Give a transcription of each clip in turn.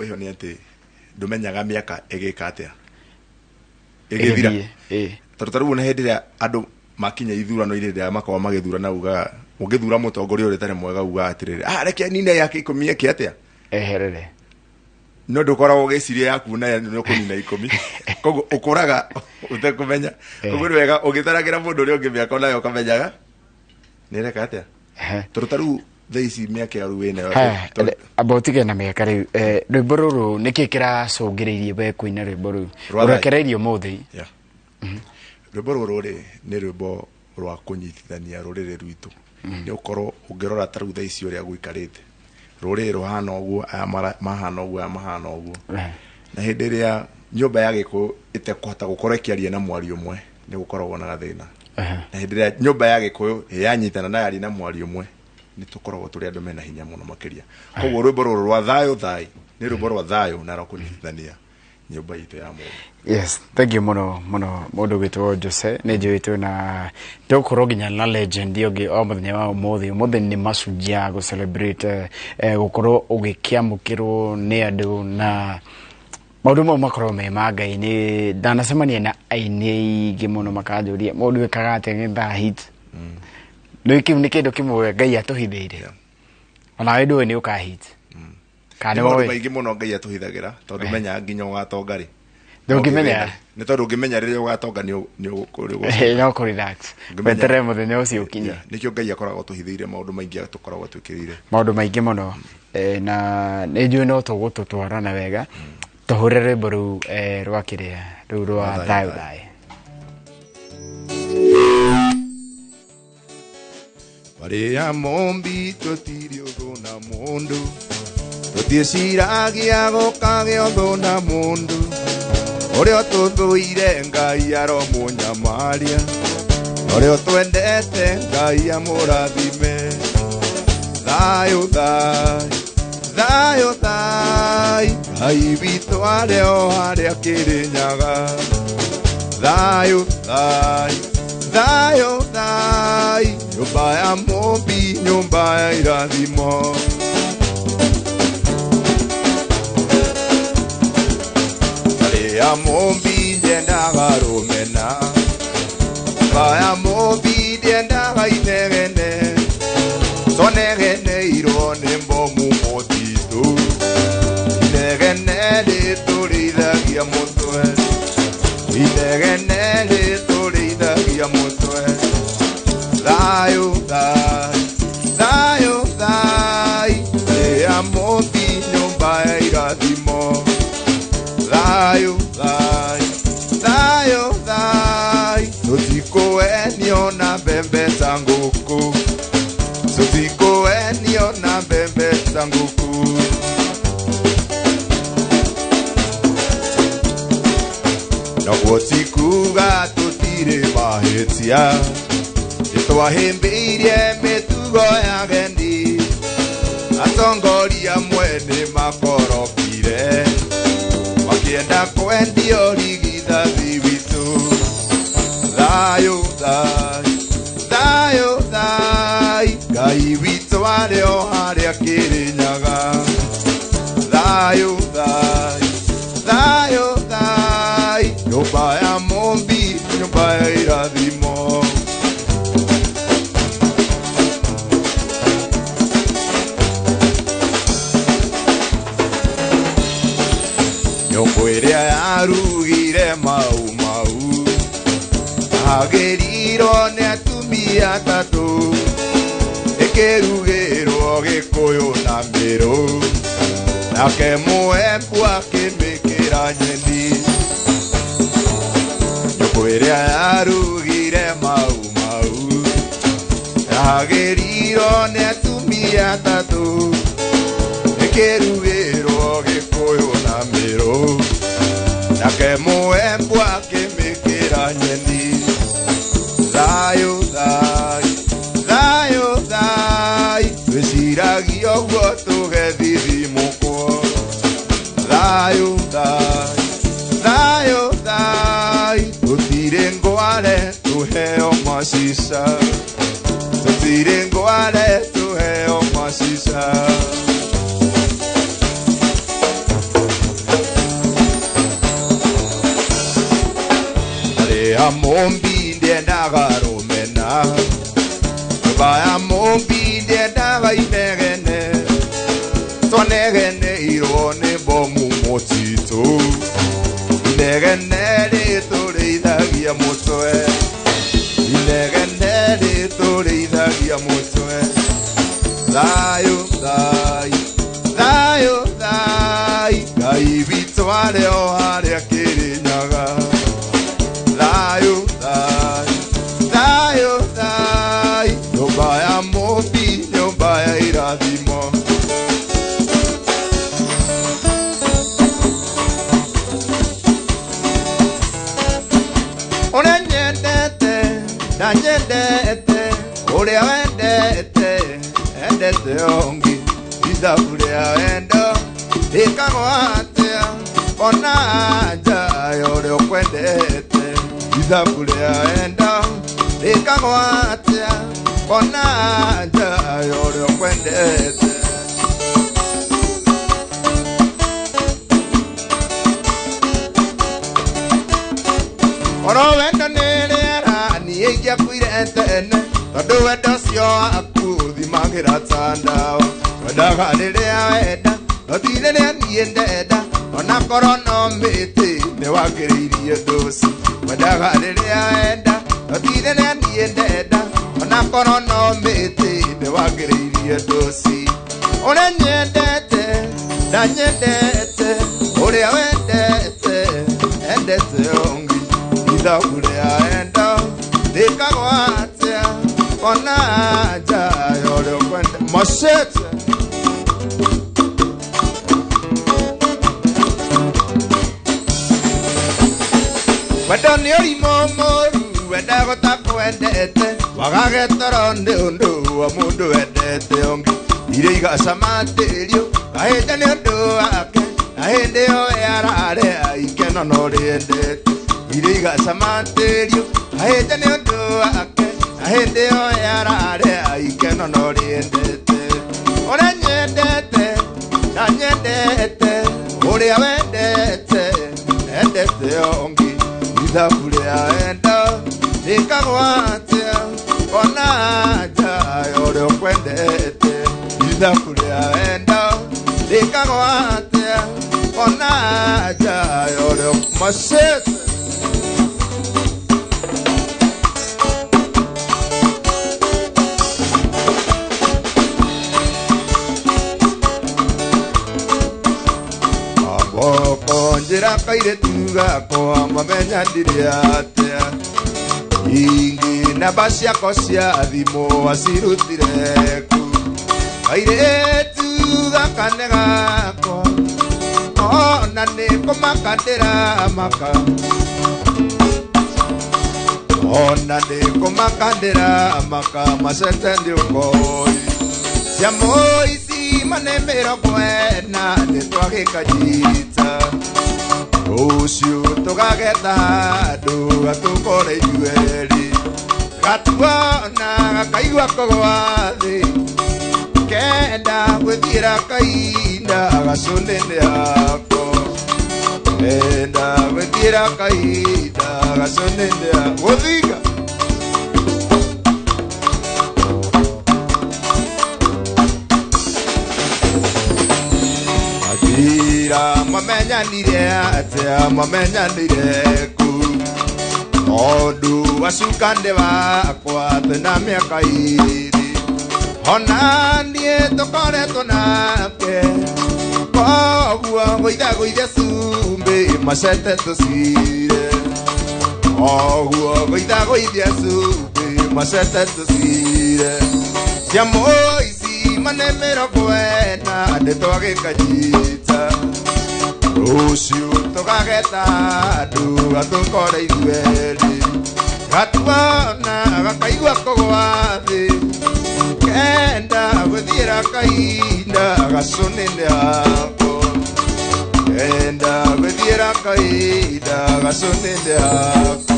ĩyo nĩ atĩ ndũmenyaga mĩaka ĩgĩka atĩa, ĩgĩthira. Ĩgĩthiĩ, ĩĩ. Tondũ ta rĩu ona hĩndĩ ĩrĩa andũ makinya ithurano-inĩ, rĩrĩa makoragwo magĩthurana, ugaga ũngĩthura mũtongoria ũrĩa ũtarĩ mwega, ugaga atĩrĩrĩ, ah, reke nine yake 10 eke atĩa, eherere. No ndũkoragwo ũgĩciria yaku nayo nĩ ũkũnina 10, koguo ũkũraga ũtekũmenya. Koguo nĩ wega ũgĩtaragĩra mũndũ ũrĩa ũngĩ mĩaka onayo ũkamenyaga nĩ ĩreka atĩa. Tondũ ta rĩu thaa ici mĩaka ĩyo rĩu wĩnayo Amba ũtige na mĩaka rĩu. Rwĩmbo rũrũ nĩkĩ kĩracũngĩrĩirie we kũina rwĩmbo rũu? Rwa thayũ. Ũrekereirio ũmũthĩ. Yeah. Rwĩmbo rũrũ rĩ nĩ rwĩmbo rwa kũnyitithania rũrĩrĩ rwitũ, nĩ ũkorwo ũngĩrora ta rĩu thaa ici ũrĩa gũikarĩte, rũrĩrĩ rũhana ũguo, aya mahana ũguo, aya mahana ũguo. Na hĩndĩ ĩrĩa nyũmba ya Gĩkũyũ ĩtekũhota gũkorwo ĩkĩaria na mwario ũmwe, nĩ gũkoragwo na gathĩna. Na hĩndĩ ĩrĩa nyũmba ya Gĩkũyũ yanyitana na yaria na mwario ũmwe, nĩ tũkoragwo tũrĩ andũ mena hinya mũno makĩria. Koguo rwĩmbo rũrũ rwa thayũ thai nĩ rwĩmbo rwa thayũ na rwa kũnyitithania nyũmba itũ ya mũndũ. Yes, thank you mũno mũno, mũndũ gwĩtwo Jose. Nĩ njũĩtwo na tũgũkorwo nginya na legend ũngĩ o mũthenya wa ũmũthĩ. Ũmũthĩ nĩ Mashujaa gũ celebrate gũkorwo ũgĩkĩamũkĩrwo nĩ andũ, na maũndũ mau makorwo me ma Ngai. Nĩ ndanacemania na aini aingĩ mũno makanjũria mũndũ ĩkaga atĩa ngetha hit. Nĩ kĩu nĩ kĩndũ kĩmwe Ngai atũhithĩire. Onawe ndũĩ nĩ ũka hit kana nĩ maũndũ nĩ maingĩ mũno Ngai atũhithagĩra, tondũ menya nginya ũgatonga rĩ, Ndũngĩmenya. Nĩ tondũ ũngĩmenya rĩrĩa ũgatonga nĩ nĩ No kũ relax, Ũngĩmenya- weterere mũthenya ũcio ũkinye. Yeah, nĩkĩo Ngai akoragwo tũhithĩire maũndũ maingĩ tũkoragwo twĩkĩrĩire. Maũndũ maingĩ mũno. Na nĩ njũĩ no tũgũtũtwarana wega. Tũhũre rwĩmbo rũu rwa kĩrĩa rũu rwa Rwa thayũ thayũ thayũ. Thayũ. Marĩa mombi tũtirĩ ũthũ na mũndũ, tũtiĩciragia gũkagĩa ũthũ na mũndũ, ũrĩa ũtũthũire Ngai aromũnyamaria, ũrĩa ũtwendete Ngai amũrathime. Thayũ thayũ thayũ thayũ, Ngai witũ arĩ o harĩa Kĩrĩnyaga. Thayũ thayũ thayũ thayũ, nyũmba ya mũmbi, nyũmba ya irathimo. Arĩa mũmbi nyendaga rũmena, nyũmba ya mũmbi ndiendaga inegene, twanegeneirwo nĩ mbomu mũtitũ, inegene rĩtũrĩithagia mũtwe, inegene rĩtũrĩithagia mũtwe. Thayũ thayũ thayũ thayũ, rĩa mũmbi nyũmba ya irathimo. Thayũ thayũ thayũ thayũ, tũtikũenio na mbembe ta ngũkũ, tũtikũenio na mbembe ta ngũkũ. Noguo ti kuga tũtirĩ mahĩtia, nĩtwahĩmbĩirie mĩtugo ya agendi, atongoria amwe nĩ makorokire makĩenda kwendio rigithathi witũ. Thayũ thayũ thayũ thayũ, Ngai witũ arĩ o harĩa Kĩrĩnyaga. Thayũ thayũ thayũ thayũ, nyũmba ya mũmbi, nyũmba ya irathimo. Nyũngũ ĩrĩa yarugire mau mau agĩrirwo nĩ atumia atatũ, ĩkĩrugĩrwo Gĩkũyũ na Mĩrũ, nake Mũembu akĩmĩkĩra nyeni. Nyũngũ ĩrĩa yarugire mau mau yagĩrirwo nĩ atumia atatũ, ĩkĩrugĩrwo Gĩkũyũ na Mĩrũ, nake Mũembu akĩmĩkĩra nyeni. Thayũ thayũ thayũ thayũ, twĩciragia ũguo tũgethithimũkwo. Thayũ thayũ thayũ thayũ, tũtirĩ ngware tũheo macica, tũtirĩ ngware tũheo macica. Mũmbi ndiendaga rũmena, nyũmba ya mũmbi ndiendaga inegene, twanegeneirwo nĩ bomu mũtitũ, inegene rĩtũrĩithagia mũtwe, inegene rĩtũrĩithagia mũtwe. Thayũ thai, thayũ thai, Ngai witũ arĩ o harĩa Kĩrĩnyaga. Thayũ thai, thayũ thai, nyũmba ya mũmbi, nyũmba ya irathimo. Ũrĩa nyendete, ndanyendete, ũrĩa wendete, endete ũngĩ, ithabu rĩa wendo rĩkagwo atĩa, ona anja ya ũrĩa ũkwendete, ithabu rĩa wendo rĩkagwo atĩa, ona anja ya ũrĩa ũkwendete. Oro wendo nĩ rĩera, niĩ ingĩakuire tene, tondũ wendo ũcio waku ũthimagĩra ta ndawa. Wendaga rĩrĩa wenda, no ti rĩrĩa niĩ ndenda, ona korwo no mĩtĩ nĩwangĩrĩirie ndũci. Wendaga rĩrĩa wenda, no ti rĩrĩa niĩ ndenda, ona korwo no mĩtĩ nĩwangĩrĩirie ndũci. Ũrĩa nyendete, ndanyendete, ũrĩa wendete, endete ũngĩ, ithabu rĩa wendo rĩkagwo atĩa, ona anja ya ũrĩa ũkwendete. Machete. Wendo nĩ ũrimũ mũru, wenda gũtakwendete, wagage toro nĩ ũndũ wa mũndũ wendete ũngĩ. Irio igacama tĩriũ, kahĩnda nĩ ũndũ wake, na hĩndĩ ĩyo ararĩa ikeno no rĩendete. Irio igacama tĩriũ, kahĩnda nĩ ũndũ wake, na hĩndĩ ĩyo ararĩa ikeno no rĩendete. Ũrĩa nyendete, ndanyendete, ũrĩa wendete, endete ũngĩ, ithabu rĩa wendo rĩkagwo atĩa, ona anja ya ũrĩa ũkwendete, ithabu rĩa wendo rĩkagwo atĩa, ona anja ya ũrĩa Machete. Boko njĩra kairĩtu gakwa mamenya ndirĩ atĩa, ingĩ namba ciakwa cia thimũ acirutire kũ, kairĩtu gaka nĩ gakwa, ona nĩ kũmaka ndĩramaka, ona nĩ kũmaka ndĩramaka, macete nĩ ũkoi cia mũici mane 40 nĩtwagĩkanyita, rũciũ tũkagetha handũ gatũkore ithuerĩ, gatuona gakaigua kũgwa thĩ, kenda gwĩthiĩra kahinda gacũnĩ-inĩ yako, kenda gwĩthiĩra kahinda gacũnĩ-inĩ yako. Gũthinga. Atira mamenyanire atĩa, mamenyanire kũ, tondũ wacukande wakwa twĩna mĩaka ĩĩrĩ, ona niĩ tũkoretwo nake, koguo gũithagũithia cumbĩ macete tũcire, koguo gũithagũithia cumbĩ macete tũcire, cia mũici mane 40 nĩtwagĩkanyita, rũciũ tũkagetha handũ gatũkore ithuerĩ, gatuona gakaigua kũgwa thĩ, kenda gwĩthiĩra kahinda gacũnĩ-inĩ yako, kenda gwĩthiĩra kahinda gacũnĩ-inĩ yako.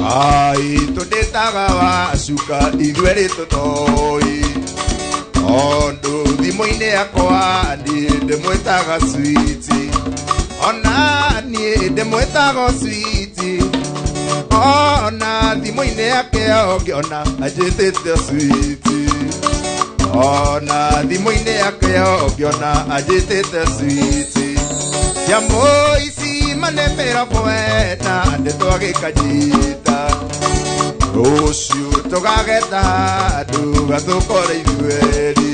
Ai tũndĩtaga wa cuka ithuerĩ tũtoĩ, Tondu thimũ-inĩ yakwa niĩ ndĩmwĩtaga switi, ona niĩ ndĩmwĩtaga switi, ona thimũ-inĩ yake ũngĩona anjĩtĩte switi, ona thimũ-inĩ yake ũngĩona anjĩtĩte switi. Cia mũici mane mĩrongo ĩna nĩtwagĩkanyita, rũciũ tũgageta handũ gatũkore ithuerĩ,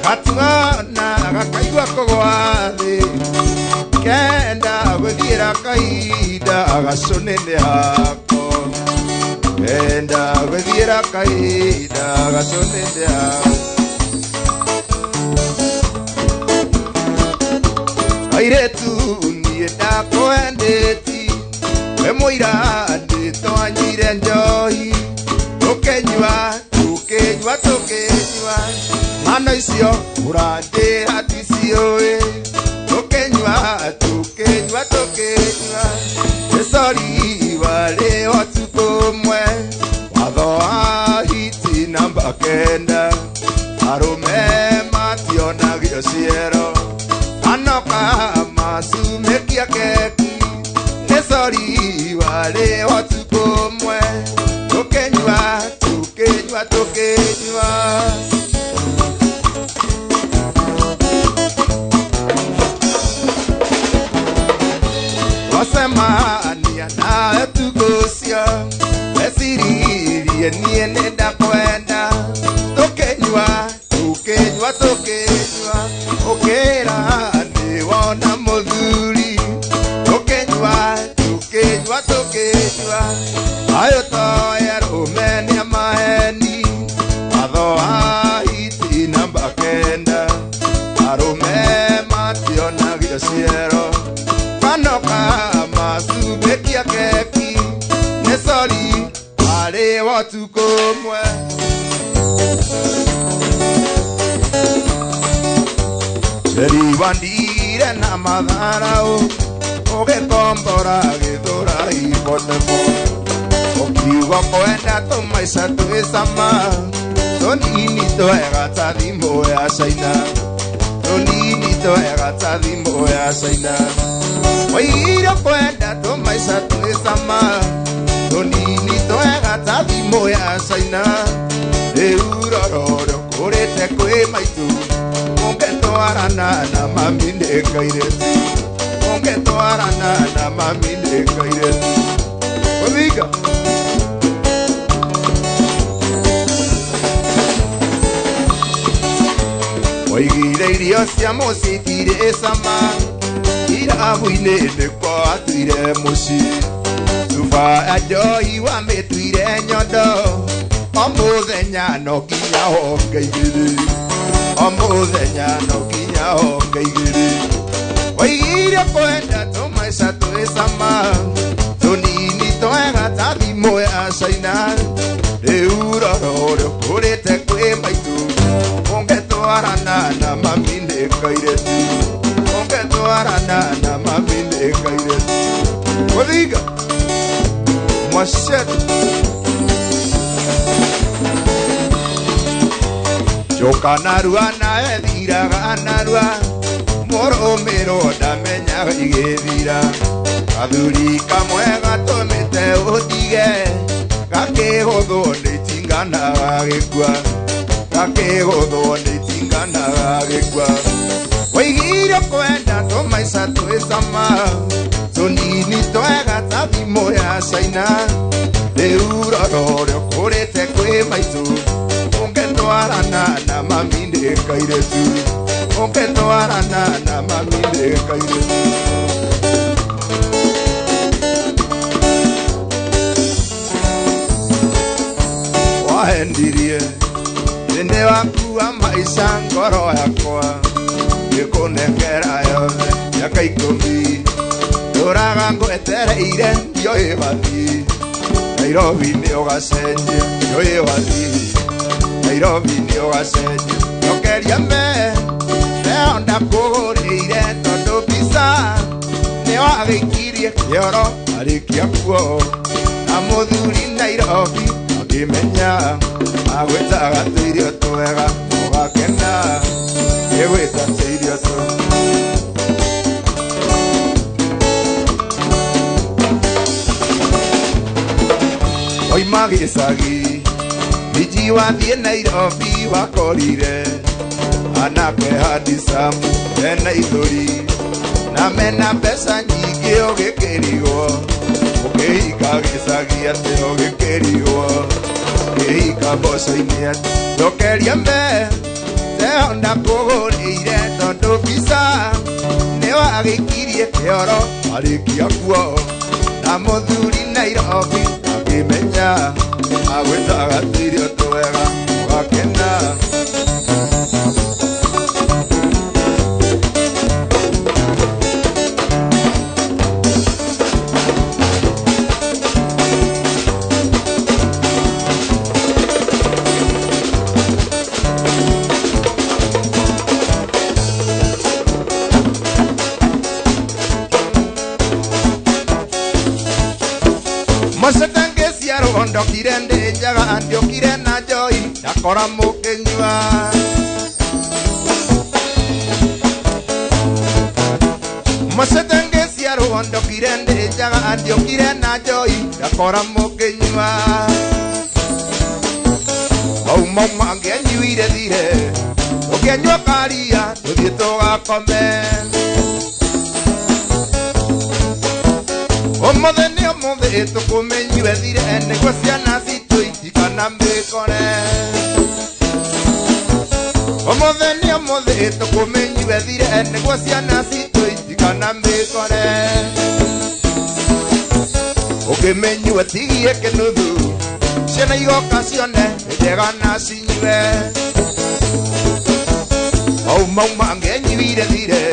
gatuona gakaigua kũgwa thĩ, kenda gũthiĩra kahinda gacũnĩnĩ hako, kenda gũthiĩra kahinda gacũnĩnĩ hako. Airĩtu niĩ ndakwendeti, we mũira nĩtwanyuire njohi, tũkĩnyua tũkĩnyua tũkĩnyua, ng'ano icio ũranjĩra ndiciũĩ, tũkĩnyua tũkĩnyua tũkĩnyua, nĩ sori warĩ ũtukũ ũmwe, watho wa hiti namba 9, arũme mationagio ciero, anoka macumĩkia keki, nĩ sori warĩ ũtukũ ũmwe, tũkĩnyua tũkĩnyua tũkĩnyua. Twacemania nawe ũtukũ ũcio, weciririe niĩ nĩndakwenda, tũkĩnyua tũkĩnyua tũkĩnyua, ũkĩra nĩwona mũthuri, tũkĩnyua tũkĩnyua tũkĩnyua, ayũ toĩ arũme nĩ amaheni, watho wa hiti namba 9, arũme mationagio ciero, kanoka macumĩkia keki, nĩ sori warĩ ũtukũ ũmwe. Njeri wandire na matharaũ, ũgĩkombora gĩthũra ibotebo, ũkiuga kwenda tũmaica twĩ cama, tũnini twega ta thimũ ya Caina, tũnini twega ta thimũ ya Caina. Waigire kwenda tũmaica twĩ cama, tũnini twega ta thimũ ya Caina, rĩu rororo kũrĩte kwĩ maitũ, ũngĩtwarana na mami nĩ kairĩtu, ũngĩtwarana na mami nĩ kairĩtu. Ũthinga. Waigire irio cia mũciĩ itirĩ cama, irabu-inĩ nĩkuo watuire mũciĩ, cuba ya njohi wamĩtuire nyondo, o mũthenya no nginya honge igĩrĩ, o mũthenya no nginya honge igĩrĩ. Waigire kwenda tũmaica twĩ cama, tũnini twega ta thimũ ya Caina, rĩu rororo ũkũrĩte kwĩ maitũ, ũngĩtwarana na mami nĩ kairĩtu, ũngĩtwarana na mami nĩ kairĩtu. Ũthinga. Mwacete. Njoka narua nawe thiraga narua, mũrũmĩrwo ndamenyaga igĩthira, gathuri kamwe gatũmĩte ũtige, gakĩgũthwo nĩ itinga na gagĩkua, gakĩgũthwo nĩ itinga na gagĩkua. Waigire kwenda tũmaica twĩ cama, tũnini twega ta thimũ ya Caina, rĩu rororo ũkũrĩte kwĩ maitũ, ũngĩtwarana na mami nĩ kairĩtu, ũngĩtwarana na mami nĩ kairĩtu. Wahendirie thĩinĩ waku wa maica ngoro yakwa, ngĩkũnengera yothe mĩaka 10, ndũraga ngwetereire ndiũĩ wathiĩ, Nairobi nĩ ũgacenjia, ndiũĩ wathiĩ, Nairobi nĩ ũgacenjia, njokeria me neo ndakũgũrĩire, tondũ mbica nĩ wagĩikirie kĩoro arĩkia kuo, na mũthuri Nairobi Akĩmenya agwĩtaga tũirio twega ũgakena ĩgwĩta tũirio twega. Oima gĩcagi miji wathiĩ Nairobi wakorire anake handicamu mena ithũri na mena mbeca nyingĩ ũgĩkĩrigwo ũkĩhika gĩcagi atĩ ũgĩkĩrigwo ũkĩhika mboco-inĩ atĩ ndokeria mbe teho ndakũgũrĩire tondũ mbica nĩwagĩkirie kĩoro arĩkia kuo na mũthuri Nairobi akĩmenya agwĩtaga tũirio twega ũgakena. Ndokire ndĩ njaga ndiokire na njoi ndakora mũkĩnyua Mocete ngĩciarwo ndokire ndĩ njaga ndiokire na njoi ndakora mũkĩnyua mau mau mangĩanyuire thire ũkĩanyua karia tũthiĩ tũgakome ũmũthĩ nĩ ũmũthĩ tũkũmĩnyue thire nĩguo ciana citũ itikana mĩkore ũmũthĩ nĩ ũmũthĩ tũkũmĩnyue thire nĩguo ciana citũ itikana mĩkore ũkĩmĩnyue tigie kĩnuthu ciana igoka cione nĩ njega na cinyue mau mau mangĩanyuire thire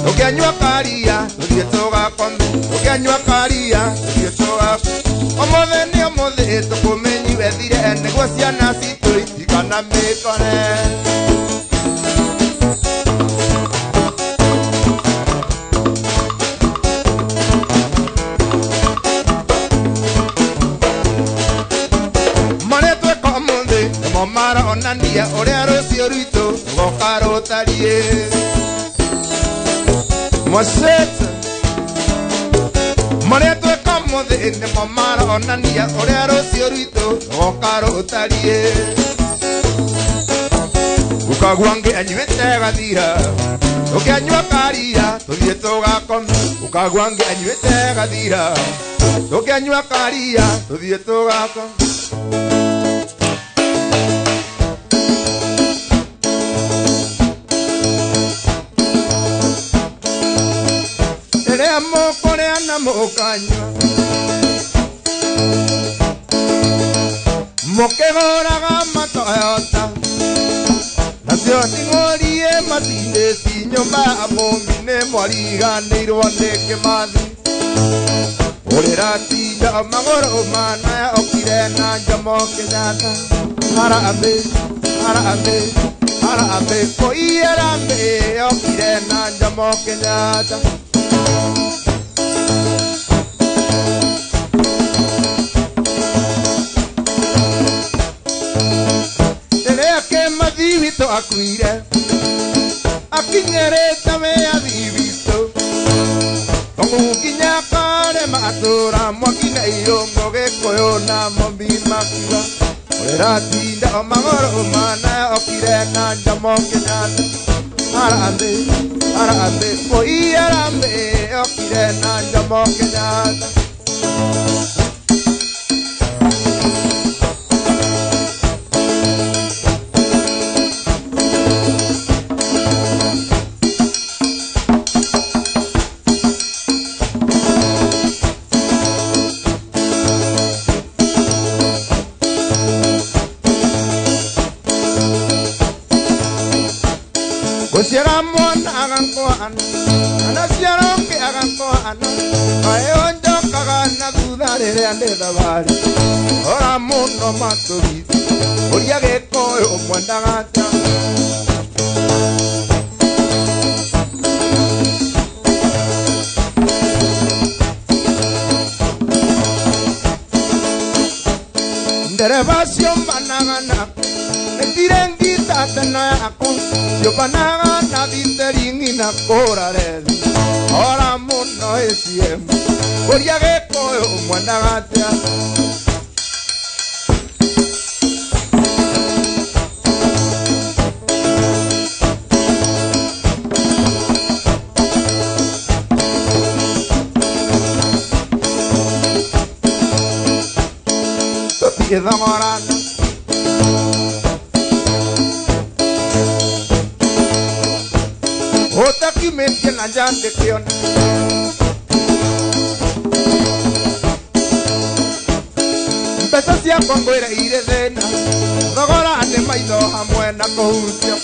tũkĩanyua karia tũthiĩ tũgakome tũkĩanyua karia tũthiĩ tũgakome ũmũthĩ nĩ ũmũthĩ tũkũmĩnyue thire nĩguo ciana citũ itikana mĩkore. Marĩa tweka ũmũthĩ nĩmo maronania ũrĩa rũciũ rwitũ rũgoka rũtariĩ. Mocete marĩa tweka ũmũthĩ nĩmo maronania ũrĩa rũciũ rwitũ rũgoka rũtariĩ. Ũkagua ngĩanyuĩte gathira tũkĩanyua karia tũthiĩ tũgakome ũkagua ngĩanyuĩte gathira tũkĩanyua karia tũthiĩ tũgakome. Rĩrĩa mũkũrĩa na mũkanyua mũkĩgũraga matoyota nacio nding'ũrie macindĩci nyũmba ya mũmbi nĩ mwariganĩirwo nĩ Kĩmathi ũrĩratinda magũrũ manaya okire na Jomo Kenyatta harambĩ harambĩ harambĩ kũi harambĩ okire na Jomo Kenyatta. Rĩrĩa Kĩmathi witũ akuire akinyĩrĩte wĩyathi witũ nginya kare matũra mwaki na irũngũ Gĩkũyũ na Mũmbi makiuga ũrĩratinda magũrũ manaya okire na Jomo Kenyatta harambĩ harambĩ kũi harambĩ okire na Jomo Kenyatta. Guciara mwana agakwana kana ciara ũngĩ agakwana kaĩ ũnjokaga na thutha rĩrĩa ndĩ thabarĩ ora mũno matũritũ ũria Gĩkũyũ mwendaga atĩa. Ndereba ciũmbanaga nĩtirengita tena yaku ciũmbanaga na thiteringi na kũra rethi ora mũno ACM ũria Gĩkũyũ mwendaga atĩa. Tũtigĩthogorana ũtakiumĩtie na nja ndĩkĩona mbeca ciakwa ngwĩre irĩ thĩna thogora nĩ maitho hamwe na kũhutia.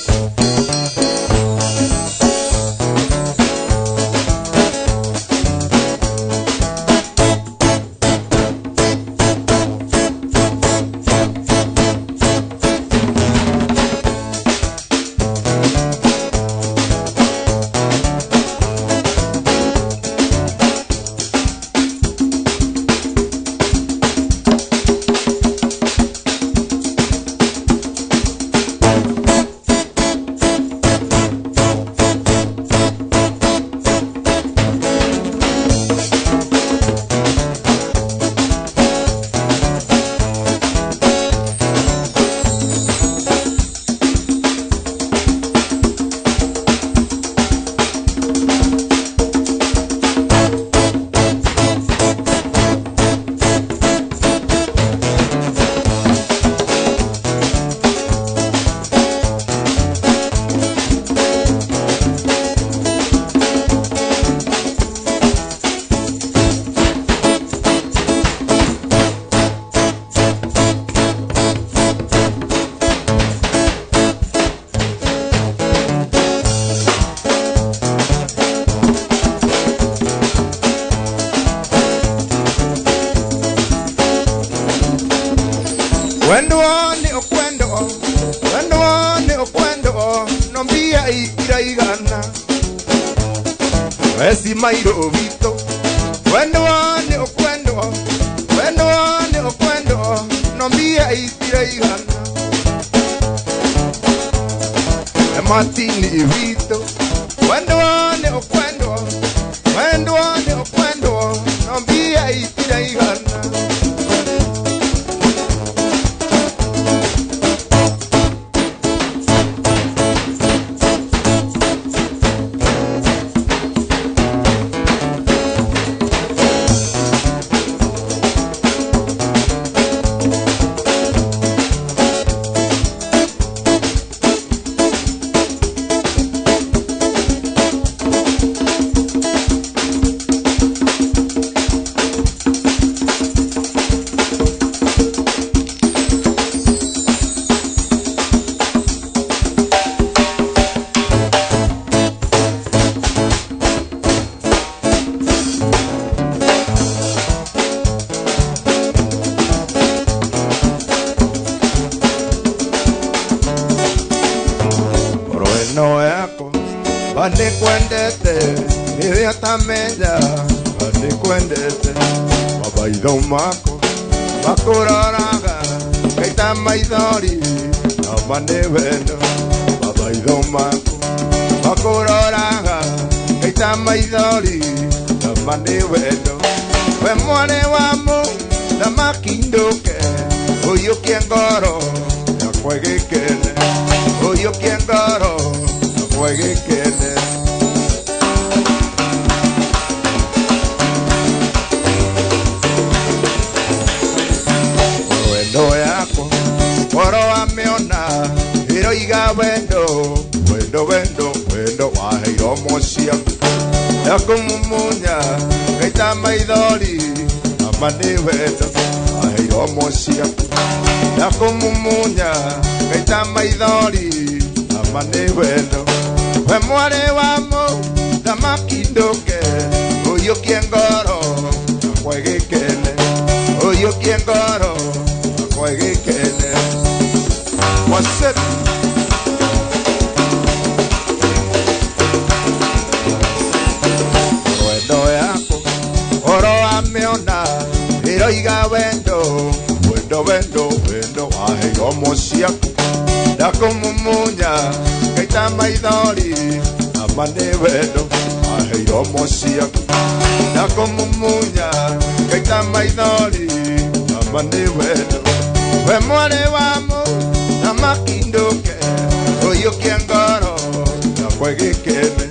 Wendo ni okwendo, wendo ni okwendo, no mbia itiraigana. Wesi mairo vito. Wendo ni okwendo, wendo ni okwendo, no mbia itiraigana. Martini vito. Wendo ni okwendo, wendo ni okwendo, no mbia itiraigana. No yako banikwendete nĩrĩatamenya banikwendete mabaitho mako makũroraga ngaita maithori nama nĩ wendo mabaitho mako makũroraga ngaita maithori nama nĩ wendo we mwarĩ wa mũthamaki ndũke ũiyũkie ngoro yakwa ĩgĩkene ũiyũkie ngoro yakwa ĩgĩkene. Wendo yako oro wamĩona ĩroiga wendo wendo wendo wendo waheirwo mũciaku yakũmumunya ngaita maithori nama nĩ wendo waheirwo mũciaku yakũmumunya ngaita maithori nama nĩ wendo we mwarĩ wa mũthamaki ndũke ũiyũkie ngoro yakwa ĩgĩkene ũiyũkie ngoro yakwa ĩgĩkene. What's it? Wendo yako oro wamĩona ĩroiga wendo wendo wendo wendo waheirwo iromo ciaku ndakũmumunya ngaita maithori ama nĩ wendo ahe iromo ciaku ndakũmumunya ngaita maithori ama nĩ wendo we mwarĩ wa mũthamaki ndũke ũiyũkie ngoro yakwa ĩgĩkene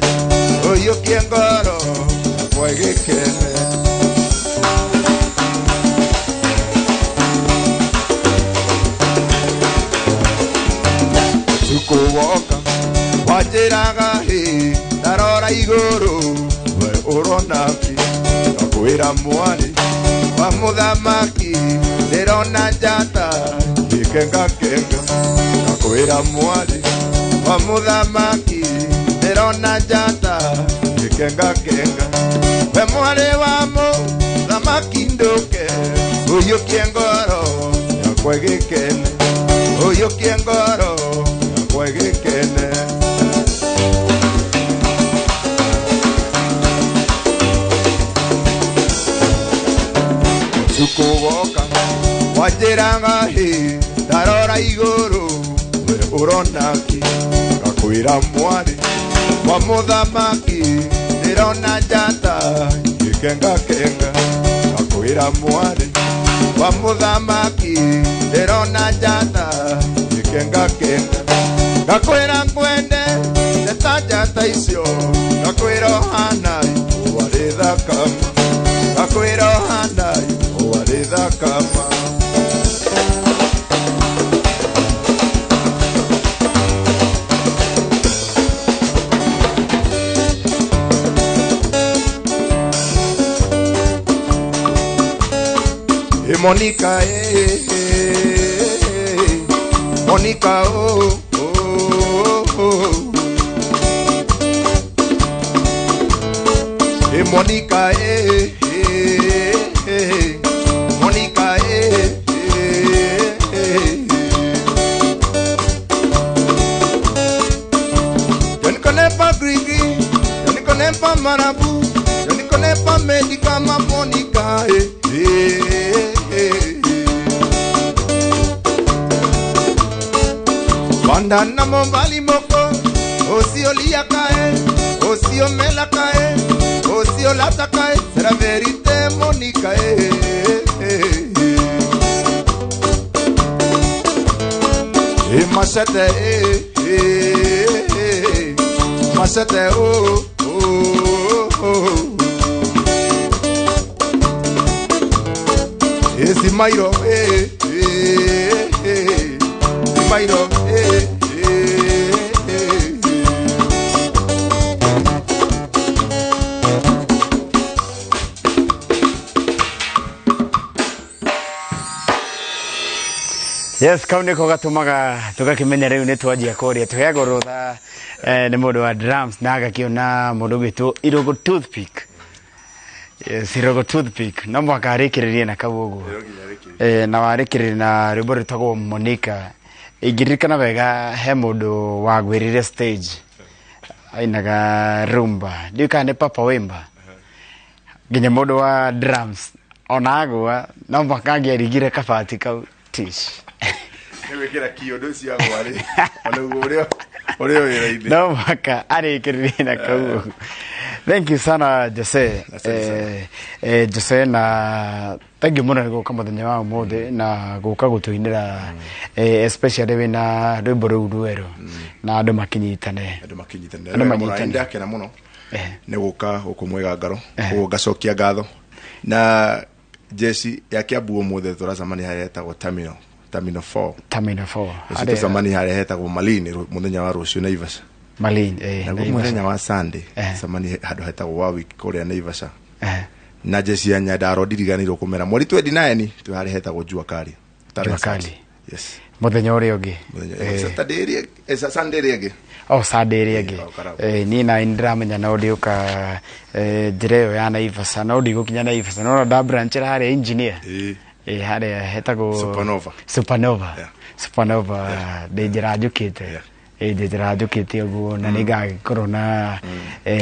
ũiyũkie ngoro yakwa ĩgĩkene. Tukuwoka wanjĩraga hĩ ndarora igũrũ we ũrona kĩ ngakwĩra mwarĩ wa mũthamaki ndĩrona njata ĩkengakenga ngakwĩra mwarĩ wa mũthamaki ndĩrona njata ĩkengakenga we mwarĩ wa mũthamaki ndũke ũiyũkie ngoro yakwa ĩgĩkene ũiyũkie ngoro yakwa ĩgĩkene. Tukuwoka wanjĩraga hĩ ndarora igũrũ we ũrona kĩ ngakwĩra mwarĩ wa mũthamaki ndĩrona njata ĩkengakenga ngakwĩra mwarĩ wa mũthamaki ndĩrona njata ĩkengakenga ngakwĩra ngwende ta njata icio ngakwĩra ũhana ihũa rĩthakama ngakwĩra ũhana ihũa rĩthakama. Monica, eh, eh, Monica, oh, oh, oh. Eh, Monica, eh, eh, eh, Monica, eh, eh, eh. Je ne connais pas Grigri, je ne connais pas Marabout, je ne connais pas Médicament, Monica, eh, eh. Bandana mobali moko osi oliaka e osi omelaka e osi olataka e c'est la vérité Monica e. Et machete e machete oh oh oh. Et si mairo e mairo e. Yes, kau niko gatumaga tugakimenya riu ni twanjia kuria tuheagwo rutha ni mundu wa drums na agakiona mundu gwitwo Irogo Toothpick. Yes, Irogo Toothpick no mwaka arikiririe na kau uguo na warikiririe na rwimbo rwitagwo Monica. Ingĩririkana wega he mũndũ wagwĩrire stage ainaga rumba ndiũĩ kana nĩ Papa Wemba nginya mũndũ wa drums ona agwa no mũhaka angĩarigire kabati kau tish nĩgwĩkĩra kiondo ũcio agwa rĩ ona ũrĩa ũrĩa wĩra-inĩ no mũhaka arĩkĩrĩrie na kau. Thank you sana Jose. Jose na thank you mũno nĩ gũka mũthenya wa ũmũthĩ na gũka gũtũinĩra especially wĩna rwĩmbo rũu rwerũ na andũ makinyitane. Andũ makinyitane. Andũ manyitane. Ndakena mũno nĩ gũka gũkũ mwega ngaro koguo ngacokia ngatho na jeci ya Kiambu ũmũthĩ tũracemania harĩa hetagwo Terminal 4. Terminal 4. Tũcemania harĩa hetagwo Malini mũthenya wa rũciũ Naivasha. Malini naguo mũthenya wa Sunday cemania handũ hetagwo Warwick kũrĩa Naivasha. Na jeci ya Nyandarua ndiriganĩirwo kũmera mweri 29 twĩ harĩa hetagwo Jua Kali. Jua Kali. Yes. Mũthenya ũrĩa ũngĩ. Saturday ĩrĩa Sunday ĩrĩa ĩngĩ. Oh, Sunday ĩrĩa ĩngĩ. Niĩ na nĩndĩramenya no ndĩũka njĩra ĩyo ya Naivasha no ndigũkinya Naivasha no nda branch harĩa engineer. Harĩa hetagwo Supernova. Supernova. Supernova ndĩ njĩra njũkĩte. Njĩra njũkĩte ũguo na nĩngagĩkorwo na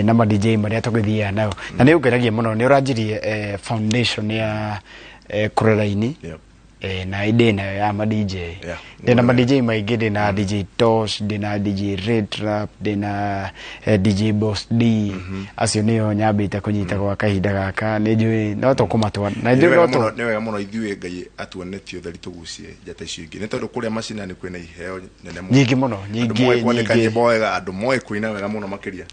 na ma DJ marĩa tũgĩthiaga nao na nĩ ũngenagia mũno nĩ ũranjirie foundation ya kũrera ini Na ndĩ nayo ya ma DJ. Ndĩ na ma DJ maingĩ, ndĩ na DJ Tosh, ndĩ na DJ Red Trap, ndĩ na DJ Boss D. Acio nĩo nyambĩte kũnyita gwa kahinda gaka. Nĩ njũĩ no tũkũmatwara na Nĩ njũĩ wega no mũno tũ nĩ wega mũno ithuĩ Ngai atuonetie ũtheri tũgucie njata icio ingĩ, nĩ tondũ kũrĩa macinani kwĩna iheo nene mũno. Nyingĩ mũno. Andũ nyingĩ moĩ kwandĩka nyingĩ. nyĩmbo wega, andũ moĩ kũina wega mũno makĩria,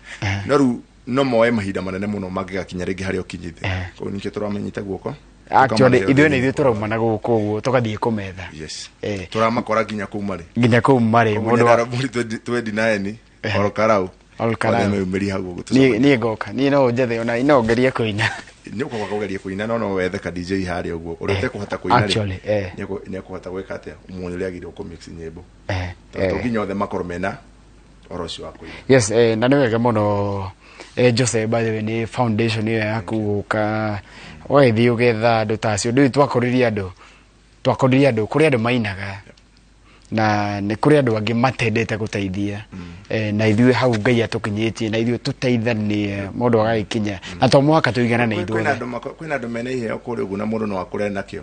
no rĩu no moe mahinda manene mũno mangĩgakinya rĩngĩ harĩa ũkinyĩte. Koguo nĩkĩo tũramanyita guoko. Actually, tũkamahe ithuĩ nĩ ũtheri. ithuĩ tũrauma na gũkũ ũguo tũgathiĩ kũmetha. Yes. Tũramakora nginya kũu marĩ. Nginya kũu marĩ. Mũndũ wa 29 Ol Karau. Ol Karau. Othe meyumĩrie hau ũguo. Niĩ ngoka, niĩ no njethe ona no ngerie kũina. Nĩ ũkoga kũgeria kũina, no wethe ka DJ harĩa ũguo ũrĩa ũtekũhota kũina rĩ, Actually, nĩ ekũhota gwĩka atĩa, ũmuone ũrĩa agĩrĩirwo kũ-mix nyĩmbo, tondũ to nginya othe makorwo mena ũhoro ũcio wa kũina. Yes, na nĩ wega mũno. Jose, by the way, nĩ foundation ĩyo yaku gũka ũgagĩthiĩ ũgetha andũ ta acio. Ndũĩ twakorire andũ kũrĩ andũ mainaga na nĩ kũrĩ andũ angĩ matendete gũteithia. Na ithuĩ hau Ngai atũkinyĩtie na ithuĩ tũteithanie mũndũ agagĩkinya, na to mũhaka tũiganane Kwĩna ithuothe. Kwĩna andũ mena iheo kũrĩa ũguo na mũndũ no akũre nakĩo.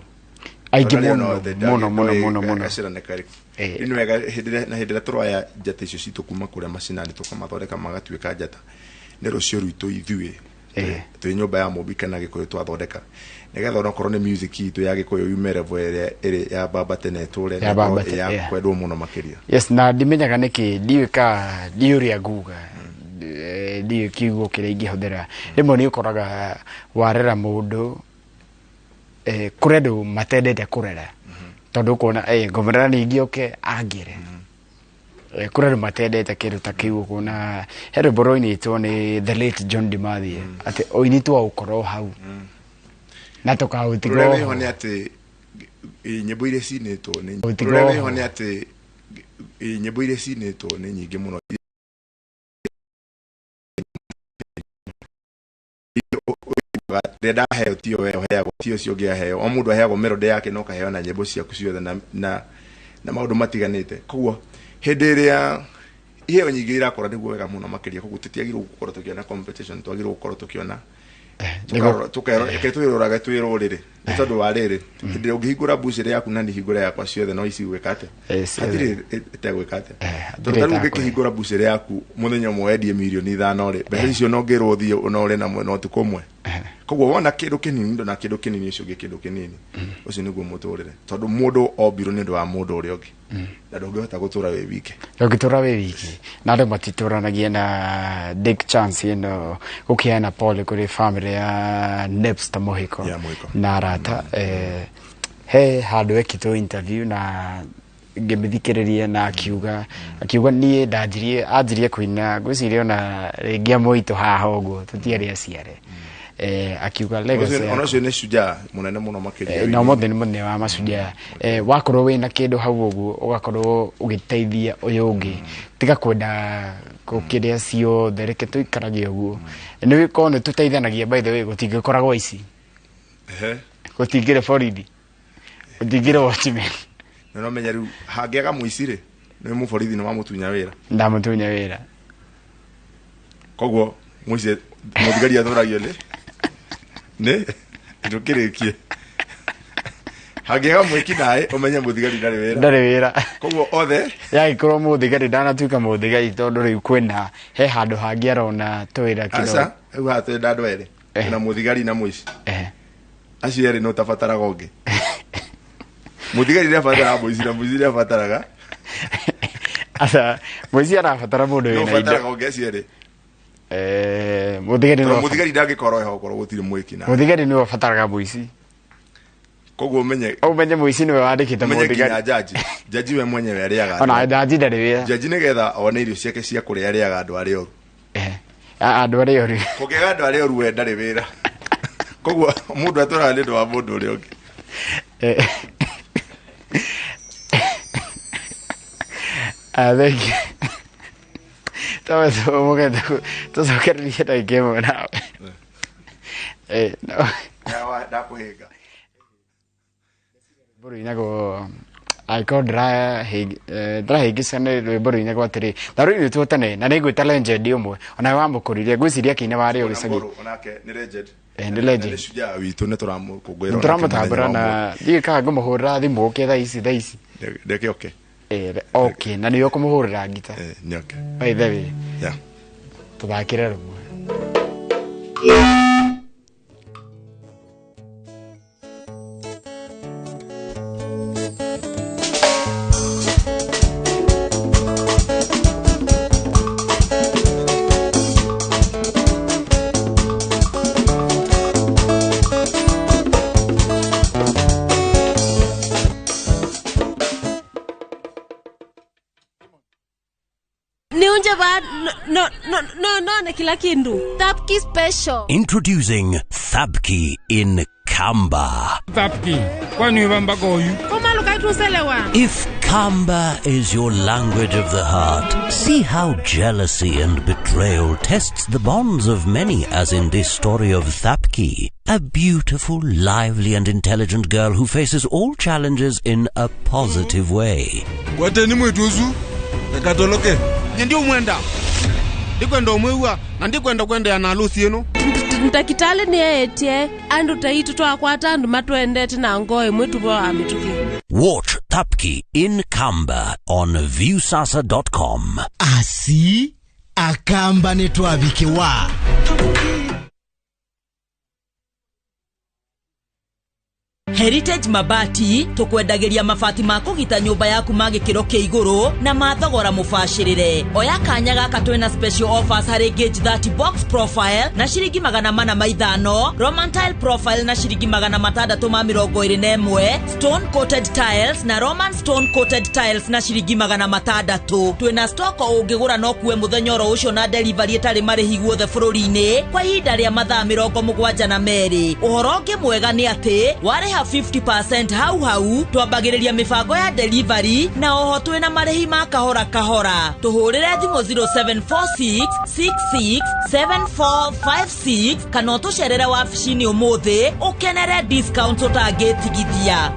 Aingĩ Tondũ arĩa mũno othe mũno mũno mũno mũno. Gacĩra nĩ karĩkũ? Rĩu nĩ wega hĩndĩ ĩrĩa- na hĩndĩ ĩrĩa tũroya njata icio citũ kuma kũrĩa macinani tũkamathondeka magatuĩka njata, nĩ rũcio rwitũ ithuĩ twĩ nyũmba ya mũmbi kana Gĩkũyũ twathondeka, nĩgetha onakorwo nĩ music itũ ya Gĩkũyũ yume level ĩrĩa ĩrĩ ya baba tene ĩtũre Ya na baba ĩkorwo ĩ ya kwendwo mũno makĩria. Yes, na ndimenyaga nĩkĩ, ndiũĩ ka ndiũĩ ũrĩa nguga. Ndiũĩ kiugo kĩrĩa ingĩhũthĩra. Rĩmwe nĩ ũkoraga warera mũndũ, kũrĩ andũ matendete kũrera tondũ ũkona ngũmũrera ningĩ oke angĩre. Kũrĩ andũ matendete kĩndũ ta kĩu. Ũkona he rwĩmbo rwainĩtwo nĩ the late John Dimathie atĩ ũini twaũkorwo hau na tũkaũtiga Ũrĩa oho. wĩho nĩ atĩ nyĩmbo iria cinĩtwo nĩ Ũtiga ũrĩa oho. wĩho nĩ atĩ nyĩmbo iria cinĩtwo nĩ nyingĩ mũno. Rĩrĩa ndaheo tio we ũheagwo, ti ũcio ũngĩ aheo, o mũndũ aheagwo melody yake na ũkaheo na nyĩmbo ciaku ciothe na maũndũ matiganĩte. Koguo hĩndĩ ĩrĩa iheo nyingĩ irakũra nĩguo wega mũno makĩria. Koguo tũtiagĩrĩirwo gũkorwo tũkĩona competition, twagĩrĩirwo gũkorwo tũkĩona reke twĩrorage twĩ rũrĩrĩ, nĩ tondũ wa rĩrĩ, hĩndĩ ĩrĩa ũngĩhingũra mbucĩrĩ yaku na nĩhingũre yakwa, ciothe no ici gwĩka atĩa? Ciothe. Hatirĩ ĩtegwĩka atĩa? Hatirĩ Tondũ ta rĩu ĩtakũhe. ũngĩkĩhingũra mbucĩrĩ yaku mũthenya ũmwe wendie mirioni 5 rĩ, mbeca icio no ngĩrwo ũthiĩ ũnore na mwena ũtukũ ũmwe. Koguo wona kĩndũ kĩnini ndona kĩndũ kĩnini, ũcio ũngĩ kĩndũ kĩnini, ũcio nĩguo mũtũrĩre, tondũ mũndũ ombirwo nĩ ũndũ wa mũndũ ũrĩa ũngĩ na ndũngĩhota gũtũra wĩ wike. Ndũngĩtũra wĩ wiki na andũ matitũranagia. Na Dick chance ĩno gũkĩheana pole kũrĩ family ya Nepster Mũhiko Ya Mũhiko. na arata. He handũ ekĩtwo interview na ngĩmĩthikĩrĩria na akiuga niĩ ndanjirie anjirie kũina ngwĩciria ona rĩngĩ amũitũ haha ũguo tũtiarĩ aciare. Akiuga legacy ona yakwa ũcio nĩ shujaa mũnene mũno makĩria. Na ũmũthĩ nĩ mũthenya wa macujaa. Wakorwo wĩna kĩndũ hau ũguo ũgakorwo ũgĩteithia ũyũ ũngĩ, tiga kwenda gũkĩrĩa ciothe, reke tũikarage ũguo. Nĩ korwo nĩ tũteithanagia, by the way, gũtingĩkoragwo ici, gũtingĩrĩ borithi, gũtingĩrĩ watchman. Na no menya rĩu hangĩaga mũici rĩ, nĩ mũborithi nĩ wamũtunya wĩra. Ndamũtunya wĩra. Koguo mũici mũthigari atũragio nĩ ndũkĩrĩkie, hangĩaga mwĩki naĩ ũmenye mũthigari ndarĩ wĩra. Ndarĩ wĩra. Koguo othe yagĩkorwo mũthigari ndanatuĩka mũthigari tondũ rĩu kwĩna he handũ hangĩ arona twĩra Aca, rĩu haha twĩna andũ erĩ na mũthigari na mũici. Acio erĩ nĩ ũtabataraga ũngĩ. Mũthigari nĩ abataraga mũici na mũici nĩ abataraga Aca, mũici arabatara mũndũ nĩ wĩna indo. Ũbataraga ũngĩ acio erĩ. Mũthigari tondũ nĩwe mũthigari ndangĩkorwo eho okorwo gũtirĩ mwĩki na mũthigari nĩwe ũbataraga mũici. Koguo ũmenye ũmenye mũici nĩwe wandĩkĩte ũmenye nginya mũthigari. Jaji we mwenyewe arĩaga ona andũ. njaji ndarĩ wĩra. Jaji nĩgetha one irio ciake cia kũrĩa arĩaga andũ arĩa oru. Andũ arĩa oru. Kũngĩaga andũ arĩa oru we ndarĩ wĩra. Koguo mũndũ atũraga nĩ ũndũ wa mũndũ ũrĩa ũngĩ. Ah, thank you. Tawe tũmũgete tũcokererie ndagĩka ĩmwe nawe. No. Ndakũhĩnga. Rwĩmbo rũinagwo angĩkorwo ndĩrahĩngĩca nĩ rwĩmbo rũinagwo atĩrĩ na rũinĩtwo tene na nĩ ngwĩta legend ũmwe onawe wamũkũririe ngwĩciria akĩina warĩ o gĩcagi. Onake nĩ legend. Nĩ legend. Nĩ shujaa witũ, nĩ tũramũkũngũĩra. Tũramũtambũra na ndiũĩ kana ngũmũhũrĩra thimũ ũke thaa ici thaa ici. Reke oke. Okay, na nĩwe ũkũmũhũrĩra ngita. Nĩ oke. By the way. Yeah. Tũthakĩre rũmwe. No, kila kindu. Thapki special. Introducing Thapki in Kamba. Thapki, kwani ubamba goyu? If Kamba is your language of the heart, see how jealousy and betrayal tests the bonds of many, as in this story of Thapki, a beautiful, lively and intelligent girl who faces all challenges in a positive way. Ndio mwenda ndikwenda omwiwa na ndikwenda kwenda na alusi eno ntakitale ni etie andu taitu twakwata andu matwendete na ngoe mwitu bo amituki. Watch Thapki in Kamba on viewsasa.com. Asi akamba ni twabikiwa. Heritage Mabati tukwendagiria mabati ma kugita nyumba yaku ma gikiro kia iguru na mathogora mubacirire. Oya kanya gaka twina special offers hari gauge 30 box profile na shiringi 405, Roman tile profile na shiringi 621, stone coated tiles na Roman stone coated tiles na shiringi 600. Twina stock ungigura no kuwe muthenya oro ucio na delivery itari marihi guothe bururi-ini kwa ihinda ria mathaa 72. Uhoro ungi mwega ni ati wareha 50% hau hau twambagĩrĩria mĩbango ya delivery na oho twĩna marĩhi ma kahora kahora. Tũhũrĩre thimũ 0746667456 kana ũtũcerere wabici-inĩ ũmũthĩ ũkenere discount ũtangĩtigithia.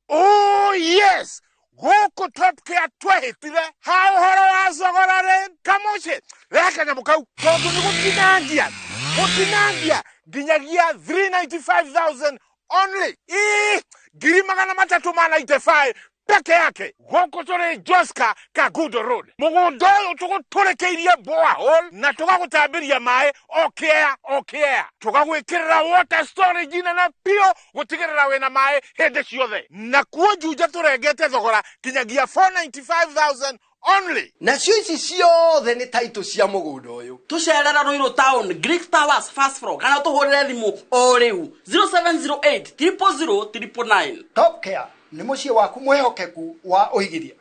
Oh yes, gũkũ Top Care twehĩtire ha ũhoro wa thogora rĩ kamũciĩ rehe kanyamũ kau tondũ nĩ gũtinangia gũtinangia nginyagia 395,000 only. Ii ngiri 395 peke yake. Gũkũ tũrĩ Joska Kagudo Road. Mũgũnda ũyũ tũgũtũrĩkĩirie borehole na tũgagũtambĩria maĩ o kĩea o kĩea. Tũgagwĩkĩrĩra water storage nene biũ gũtigĩrĩra wĩna maĩ hĩndĩ ciothe. Na kuo Juja tũrengete thogora nginyagia 495,000 only. Nacio ici ciothe nĩ taitũ cia mũgũnda ũyũ. Tũcerera Ruiru Town, Greek Towers first floor, kana tũhũrĩre thimũ o rĩu 0708 000 999. Top Care nĩ mũciĩ waku mwĩhokeku wa ũigithia.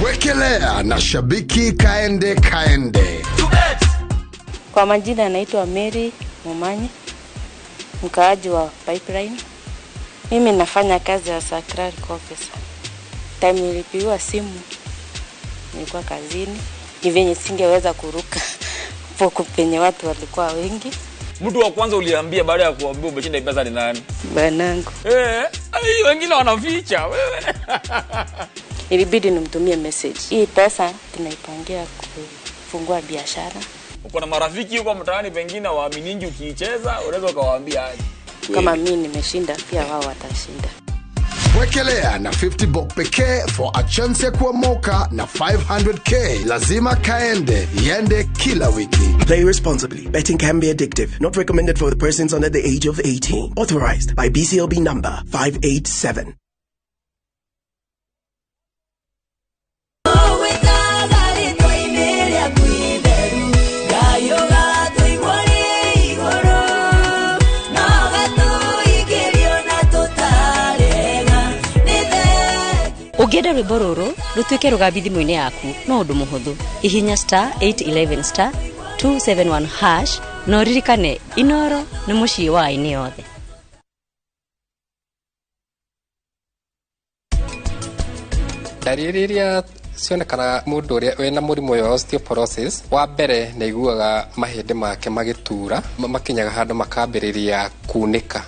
Wekelea na shabiki kaende kaende. Kwa majina anaitwa Mary Mumanyi, mkaaji wa Pipeline. Mimi nafanya kazi ya clerical officer. Time nilipigiwa simu nilikuwa kazini, ni venye singeweza kuruka hapo penye watu walikuwa wengi. Mtu wa kwanza uliambia baada ya kuambia umeshinda pesa ni nani? Bwanangu. Ai wengine wanaficha wewe. Ilibidi nimtumie message. Hii pesa tunaipangia kufungua biashara. Uko na marafiki huko mtaani pengine waaminingi ukiicheza, unaweza ukawaambia aje? Kama mimi nimeshinda pia wao watashinda. Wekelea na 50 bob pekee for a chance ya kuomoka na 500k. Lazima kaende, yende kila wiki. Play responsibly. Betting can be addictive. Not recommended for the persons under the age of 18. Authorized by BCLB number 587. Ũngĩenda rwĩmbo rũrũ rũtuĩke rũgambi thimũ-inĩ yaku no ũndũ mũhũthũ. Hihinya star 811 star 271 hash na ũririkane Inoro nĩ mũciĩ wa aini othe. Ndariri iria cionekanaga mũndũ ũrĩa wĩna mũrimũ ũyũ wa osteoporosis, wa mbere nĩ aiguaga mahĩndĩ make magĩtura, makinyaga handũ makambĩrĩria kunĩka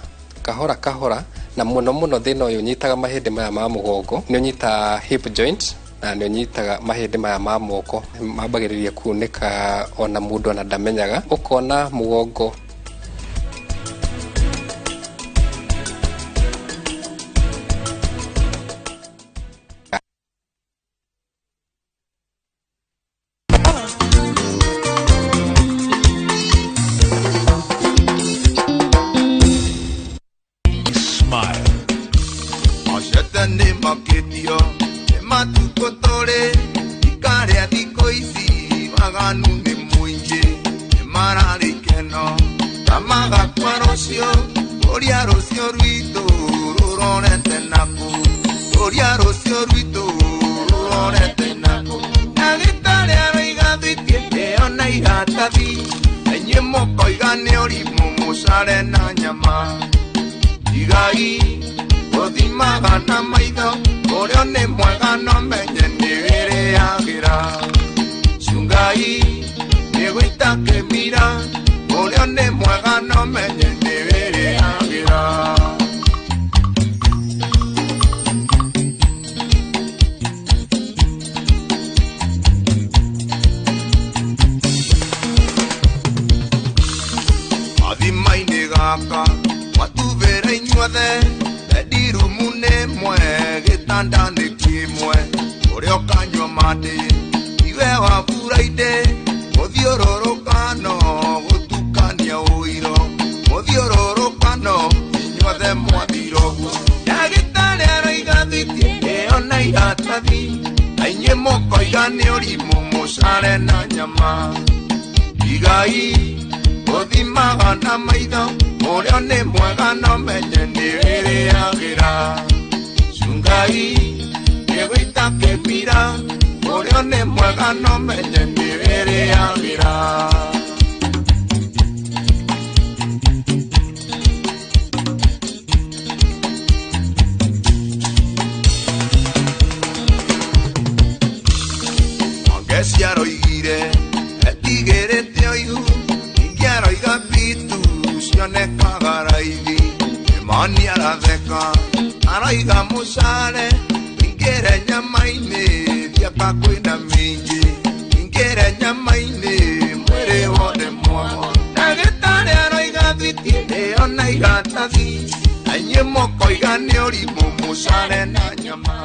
kahora kahora, na mũno mũno thĩna ũyũ ũnyitaga mahĩndĩ maya ma mũgongo, nĩ ũnyitaga hip joint. Na nĩ ũnyitaga mahĩndĩ maya ma moko mambagĩrĩria kunĩka ona mũndũ ona ndamenyaga, ũkona mũgongo. Smile. Macete nĩ makĩtio nĩ matukũ tũrĩ ikarĩa thikũ ici waganu nĩ mũingĩ nĩ mararĩ ikeno ta magakua rũciũ rũrĩa rũciũ rwitũ rũrorete nakũ rũrĩa rũciũ rwitũ rũrorete nakũ ndagĩtarĩ aroiga thwiti ĩyo na iratathi na inyuĩ mũkoiga nĩ ũrimũ mũcare na nyama igai gũthimaga na maitho ũrĩa nĩ mwega no menye nĩ wĩrĩagĩra cungai nĩ gũita kĩmira ũrĩa nĩ mwega no menye nĩ wĩrĩagĩra. Mathima-inĩ gaka mwatubĩra inyuothe bedroom nĩ mwe gĩtanda nĩ kĩmwe ũrĩa ũkanyua mandĩ iwe wa buraindĩ mũthiũrũrũkano gũtukania ũiro mũthiũrũrũkano inyuothe mwathira ũguo ndagĩtarĩ aroiga thwiti ĩyo na iratathi na inyuĩ mũkoiga nĩ ũrimũ mũcare na nyama igai gũthimaga na maitho ũrĩa nĩ mwega no menye nĩ wĩrĩagĩra cungai nĩ gũita kĩmira ũrĩa nĩ mwega no menye nĩ wĩrĩagĩra. Wangeci aroigire etigĩrĩte ũihu ningĩ aroiga bitu cionekaga raithi Kimani aratheka aroiga mũcare ingĩre nyama-inĩ thiaka kwĩna mĩingĩ ingĩre nyama-inĩ mwĩrĩ wothe mwamo ndagĩtarĩ aroiga thwiti ĩyo na iratathi na inyuĩ mũkoiga nĩ ũrimũ mũcare na nyama.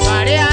Maria,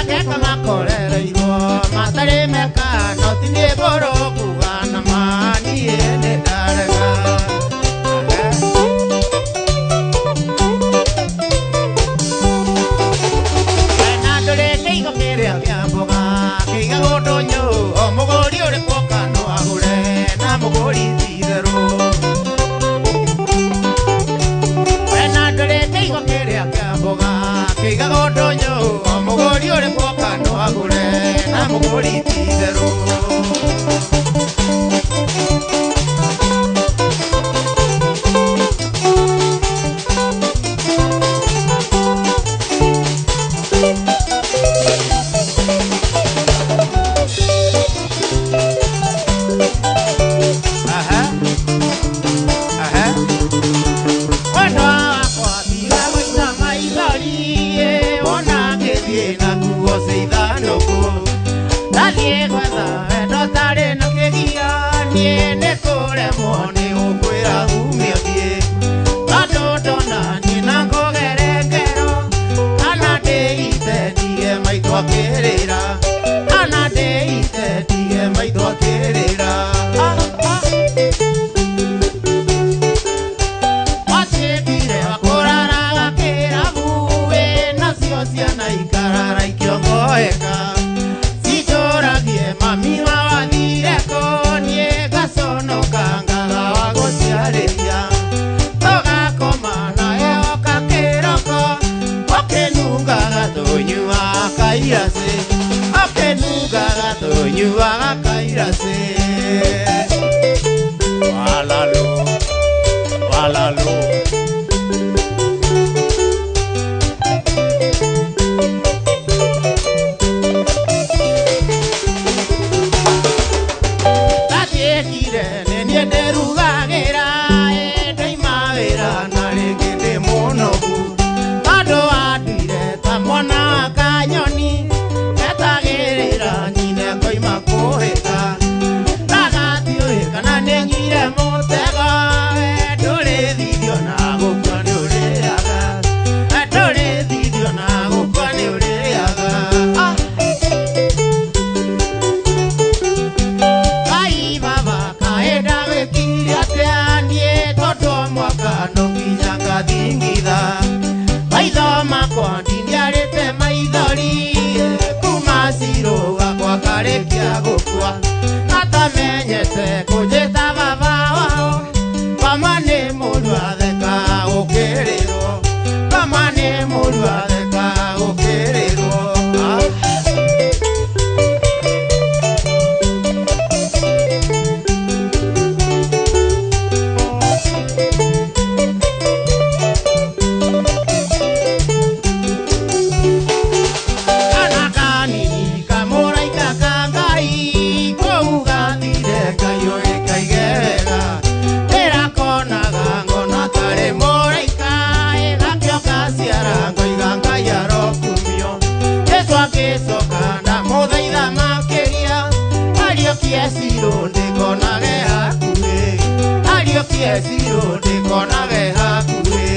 Njikie biũ ndĩkonage hakuhĩ.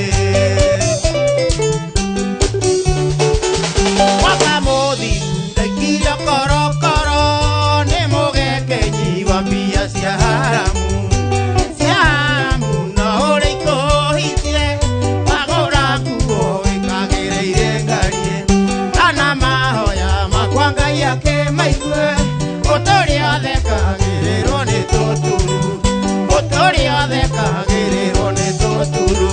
Mwaka mũthiru ndaikirio korokoro nĩ mũgekenyi wa mbia cia haramu. Cia haramu no ũrĩa ikũhitie wagũra nguo ĩkagĩrĩire ngarie. Kana mahoya makwa Ngai akĩmaigue ũtũrĩa thekagĩrĩrwo nĩ tũturu. Ũtũrĩa thekagĩrĩrwo nĩ tũturu.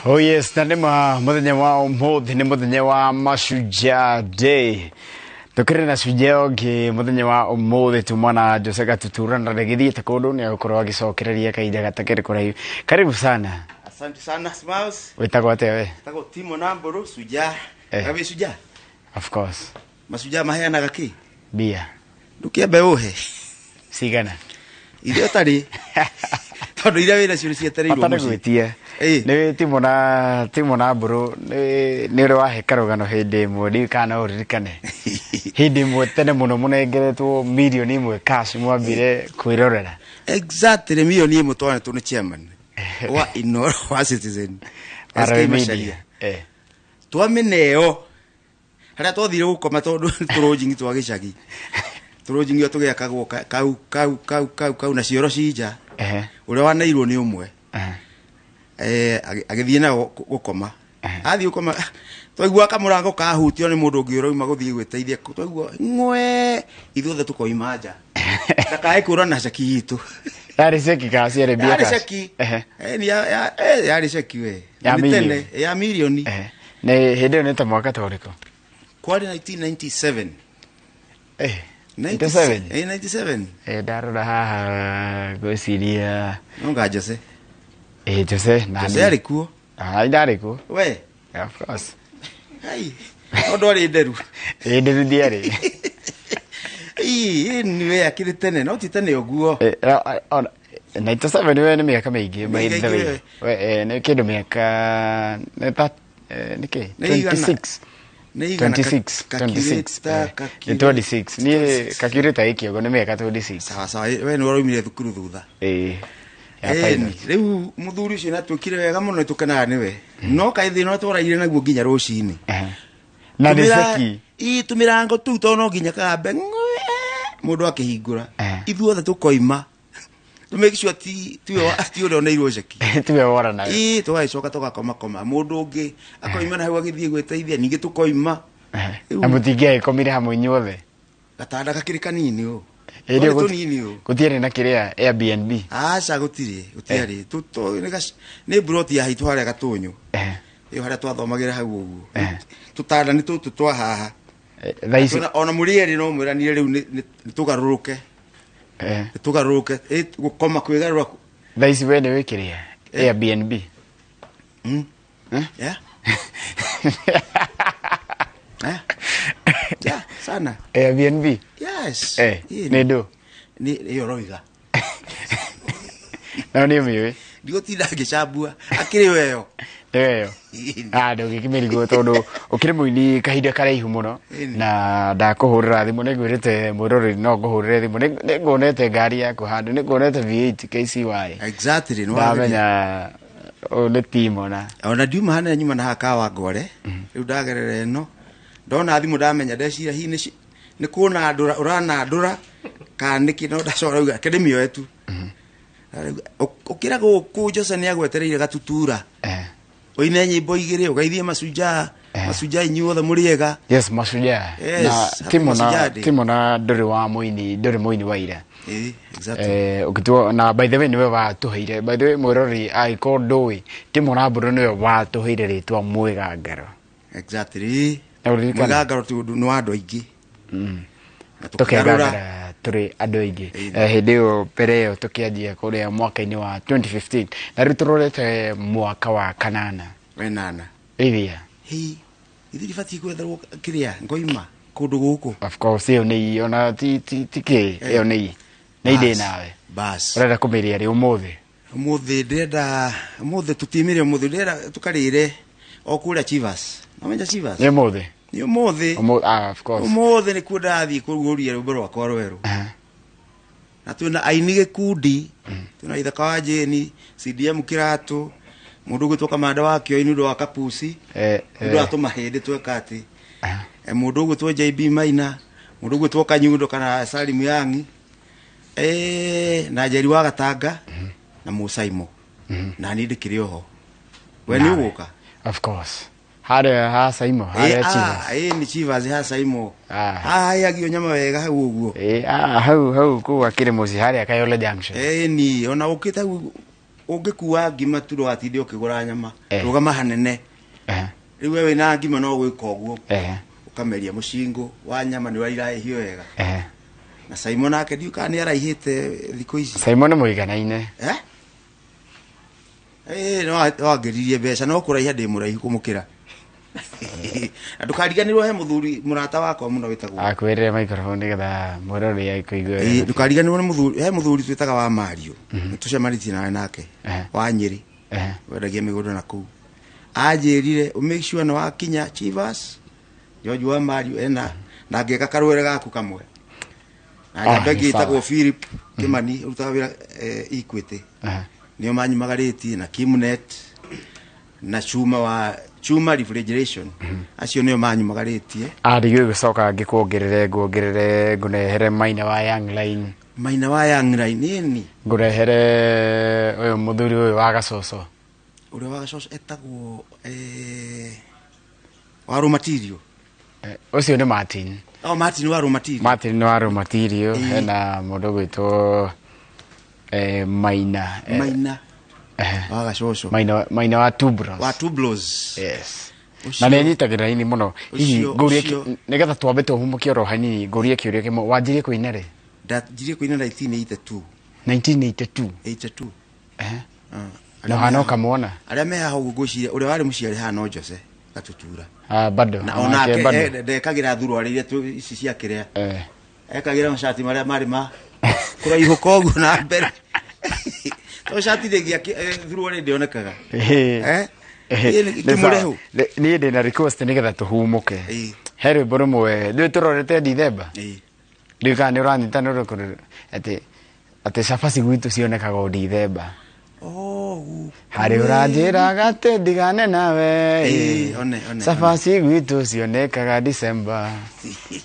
Oh yes, na nĩma mũthenya wa ũmũthĩ nĩ mũthenya wa Mashujaa Day. Tukĩrĩ na shujaa ũngĩ mũthenya wa ũmũthĩ tuma na Jose Gatutura na rĩgĩthiĩte kũndũ nĩ agũkorwo agĩcokereria kahinda gatakĩrĩ kũraihu. Karibu sana. Asante sana Smiles. Wĩtagwo atĩa we? Tagwo Timo Namburu Shujaa. Eh. Kabe Shujaa. Of course. Mashujaa maheanaga kĩ? Bia. Ndũkĩambe ũhe. Cigana? Iria ũtarĩ. Tondũ iria wĩna cio nĩcietereirwo Bata nĩ mũciĩ. gwĩtia. Nĩ Timo Namburu nĩ ũrĩ wahe karũgano hĩndĩ ĩmwe ndiũĩ kana no ũririkane. Hĩndĩ ĩmwe tene mũno mũnengeretwo mirioni ĩmwe cash mwambire kwĩrorera. Exactly mirioni ĩmwe twanetwo nĩ chairman wa Inooro wa Citizen. Wa SK Royal Macharia. Media. Eh. Twamĩneo harĩa twathire gũkoma tondũ tũrũnjingi twa gĩcagi. Tũrũnjingi tũgĩakagwo kau kau kau kau kau na cioro cinja. Ũrĩa waneirwo nĩ ũmwe. Agĩthiĩ nayo gũkoma. Athiĩ gũkoma twaigua kamũrango kahutio nĩ mũndũ ũngĩ ũrauma gũthiĩ gwĩteithia twaigua ng'we ithuothe tũkoima nja. Ndakae kũra na ceki itũ. Yarĩ ceki kana ciarĩ mbia Yarĩ cash? ceki. Ehe. Yarĩ ceki we. Ya Nĩ mirioni. tene, ya mirioni. Nĩ hĩndĩ ĩyo nĩ ta mwaka ta ũrĩkũ? Kwarĩ 1997. 97? 97. Ndarora haha ngwĩciria Nonga Jose. Jose na Jose arĩ kuo. Ah, ndarĩ kuo. We. Yeah, of course. Ai. No ndwarĩ nderu. Nderu ndiarĩ. Ii, nĩ we akĩrĩ tene, no ti tene ũguo. 97 we nĩ mĩaka mĩingĩ by Mĩaka the way. ĩingĩ We, nĩ kĩndũ mĩaka nĩ ta nĩ kĩ? Nĩ igana. 26. Nĩ igana 26, 26. Nĩ 26. Niĩ calculator ĩ kĩongo nĩ mĩaka 26. Sawa sawa, we nĩ ũraumire thukuru thutha. Ya pilot. Rĩu mũthuri ũcio nĩatuĩkire wega mũno nĩtũkenaga nĩwe. No kaĩ thĩna ũrĩa twaraire naguo nginya rũcinĩ. Na nĩ ceki. Ii tũmĩrango tũu tondũ no nginya kagambe ng'we mũndũ akĩhingũra. Ithuothe tũkoima. To make sure ti ũrĩa ũneirwo ceki. Tiwe wora nawe. Ii tũgagĩcoka tũgakomakoma. Mũndũ ũngĩ akoima na hau agĩthiĩ gwĩteithia ningĩ tũkoima. Na mũtingĩagĩkomire hamwe inyuothe. Gatanda gakĩrĩ kanini ũ. Hĩndĩ ĩyo Twarĩ tũnini ũ. gũtiarĩ na kĩrĩa Airbnb. Aca gũtirĩ, gũtiarĩ. Nĩ mburoti ya haitũ harĩa Gatũnyũ. Ĩyo harĩa twathomagĩra hau ũguo. Tũtanda nĩ tũtũ twa haha. Thaa ici Ona mũrĩ erĩ no mwĩranire rĩu nĩ tũgarũrũke. Nĩ tũgarũrũke. Gũkoma kwĩgarũra. Thaa ici we nĩ wĩkĩrĩa Airbnb. Yeah. Yeah, sana. Airbnb. Yes. Nĩ ndũ? Nĩ ĩyo ũroiga. No nĩ ũmĩũĩ. Ndigũtinda ngĩcambua. Akĩrĩ weyo. Nĩ weyo. Ah, ndũngĩkĩmĩrigwo tondũ ũkĩrĩ mũini kahinda karaihu mũno na ndakũhũrĩra thimũ nĩngwĩrĩte mwĩroreri no ngũhũrĩre thimũ nĩnguonete ngari yaku handũ nĩnguonete V8 KCY. Exactly, nĩ ndamenya ũyũ nĩ Timo na ona ndiuma hana nyuma na haka wa ngore rĩu ndagerera ĩno ndona thimũ ndamenya ndeciria hihi nĩ kũnandũra ũranandũra kana nĩkĩ no ndacoka rauga ke ndĩmĩoe tu. Ũkĩra gũkũ Jose nĩagwetereire Gatutura. Ũine nyĩmbo igĩrĩ ũgeithie Mashujaa. Mashujaa inyuothe mũrĩ ega. Yes, Mashujaa. Yes, Na happy Timo na Mashujaa Day. Timo na ndũrĩ wa mũini, ndũrĩ mũini wa ira. Exactly. Ũgĩtua na by the way nĩwe watũheire. By the way mwĩroreri angĩkorwo ndũĩ Timo Namburu nĩwe watũheire rĩtwa Mwĩgangaro. Exactly. Na ũririkane? Mwĩgangaro ti ũndũ nĩ wa andũ aingĩ. Na Tũkegangara tũrĩ andũ aingĩ. Hĩndĩ ĩyo mbere ĩyo tũkĩanjia kũrĩa mwaka-inĩ wa 2015 na rĩu tũrorete mwaka wa kanana. Wenana. Ithia. Hĩ, ithuĩ ndibatiĩ gwetherwo kĩrĩa ngoima kũndũ gũkũ. Of course ĩyo nĩ ona ti kĩ ĩyo nĩ nĩ ndĩ nawe. Bas. Ũrenda kũmĩrĩa rĩ ũmũthĩ? Ũmũthĩ ndĩrenda ũmũthĩ tũtimĩre ũmũthĩ ndĩrenda tũkarĩre o kũrĩa Chivas. Wamenya Chivas? Nĩ ũmũthĩ? Nĩ ũmũthĩ. Of course. Ũmũthĩ nĩkuo ndathiĩ kũrugũria rwĩmbo rwakwa rwerũ. Na twĩna aini gĩkundi, twĩna Ithaka wa Jane, CDM Kĩratũ, mũndũ ũgwĩtwo Kamanda wa Kĩoi nĩ ũndũ wa Kapusi, nĩ ũndũ wa tũmahĩndĩ tweka atĩ. Mũndũ ũgwĩtwo JB Maina, mũndũ ũgwĩtwo Kanyundo kana Salim Yangi, na Njeri wa Gatanga, na Mũsaimo. Na niĩ ndĩkĩrĩ oho. We nĩ ũgũka? Of course. Harĩa ha Saimo, harĩa Chivas. Nĩ Chivas ha Saimo. Haheagio nyama wega hau ũguo. Hau hau kũu akĩrĩ mũciĩ harĩa Kayole Junction. Ni ona ũkĩte hau ũngĩkua ngima tu ndũgatinde ũkĩgũra nyama. Rũgama hanene. Rĩu we wĩna ngima no gwĩka ũguo. Ũkameria mũcingũ wa nyama nĩ ũrĩa iraihio wega. Na Saimo nake ndiũĩ kana nĩ araihĩte thikũ ici. Saimo nĩ mũiganaine. No wangĩririe mbeca no kũraiha ndĩ mũraihu kũmũkĩra. Na ndũkariganĩrwo he mũthuri mũrata wakwa mũno wĩtagwo. Akwĩrĩre microphone nĩgetha mũrori akũigue. Ndũkariganĩrwo nĩ mũthuri, he mũthuri twĩtaga wa Mario. Tũcemanĩtie nawe nake. Wa Nyĩrĩ. Wendagia mĩgũnda na kũu. Anjĩrire make sure nĩ wakinya Chivas. George wa Mario ena na ngĩka karwere gaku kamwe. Na njamba ĩngĩ ĩtagwo Philip Kimani ũrutaga wĩra Equity. Nĩo manyumagarĩtie na Kimnet na Chuma wa Chuma refrigeration. Acio nĩo manyumagarĩtie. Ndigĩrĩire gũcoka ngĩkuongerere nguongerere ngũnehere Maina wa Young Line. Maina wa Young Line nĩ ngũrehere ũyũ mũthuri ũyũ wa Gacoco. Ũrĩa wa Gacoco etagwo wa raw material. Ũcio nĩ Martin. Oh, Martin wa raw material. Martin wa raw material hena mũndũ ũgwĩtwo Maina. Maina. Wa Gacoco. Maina wa Tubros. Wa Tubros. Yes. Na nĩ nyitagĩrĩra ini mũno. Hihi ngũrie nĩgetha twambe tũhumũkie oro hanini ngũrie kĩũria kĩmwe. Wanjirie kũina rĩ? Ndanjirie kũina 1982. 1982. 82. Na hana ũkamwona? Arĩa me haha ũguo ngwĩciria ũrĩa warĩ mũciari haha no Jose Gatutura. Bado. Na onake ndekagĩra thuruarĩ iria ici cia kĩrĩa. Ekagĩra macati marĩa marĩ ma kũraihũka ũguo na mbere. To cati rĩngĩ thuruarĩ ndĩonekaga. Kĩmũrehu. Niĩ ndĩna request nĩgetha tũhumũke. He rwĩmbo rũmwe rĩu tũrorete Dithemba. Ndiũĩ kana nĩ ũranyita nĩ ũrĩkũ atĩ cabaci gwitũ cionekaga o Dithemba. Harĩ ũranjĩraga atĩ ndigane nawe. Cabaci gwitũ cionekaga December.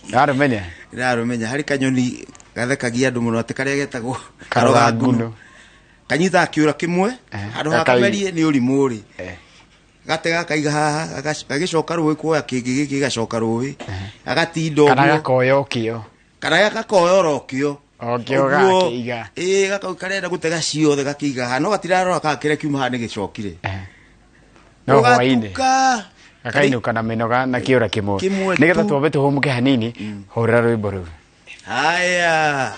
Nĩwarũmenya? Nĩrarũmenya. Harĩ kanyoni gathekagia andũ mũno atĩ karĩa getagwo karoga nguno. Kanyitaga kĩũra kĩmwe handũ ha kamerie nĩ ũrimũ rĩ. Gate gakaiga haha gagĩcoka rũĩ kuoya kĩngĩ gĩkĩ gĩgacoka rũĩ. Agatinda ũguo. Kana gakoya ũkĩo. Kana gakoya oro ũkĩo. Okĩo gakĩiga. Gakau karenda gũtega ciothe gakĩiga haha no gatirarora kana kĩrĩa kiuma haha nĩ gĩcokire. No hwaĩ-inĩ. Gakainũka na mĩnoga na kĩũra kĩmwe. Nĩgetha twambe tũhũmũke hanini, hũrĩra rwĩmbo rũu. Haya.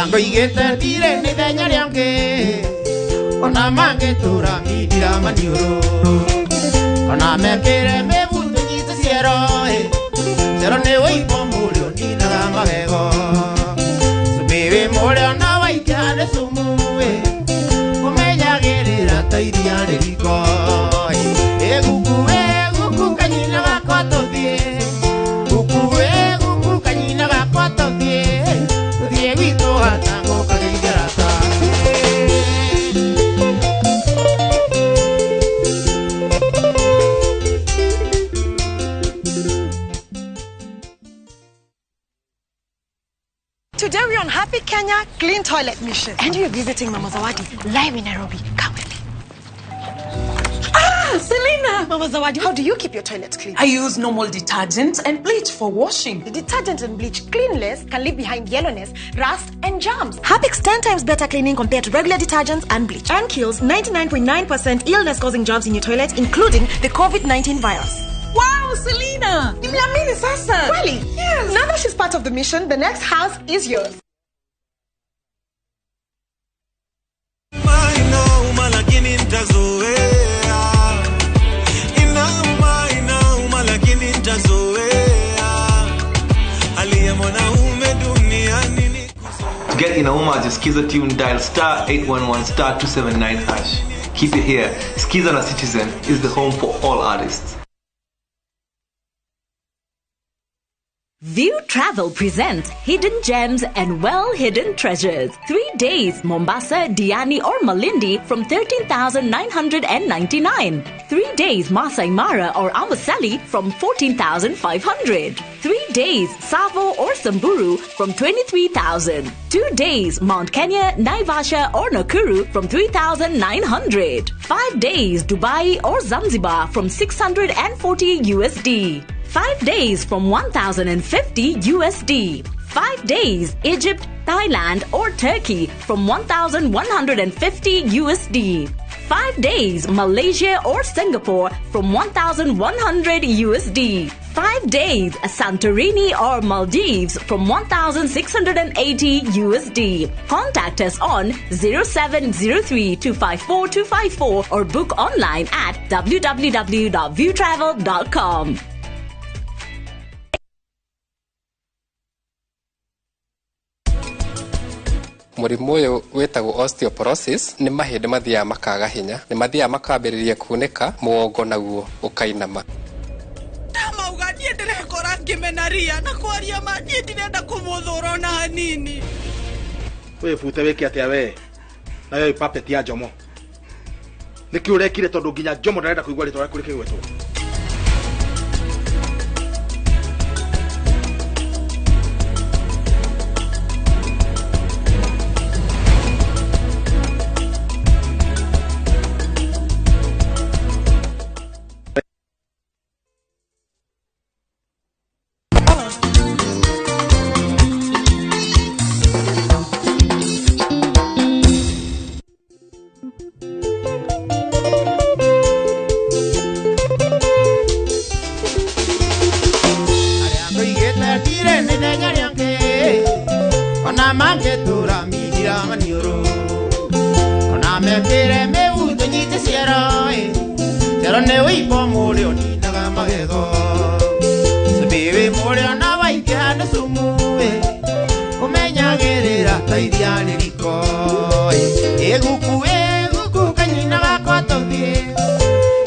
Ngoigĩte ndire nĩ ithenya rĩangĩ ona mangĩtũra mindira maniũrũ ona mekĩre mĩbuto nyite ciero ciero nĩ wĩimbo mũrĩo ninaga magego cumbĩ wĩ mũrĩo na waikia nĩ cumu ũmenyagĩrĩra ta iria rĩ riko ĩguku ĩguku kanyina gakwa tũthiĩ guku ĩguku kanyina gakwa tũthiĩ tũthiĩ gwitũ hatango kageithia rata. Today we're on Happy Kenya Clean Toilet Mission. And we're visiting Mama Zawadi live in Nairobi. Come with me. Ah, Selena! Mama Zawadi, how do you keep your toilet clean? I use normal detergent and bleach for washing. The detergent and bleach cleanless can leave behind yellowness, rust, and germs. Harpic's 10 times better cleaning compared to regular detergents and bleach. And kills 99.9% illness-causing germs in your toilet, including the COVID-19 virus. Wow, Selena! Nimeamini sasa. Really? Yes. Now that she's part of the mission, the next house is yours. Lakini nitazoea. Inauma, inauma, lakini Mwanaume duniani ni To get Inauma as your Skiza tune, dial star 811 star 279 hash. Keep it here. Skiza na Citizen is the home for all artists. View Travel presents Hidden Gems and Well-Hidden Treasures. 3 days, Mombasa, Diani or Malindi from 13,999. 3 days, Masai Mara or Amboseli from 14,500. 3 days, Savo or Samburu from 23,000. 2 days, Mount Kenya, Naivasha or Nakuru from 3,900. 5 days, Dubai or Zanzibar from 640 USD. 5 days from 1,050 USD. 5 days, Egypt, Thailand or Turkey from 1,150 USD. 5 days, Malaysia or Singapore from 1,100 USD. 5 days, Santorini or Maldives from 1,680 USD. Contact us on 0703 254 254 or book online at www.viewtravel.com. Mũrimũ ũyũ wĩtagwo osteoporosis nĩ mahĩndĩ mathiaga makaga hinya, nĩ mathiaga makambĩrĩria kunĩka, mũgongo naguo ũkainama. Ndamauga niĩ ndĩrekora ngĩmena ria na kwaria ma niĩ ndirenda kũmũthũra ona hanini. Wĩbute wĩke atĩa we nayo ipapeti ya Njomo nĩkĩ ũrekire tondũ nginya Njomo ndarenda kũigua rĩtwa rĩaku rĩkĩgwetwo. Ndoigĩte ndirĩ nĩ ithenya rĩangĩ ona mangĩtũra mindira maniũrũ ona mekĩre mĩbuto nyite ciero ĩ ciero nĩ wĩimbo mũrĩ ũninaga magego cumbĩ wĩ mũrĩo na waingĩha nĩ cumu ĩ kũmenyagĩrĩra ta iria rĩ riko ĩ ĩguku ĩguku kanyina gakwa tũthiĩ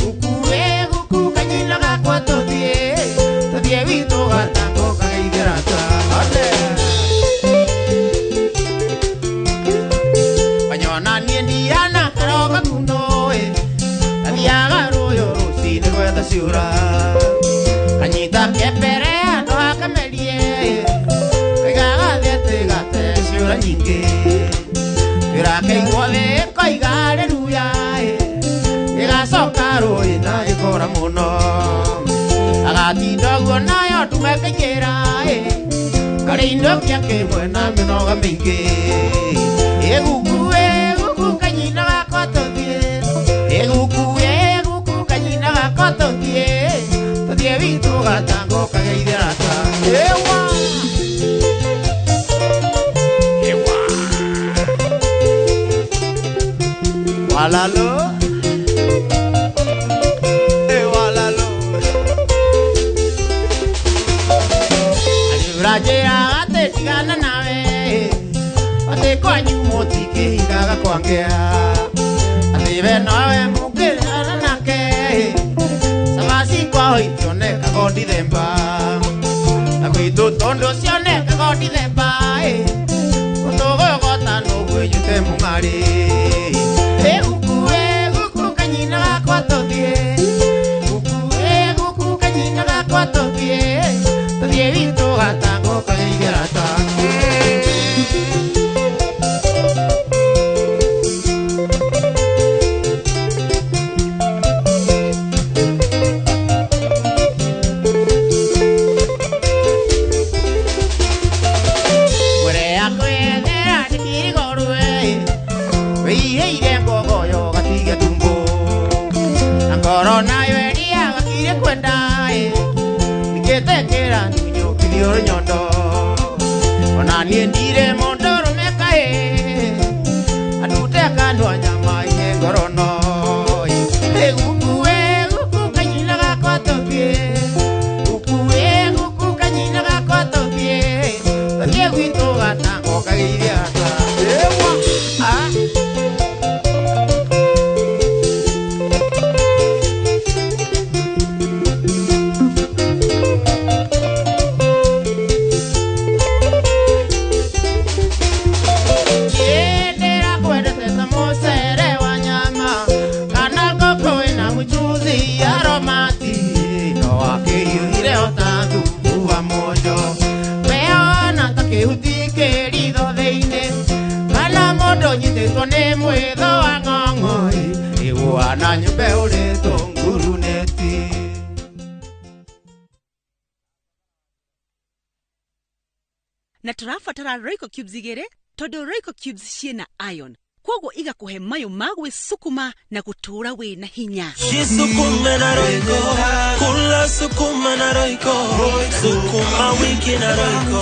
guku ĩguku kanyina gakwa tũthiĩ tũthiĩ witũ gatango kageithĩra ta ate wanyona niĩ ndiana karoga kuno ĩ athiaga rũyũ rũcinĩ gwetha ciũra kanyita kembere andũ akamerie kaigaga thĩ atĩ gate ciũra nyingĩ wĩra keigwo thĩ koiga haleluya ĩ ĩgacoka rũĩ na ĩkora mũno agatinda ũguo nayo ndume kaingĩra ĩ karĩ indo kĩa kĩmwe na mĩnoga mĩingĩ ĩguku ĩguku kanyina gakwa tũthiĩ ĩguku ĩguku kanyina gakwa tũthiĩ tũthiĩ witũ gatango kageithĩra ta ĩwa ĩwa walalo walalo ũranjĩra atĩ ndigana nawe atĩ kwanyu mũtikĩhingaga kwangĩa atĩ we nowe mũngĩrĩana nake cabaci kwao itionekaga o Dithemba na gwitũ tondũ cionekaga o Dithemba ũtũgũgota nũguĩnyute mũng'arĩ ĩguku ĩguku kanyina gakwa tũthiĩ guku ĩguku kanyina gakwa tũthiĩ tũthiĩ witũ gatango kageithĩra ta. Mwere akwethera ndĩkĩrĩgorwe wĩihĩire ngogoyo gatige tumbo na ngoro nayo ĩrĩa gakire kwenda ĩ nĩkĩtekĩra ndunyũkithio rũnyondo ona niĩ ndirĩ mũndũ rũme kaĩ andute kanua nyama ine ngorono ĩguku ĩguku kanyina gakwa tũthiĩ guku ĩguku kanyina gakwa tũthiĩ kĩhuti kĩritho thĩinĩ kana mũndũ nyitĩtwo nĩ mwĩtho wa ng'ong'oi ĩgũana nyũmba ĩhũrĩtwo nguruneti. Na tũrabatara Royco cubes igĩrĩ tondũ Royco cubes ciĩna iron koguo igakũhe mayũ ma gwĩcukuma na gũtũũra wĩna hinya. Jisukume na Royco, kula sukuma na Royco, sukuma wiki na Royco.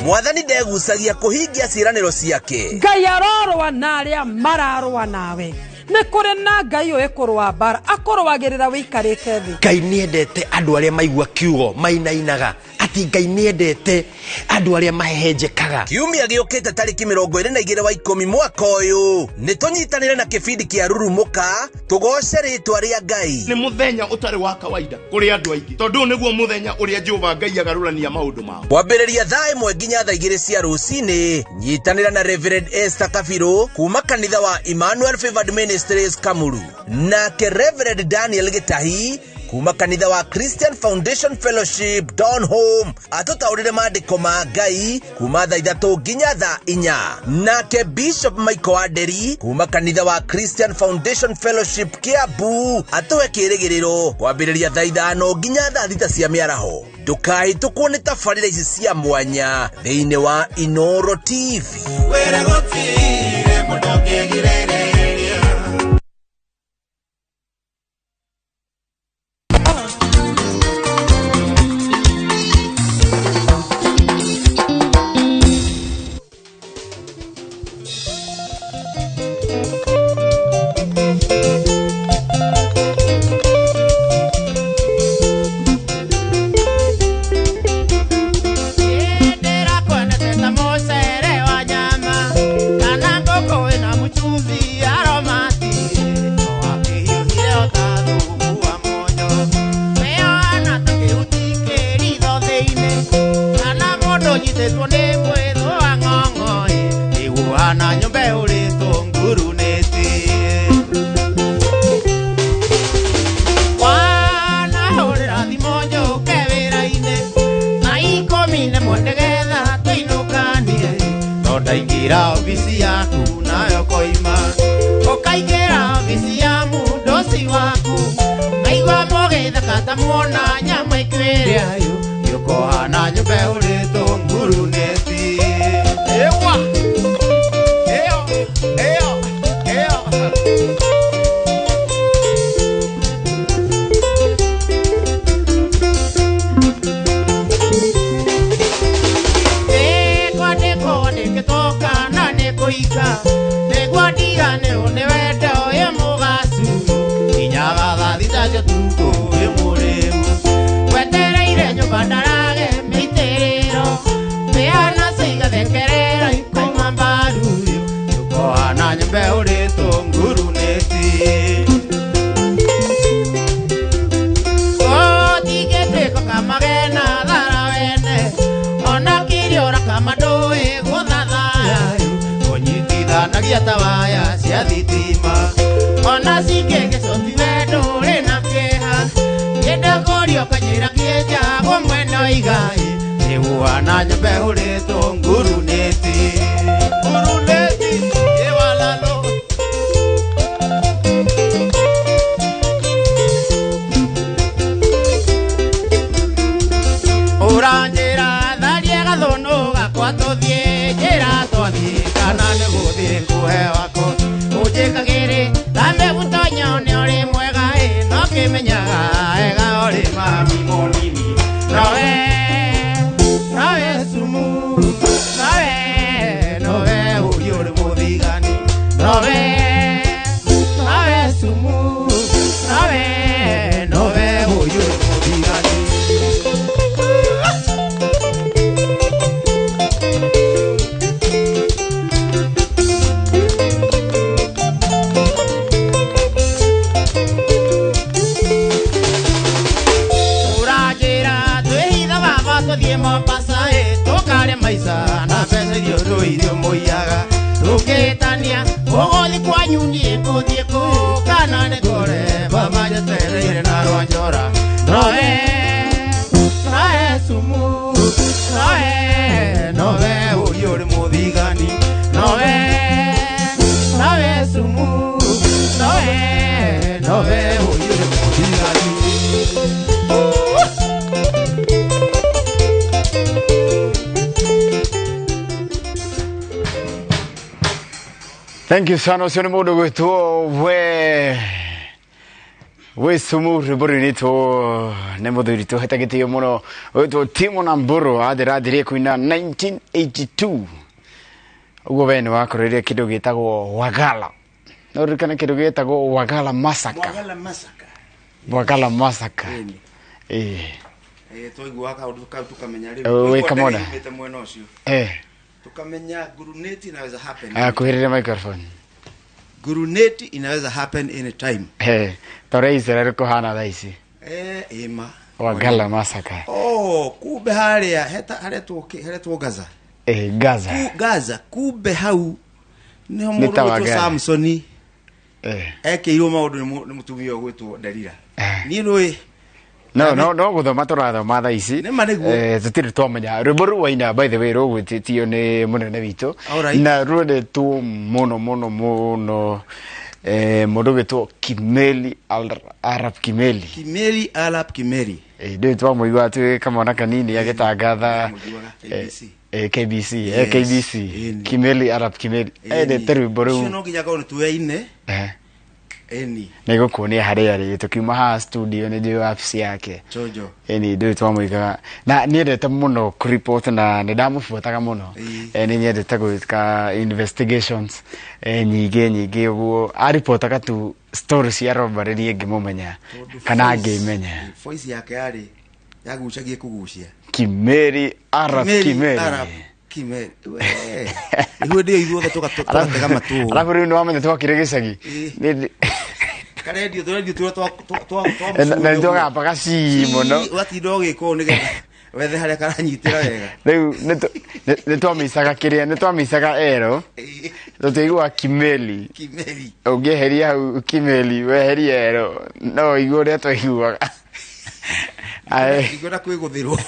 Mwathani ndegucagia kũhingia ciĩranĩro ciake. Ngai arorũa na arĩa mararũa nawe. Nĩ kũrĩ na Ngai ũĩ kũrũa mbara akũrũagĩrĩra wĩikarĩte thĩ. Ngai nĩendete andũ arĩa maigua kiugo mainainaga ati Ngai nĩendete andũ arĩa mahehenjekaga. Kiumia gĩũkĩte tarĩki 22 wa 10 mwaka ũyũ nĩ tũnyitanĩre na kĩbindi kĩa Rurumũka tũgooce rĩtwa rĩa Ngai. Nĩ mũthenya ũtarĩ wa kawaida kũrĩ andũ aingĩ tondũ nĩguo mũthenya ũrĩa Jehova Ngai agarũrania maũndũ mao. Kwambĩrĩria thaa 1 nginya thaa 2 cia rũcinĩ nyitanĩra na Reverend Esther Kabirũ kuma kanitha wa Emmanuel Favored Ministries Kamuru nake Reverend Daniel Gitahi kuma kanitha wa Christian Foundation Fellowship Don Home atũtaũrĩre maandĩko ma Ngai kuma thaa 3 nginya thaa 4 nake Bishop Michael Aderi kuma kanitha wa Christian Foundation Fellowship Kiambu atũhe kĩrĩgĩrĩro kwambĩrĩria thaa 5 nginya thaa 6 cia mĩaraho. Ndũkahĩtũkwo nĩ tabarĩra ici cia mwanya thĩinĩ wa Inoro TV. Wĩra gũtirĩ mũndũ ũngĩgirĩrĩria. Maica na mbeca iria ũrũire mũiyaga tũngĩtania. Ndũgũthiĩ kwanyu niĩ ngũthiĩ kũ kana nĩ kũrĩ baba njetereire na rwanjora nowe nowe sumu nowe nowe ũyũ ũrĩ mũthigani nowe nowe sumu nowe nowe ũyũ ũrĩ mũthigani. Thank you sana ucio nĩ mũndũ gwĩtwo we wĩ sumu rwĩmbo rũinĩtwo nĩ mũthuri tũhete gĩtĩo mũno wĩtwo Timo na Mburu athĩrathirie kũina 1982 ũguo we nĩ wakoreire kĩndũ gĩtagwo Wagala no ririkane kĩndũ gĩtagwo Wagala Massacre. Wagala Massacre. Wagala Massacre. Eh twaiguaga kaũndũ kau tukamenya rĩu wĩ kamona mwena ũcio tukamenya guruneti inaweza happen. Kuhirire microphone. Guruneti inaweza happen anytime. Tore Israel kuhana thaa ici. Ima. Wagala Massacre. Oh, kumbe haria heretwo Gaza. Gaza. Gaza kumbe hau niho mũndũ gwĩtwo Samsoni. Ekeirwo maũndũ nĩ mũtumia ũgwĩtwo Delila. Niĩ nũĩ No guthoma tũrathoma thaa ici tũtirĩ twamenya rwĩmbo rũu waina by the way rũgwĩtĩtio nĩ mũnene witũ na rwendetwo mũno mũno mũno mũndũ wĩtwo Kimeli Arap Kimeli. Kimeli Arap Kimeli. Ndũĩ twamũigua twĩ kamwana kanini agĩtangatha KBC KBC Kimeli Arap Kimeli endete rwĩmbo rũu. Ũcio no nginya korwo nĩ tuoyaine. Eni nĩgũkuonia harĩa arĩ tũkiuma haha studio nĩ njũĩ wabici yake Jojo. Eni ndũĩ twamũigaga na niendete mũno kũreport na nĩ ndamũbuataga mũno nĩ nyendete gwĩka investigations nyingĩ nyingĩ ũguo aripotaga tu stories cia robbery niĩ ngĩmũmenya kana ngĩmenya voice yake yarĩ yagucagie kũgucia Kimeli Arap Kimeli. Arap Kimeli. Nĩguo ndĩyo ithuothe tũgatega matũ. Arabu rĩu nĩwamenya twakire gĩcagi karendio tũrendio tũrĩa twa na nĩtwagambaga cii mũno ũgatinda ũgĩka ũũ nĩgetha wethe harĩa karanyitĩra wega. Rĩu nĩtwamicaga kĩrĩa nĩtwamicaga ero tũtiaiguaga Kimeli. Kimeli ũngĩeheria hau Kimeli weherie ero no ũigue ũrĩa twaiguaga. Ndikwenda kwĩgũthĩrwo.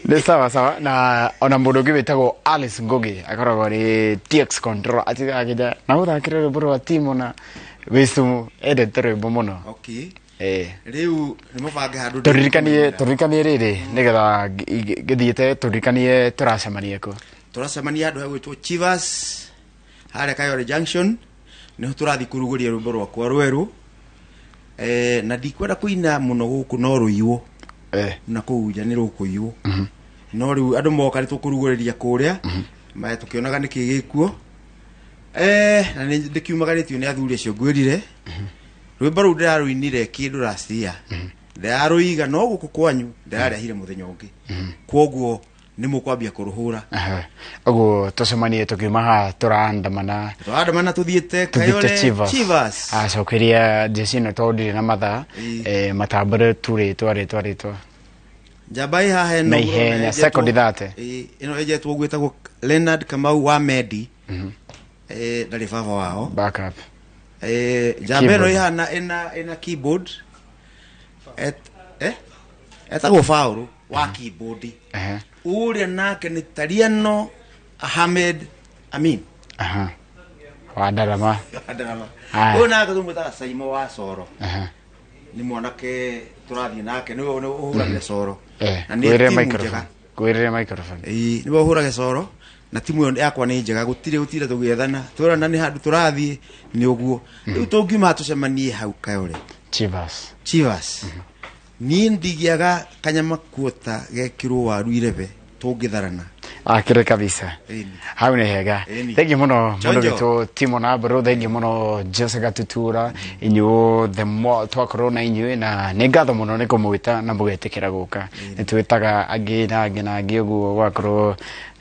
Nĩ sawa sawa na ona mũndũ ũngĩ wĩtagwo Alice Ngugi akoragwo arĩ TX Control atigaga akĩnja na gũthakĩra rwĩmbo rwa Timo na Wĩsumu endete rwĩmbo mũno. Okay. Rĩu nĩ mũbange handũ tũririkanie rĩrĩ nĩgetha ngĩthiĩte tũririkanie tũracemania kũ. Tũracemania handũ hegwĩtwo Chivas harĩa Kayole Junction nĩho tũrathiĩ kũrugũria rwĩmbo rwakwa rwerũ na ndikwenda kũina mũno gũkũ no rũiywo na kũu nja nĩ rũkũiywo no rĩu andũ moka nĩ tũkũrugũrĩria kũrĩa tũkĩonaga nĩkĩ gĩkuo na nĩ ndĩkiumagarĩtio nĩ athuri acio ngwĩrire rwĩmbo rũu ndĩrarũinire kĩndũ last year ndĩrarũiga no gũkũ kwanyu ndĩrarehire mũthenya ũngĩ kwoguo nĩ mũkwambia kũrũhũra. Ũguo tũcemanie tũkiuma haha tũraandamana tũthiĩte Kayole Chivas acokeria njeci ĩno tondũ ndirĩ na mathaa matambũre tu rĩtwa rĩtwa rĩtwa njamba ĩ haha ĩno na ihenya sekondi 30 ĩno ĩnjetwo gwĩtagwo Leonard Kamau wa Mendi ndarĩ baba wao backup njamba ĩno ĩhana ĩna keyboard etagwo Faũrũ wa keyboard ũrĩa nake nĩ Tariano Ahmed Amin wa Ndarama ũyũ nake tũmwĩtaga Saimo wa Coro nĩ mwanake tũrathiĩ nake nĩwe ũhũragĩra coro na nĩ timu njega kwĩrĩre microphone nĩwe ũhũrage coro na timu ĩyo yakwa nĩ njega gũtirĩ gũtinda tũgĩethana twĩrana nĩ handũ tũrathiĩ nĩ ũguo rĩu tũngiuma tũcemanie hau Kayole Chivas niĩ ndigĩaga kanyama kuota gekĩrwo waru irebe tũngĩtharana akire kabisa hau nĩ hega thengiũ mũno mũndũ witũ Timo na Mburu thengiũ mũno Jose Gatutura inyuothe twakorwo na inyuĩ na nĩ ngatho mũno nĩ kũmwĩta na mũgetĩkĩra gũka nĩ twĩtaga angĩ na angĩ na angĩ ũguo gwakorwo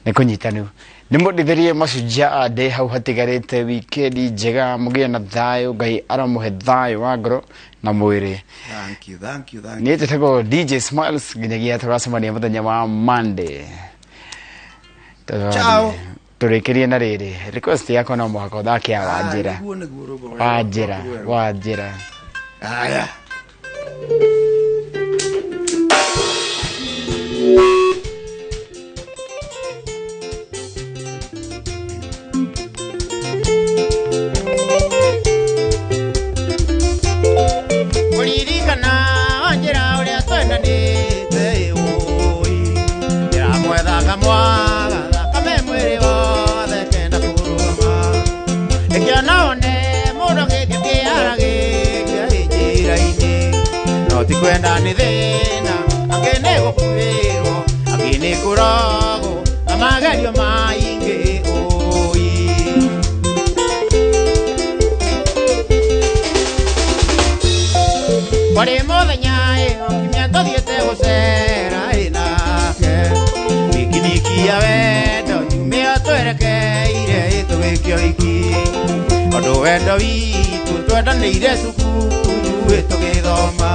nĩ kũnyitanu nĩ mũndithĩrie Mashujaa Day hau hatigarĩte wikendi njega mũgĩe na thayũ Ngai aramũhe thayũ wa ngoro na mwĩrĩ. Thank you, thank you, thank you. Niĩ njĩtagwo DJ Smiles nginyagia tũgacemania mũthenya wa Monday. Ciao. Tũrĩkĩrie na rĩrĩ request yakwa no mũhaka ũthake ya Wanjĩra. Nĩguo nĩguo rwĩmbo rwakwa Wanjĩra rwerũ. Wanjĩra. Aya. Kũririkana Wanjĩra ũrĩa twendanĩte ĩũi ndĩramwethaga mwaga thakame mwĩrĩ wothe kenda kũrũgama ĩkĩona one mũndũ agĩthiĩ kĩaragĩria ĩ njĩra-inĩ no ti kwenda nĩ thĩna angĩ nĩ gũkuĩrwo angĩ nĩ kũrogwo na magerio maingĩ ũi. Kwarĩ mũthenya ĩyo kiumia tũthiĩte gũcera ĩ nake pikiniki ya wendo yumĩo twerekeire ĩ tũgĩkio iki ũndũ wendo witũ twendanĩire cukuru ĩ tũgĩthoma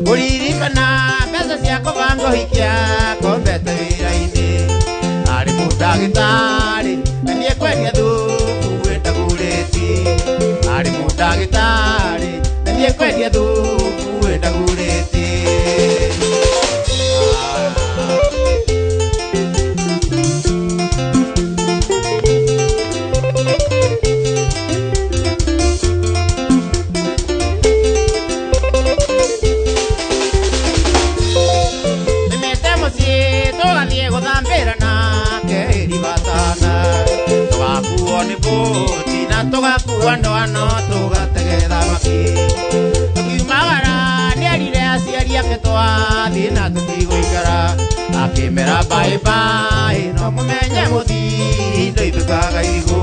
kũririkana mbeca cia kũbanga ũhiki akombete wĩra-inĩ arĩ mũndagĩtarĩ na niĩ kwendia thubu wĩtagurĩti arĩ mũndagĩtarĩ na niĩ kwendia thubu wĩtagurĩti. Nimete mũciĩ tũgathiĩ gũthambĩra nake iribatana tũgakuo nĩ bũti na tũgakua ndwano tũgatege thamaki tũkiumagara nĩerire aciari ake twathiĩ na tũtigũikara akĩmera bye no mũmenye mũthii ndoitũkaga irigũ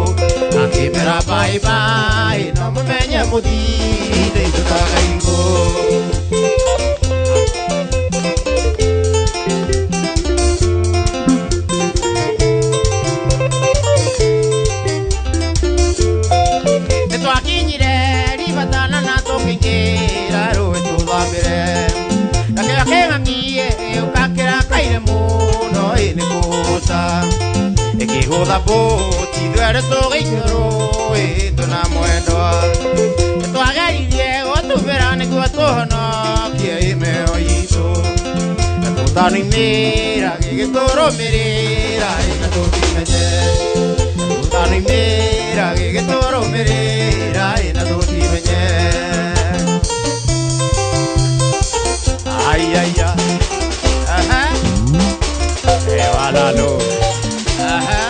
akĩmera bye no mũmenye mũthii ndoitũkaga irigũ. Nĩtwakinyire ribatana na tũkĩingĩra rũĩ tũthambĩre nakĩo kĩng'ang'ie gĩũka kĩrakaire mũno ĩ nĩ kũũca ĩkĩgũtha mbũti ithuerĩ tũgĩikio rũĩ twĩna mwendwa nĩtwageririe gũtubĩra nĩguo tũhonokie ĩ mĩoyo itũ na tũtanoimĩra gĩgĩtũrũmĩrĩra ĩ na tũtimenye tũtanoimĩra gĩgĩtũrũmĩrĩra ĩ na tũtimenye. Ai ai ai. Aha. Ewalalo. Aha.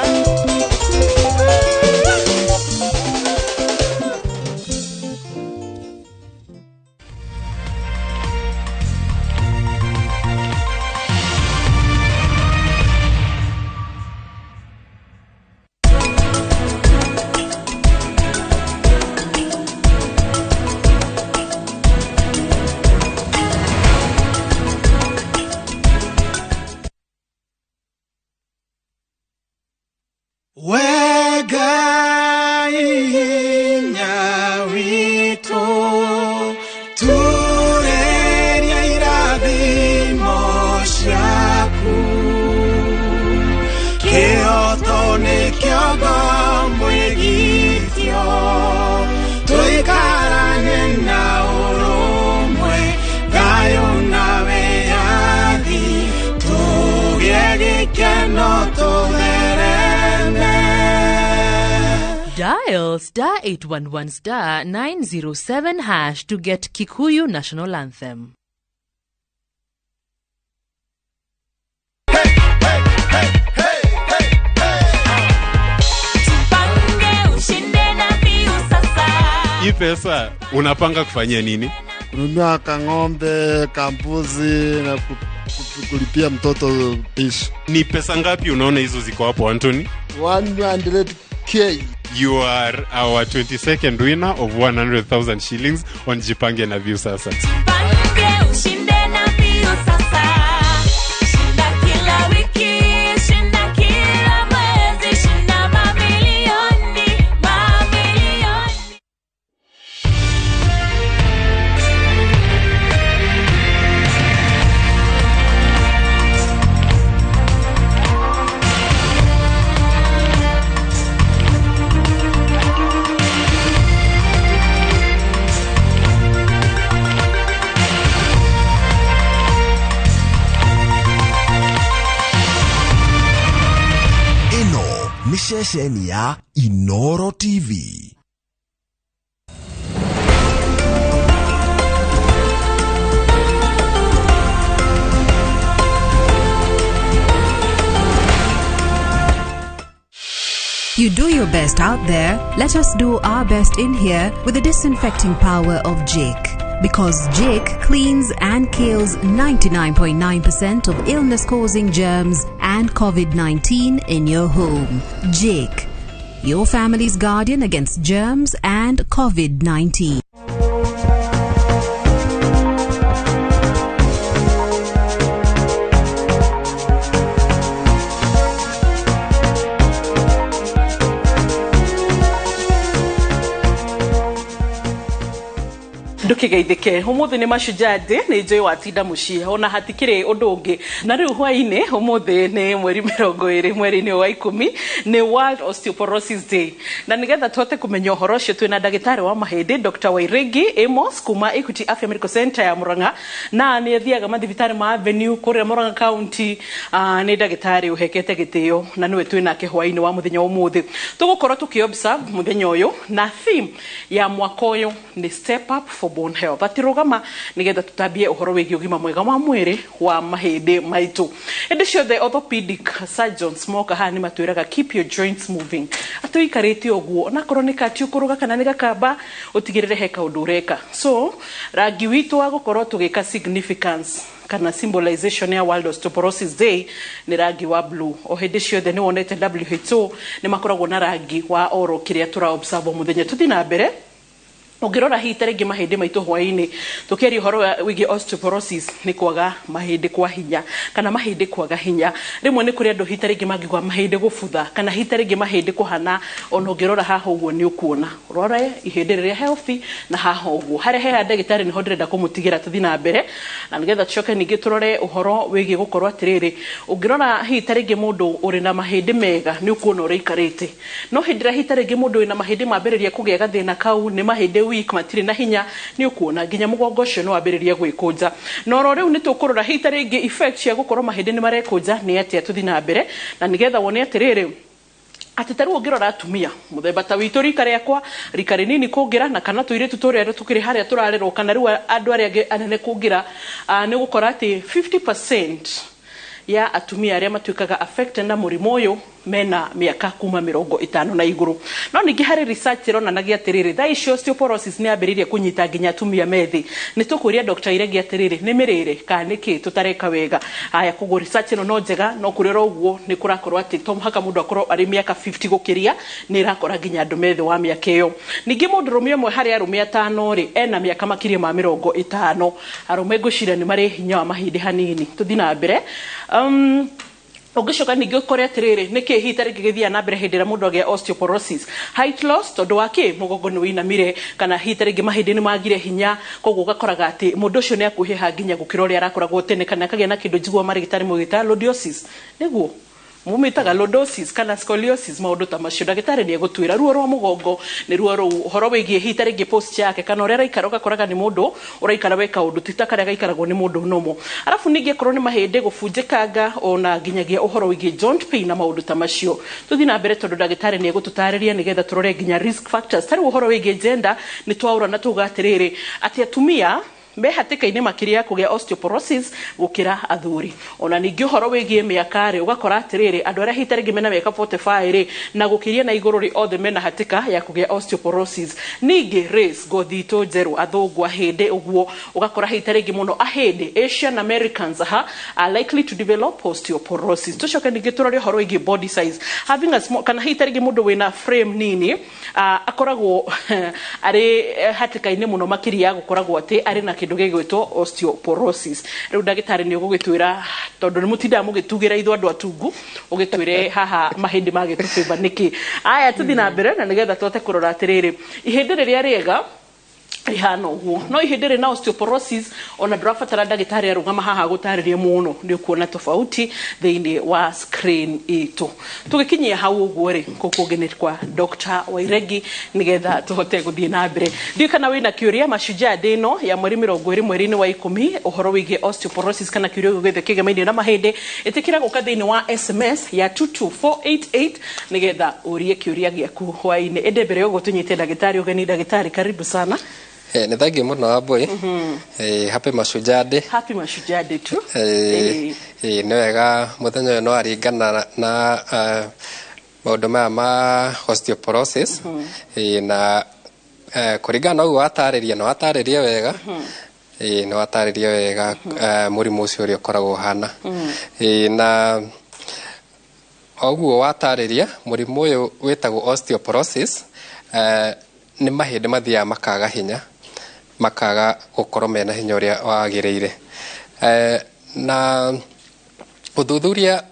Wega witũ tureria irathimo ciaku kĩhoto nĩkĩo mwĩgitio tũikarane na ũrũmwe thayũ na wĩyathi tũgĩe gĩkeno tũthereme. Dial star 811 star 907 hash to get Kikuyu National Anthem. Hii pesa unapanga kufanyia nini? Kununua kang'ombe, kambuzi na kulipia mtoto pishi. Ni pesa ngapi unaona hizo ziko hapo, Anthony? 100K. You are our 22nd winner of 100,000 shillings on Jipange na Viusasa. Jipange ushinde na Viusasa. Shinda kila wiki, shinda kila mwezi, shinda mamilioni, mamilioni. Ceceni ya Inoro TV. You do your best out there, let us do our best in here with the disinfecting power of Jake. Because Jake cleans and kills 99.9% of illness causing germs and COVID 19 in your home. Jake, your family's guardian against germs and COVID 19. Ndukigeithike umuthi ni Mashujaa Day, nĩ njũĩ watinda mũciĩ ona hatikĩrĩ ũndũ ũngĩ. Na rĩu hwainĩ ũmũthĩ nĩ mweri 20 mweri-inĩ wa 10 nĩ World Osteoporosis Day, na nĩgetha tũhote kũmenya ũhoro ũcio twĩna ndagĩtarĩ wa mahĩndĩ Dr. Wairegi Amos kuma Equity Afya Medical Center ya Murang'a, na nĩ athiaga mathibitarĩ ma Avenue kũrĩa Murang'a County. Nĩ ndagĩtarĩ ũhekete gĩtĩo na nĩwe twĩnake hwainĩ wa mũthenya ũmũthĩ. Tũgũkorwo tũkĩ observe mũthenya ũyũ na theme ya mwaka ũyũ nĩ Step Up for Bone Health, atĩ rũgama nĩgetha tũtambie ũhoro wĩgiĩ ũgima mwega wa mwĩrĩ wa mahĩndĩ maitũ. Hĩndĩ ciothe orthopedic surgeons moka haha nĩ matwĩraga keep your joints moving, atĩ ũikarĩte ũguo onakorwo nĩ kati ũkũrũga kana nĩ gakamba ũtigĩrĩre he kaũndũ ũreka. So rangi witũ wa gũkorwo tũgĩka significance kana symbolization ya World Osteoporosis Day nĩ rangi wa blue. O hĩndĩ ciothe nĩ wonete WHO nĩ makoragwo na rangi wa oro kĩrĩa tũra observe o mũthenya. Tũthiĩ na mbere. Ũngĩrora hihi ta rĩngĩ mahĩndĩ maitũ hwainĩ tũkĩaria ũhoro wĩgiĩ osteoporosis nĩ kwaga mahĩndĩ kwa hinya kana mahĩndĩ kwaga hinya. Rĩmwe nĩ kũrĩ andũ hihi ta rĩngĩ mangĩgwa mahĩndĩ gũbutha kana hihi ta rĩngĩ mahĩndĩ kũhana, ona ũngĩrora haha ũguo nĩ ũkuona. Rora ihĩndĩ rĩrĩa healthy na haha ũguo harĩa heha ndagĩtarĩ nĩho ndĩrenda kũmũtigĩra. Tũthiĩ na mbere na nĩgetha tũcoke ningĩ tũrore ũhoro wĩgiĩ gũkorwo atĩrĩrĩ, ũngĩrora hihi ta rĩngĩ mũndũ ũrĩ na mahĩndĩ mega nĩ ũkuona ũrĩa aikarĩte, no hĩndĩ ĩrĩa hihi ta rĩngĩ mũndũ wĩna mahĩndĩ mambĩrĩria kũgĩa gathĩna kau nĩ mahĩndĩ weak matirĩ na hinya, nĩ ũkuona nginya mũgongo ũcio nĩ wambĩrĩria gwĩkũnja. Na oro rĩu nĩ tũkũrora hihi ta rĩngĩ effect cia gũkorwo mahĩndĩ nĩ marekũnja nĩ atĩa. Tũthiĩ na mbere na nĩgetha wone atĩrĩrĩ atĩ ta rĩu ũngĩrora atumia mũthemba ta witũ rika rĩakwa rika rĩnini kũngĩra na kana tũirĩtu tũrĩa tũkĩrĩ harĩa tũrarerwo kana rĩu andũ arĩa angĩ anene kũngĩra, nĩ ũgũkora atĩ 50% ya atumia arĩa matuĩkaga affected na mũrimũ ũyũ mena mĩaka kuma 50 na igũrũ. No ningĩ harĩ research ĩronanagia atĩrĩrĩ thaa ici osteoporosis nĩ yambĩrĩirie kũnyita nginya atumia methĩ. Nĩ tũkũria Dr. Iregi atĩrĩrĩ nĩ mĩrĩre kana nĩkĩ tũtareka wega. Aya, koguo research ĩno no njega, no kũrĩ oro ũguo nĩ kũrakorwo atĩ to mũhaka mũndũ akorwo arĩ mĩaka 50 gũkĩria, nĩ ĩrakora nginya andũ methĩ wa mĩaka ĩyo. Ningĩ mũndũrũme ũmwe harĩ arũme 5 rĩ ena mĩaka makĩria ma 50. Arũme ngwĩciria nĩ marĩ hinya wa mahĩndĩ hanini. Tũthiĩ na mbere. Ũngĩcoka ningĩ ũkore atĩrĩrĩ nĩkĩ hihi ta rĩngĩ gĩthiaga na mbere hĩndĩ ĩrĩa mũndũ agĩa osteoporosis, height loss tondũ wa kĩ mũgongo nĩ wĩinamire kana hihi ta rĩngĩ mahĩndĩ nĩ magire hinya, koguo ũgakoraga atĩ mũndũ ũcio nĩ akuhĩha nginya gũkĩra ũrĩa arakoragwo tene kana akagĩa na kĩndũ njiguaga marĩgĩtarĩ mũgĩta lordosis, nĩguo mumĩtaga lordosis kana scoliosis, maũndũ ta macio. Ndagĩtarĩ nĩ egũtwĩra ruo rwa mũgongo nĩ ruo rũu, ũhoro wĩgiĩ hihi ta rĩngĩ posture yake kana ũrĩa araikara, ũgakoraga nĩ mũndũ ũraikara weka ũndũ ti ta karĩa gaikaragwo nĩ mũndũ nomo. Arabu ningĩ akorwo nĩ mahĩndĩ gũbunjĩkanga ona nginyagia ũhoro wĩgiĩ joint pain na maũndũ ta macio. Tũthiĩ na mbere tondũ ndagĩtarĩ nĩ egũtũtarĩria nĩgetha tũrore nginya risk factors. Ta rĩu ũhoro wĩgiĩ gender nĩ twaũra na tuga atĩrĩrĩ atĩ atumia me hatĩka-inĩ makĩria ya kũgĩa osteoporosis gũkĩra athuri. Ona ningĩ ũhoro wĩgiĩ mĩaka rĩ ũgakora atĩrĩrĩ andũ arĩa hihi ta rĩngĩ mena mĩaka 45 rĩ na gũkĩria na igũrũ rĩ othe mena hatĩka ya kũgĩa osteoporosis. Ningĩ race, ngothi itũ njerũ, athũngũ, ahĩndĩ ũguo ũgakora hihi ta rĩngĩ mũno ahĩndĩ Asian Americans aha are likely to develop osteoporosis. Tũcoke ningĩ tũrore ũhoro wĩgiĩ body size, having a small, kana hihi ta rĩngĩ mũndũ wĩna frame nini akoragwo arĩ hatĩka-inĩ mũno makĩria ya gũkoragwo atĩ arĩ na kĩndũ gĩgwĩtwo osteoporosis. Rĩu ndagĩtarĩ nĩ ũgũgĩtwĩra tondũ nĩ mũtindaga mũgĩtugĩra ithuĩ andũ atungu, ũgĩtwĩre haha mahĩndĩ magĩtũbĩba nĩkĩ. Aya, tũthiĩ na mbere na nĩgetha tũhote kũrora atĩrĩrĩ ihĩndĩ rĩrĩa rĩega Rĩhana ũguo no ihĩndĩ rĩna osteoporosis ona ndũrabatara ndagĩtarĩ arũgama haha gũtarĩria mũno, nĩ ũkuona tofauti thĩinĩ wa screen itũ. Tũgĩkinyia hau ũguo rĩ, kũu kũngĩ nĩ kwa Dr. Wairegi nĩgetha tũhote gũthiĩ na mbere. Ndiũĩ kana wĩna kĩũria Mashujaa Day ĩno ya mweri 20 mweri-inĩ wa 10 ũhoro wĩgiĩ osteoporosis kana kĩũria gĩothe kĩgemainie na mahĩndĩ, ĩtĩkĩra gũka thĩinĩ wa SMS ya 22488 nĩgetha ũrie kĩũria gĩaku hwaĩ-inĩ. Ĩndĩ mbere ya ũguo tũnyite ndagĩtarĩ ũgeni. Ndagĩtarĩ, karibu sana. Nĩ thengiũ mũno, Wambui. Happy Mashujaa Day. Happy Mashujaa Day tu. Nĩ wega mũthenya ũyũ no aringana na maũndũ maya ma osteoporosis. Na kũringana na ũguo watarĩria, na watarĩria wega, nĩ watarĩria wega mũrimũ ũcio ũrĩa ũkoragwo ũhana. Na oguo watarĩria, mũrimũ ũyũ wĩtagwo osteoporosis, nĩ mahĩndĩ mathiaga makaga hinya, makaga gũkorwo mena hinya ũrĩa wagĩrĩire. Na ũthuthuria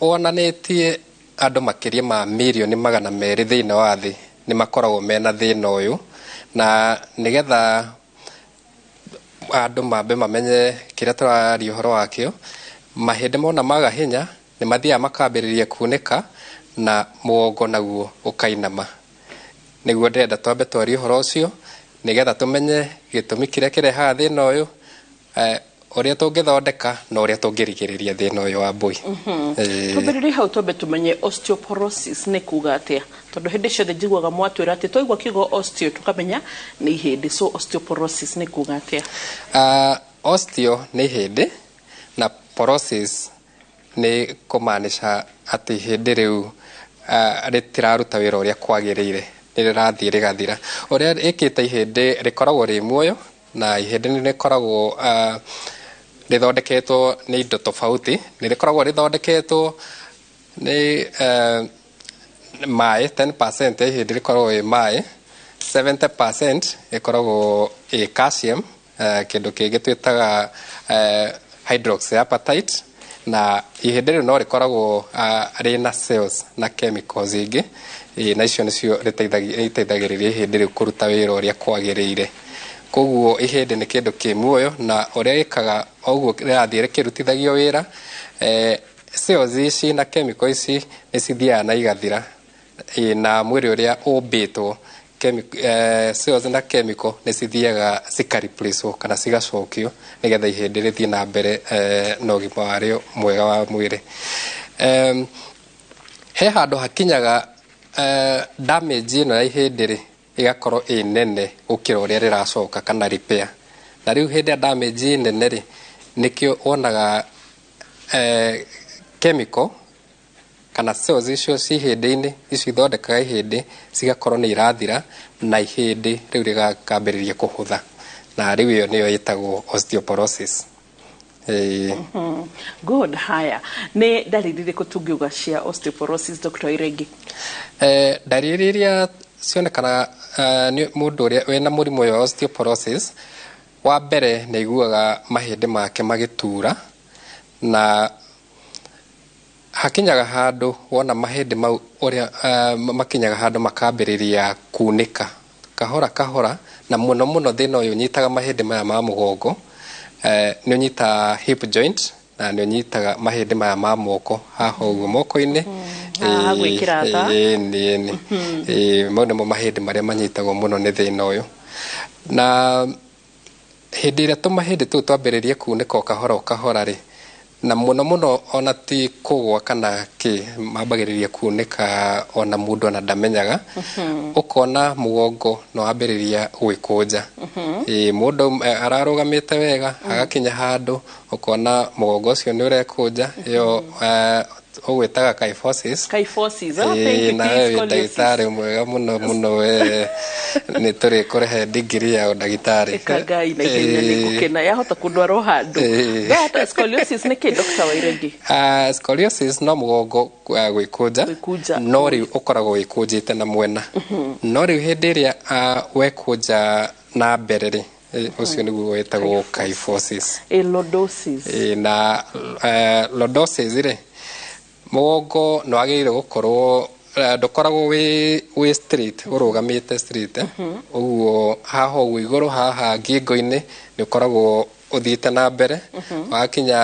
wonanĩtie andũ makĩria ma mirioni 200 thĩinĩ wa thĩ nĩ makoragwo mena thĩna ũyũ. Na nĩgetha andũ mambe mamenye kĩrĩa tũraria ũhoro wakĩo, mahĩndĩ mona maga hinya nĩ mathiaga makambĩrĩria kunĩka na mũgongo naguo ũkainama. Nĩguo ndĩrenda twambe twarie ũhoro ũcio nĩgetha tũmenye gĩtũmi kĩrĩa kĩrehaga thĩna ũyũ, ũrĩa tũngĩthondeka na ũrĩa tũngĩrigĩrĩria thĩna ũyũ wa mbũi. Twambĩrĩrie hau, twambe tũmenye osteoporosis nĩ kuga atĩa, tondũ hĩndĩ ciothe njiguaga mwatwĩra atĩ twaigua kiugo osteo tũkamenya nĩ ihĩndĩ. So osteoporosis nĩ kuga atĩa? Osteo nĩ ihĩndĩ na porosis nĩ kũmaanisha atĩ ihĩndĩ rĩu rĩtiraruta wĩra ũrĩa kwagĩrĩire, nĩ rĩrathiĩ rĩgathira. Ũrĩa ĩkĩte, ihĩndĩ rĩkoragwo rĩ muoyo na ihĩndĩ nĩ rĩkoragwo rĩthondeketwo nĩ indo tofauti. Nĩ rĩkoragwo rĩthondeketwo nĩ maĩ, 10% ya ihĩndĩ rĩkoragwo ĩ maĩ, 70% ĩkoragwo ĩ calcium, kĩndũ kĩngĩ twĩtaga hydroxyapatite, na ihĩndĩ rĩu no rĩkoragwo rĩna cells na chemicals ingĩ. Na icio nĩcio rĩteithagĩrĩria ihĩndĩ rĩu kũruta wĩra ũrĩa kwagĩrĩire. Koguo ihĩndĩ nĩ kĩndũ kĩ muoyo, na ũrĩa gĩkaga ũguo rĩrathiĩ rĩkĩrutithagio wĩra, cells ici na chemical ici nĩ cithiaga na igathira. Na mwĩrĩ ũrĩa ũmbĩtwo, cells na chemical nĩ cithiaga cikareplacewo kana cigacokio nĩgetha ihĩndĩ rĩthiĩ na mbere na ũgima warĩo mwega wa mwĩrĩ. He handũ hakinyaga damage ĩno ya ihĩndĩ rĩ ĩgakorwo ĩ nene gũkĩra ũrĩa rĩracoka kana repair. Na rĩu hĩndĩ ya damage ĩ nene rĩ, nĩkĩo wonaga chemical kana cells icio ci ihĩndĩ-inĩ icio ithondekaga ihĩndĩ cigakorwo nĩ irathira na ihĩndĩ rĩu rĩgakambĩrĩria kũhũtha, na rĩu ĩyo nĩyo ĩtagwo osteoporosis. Good. Haya, nĩ ndariri irĩkũ tũngiuga cia osteoporosis, Dr. Iregi? Ndariri iria cionekanaga nĩ mũndũ ũrĩa wĩna mũrimũ ũyũ wa osteoporosis, wa mbere nĩ aiguaga mahĩndĩ make magĩtura, na hakinyaga handũ wona mahĩndĩ mau ũrĩa makinyaga handũ makambĩrĩria kunĩka kahora kahora. Na mũno mũno thĩna ũyũ ũnyitaga mahĩndĩ maya ma mũgongo, nĩ ũnyitaga hip joint na nĩ ũnyitaga mahĩndĩ maya ma moko haha ũguo moko-inĩ. Haha gwĩkĩra tha. Ĩĩ, nĩ ĩĩ, mau nĩmo mahĩndĩ marĩa manyitagwo mũno nĩ thĩna ũyũ. Na hĩndĩ ĩrĩa tũmahĩndĩ tũu twambĩrĩria kunĩka o kahora o kahora rĩ, na mũno mũno ona ti kũgwa kana kĩ, mambagĩrĩria kunĩka ona mũndũ ona ndamenyaga. Ũkona mũgongo no wambĩrĩria gwĩkũnja. Ĩĩ, mũndũ ararũgamĩte wega, agakinya handũ ũkona mũgongo ũcio nĩ ũrekũnja. Ĩyo ũgwĩtaga kyphosis. Kyphosis, ah, thank Ĩĩ, you. na we wĩ Scoliosis. ndagĩtarĩ mwega mũno mũno, we nĩ tũrĩkũrehe ndigiri ya ũndagĩtarĩ. Ĩka Ngai na ihenya, nĩ ngũkena yahota kũndwara o handũ. That scoliosis nĩ kĩ, Dr. Wairegi? Scoliosis no mũgongo gwĩkũnja, no rĩu ũkoragwo wĩkũnjĩte na mwena. No rĩu hĩndĩ ĩrĩa wekũnja na mbere rĩ, ũcio nĩguo wĩtagwo kyphosis. Lordosis. Na lordosis rĩ, mũgongo nĩ wagĩrĩire gũkorwo Ndũkoragwo wĩ straight, ũrũgamĩte straight, ũguo haha ũguo igũrũ, haha ngingo-inĩ nĩ ũkoragwo ũthiĩte na mbere. Wakinya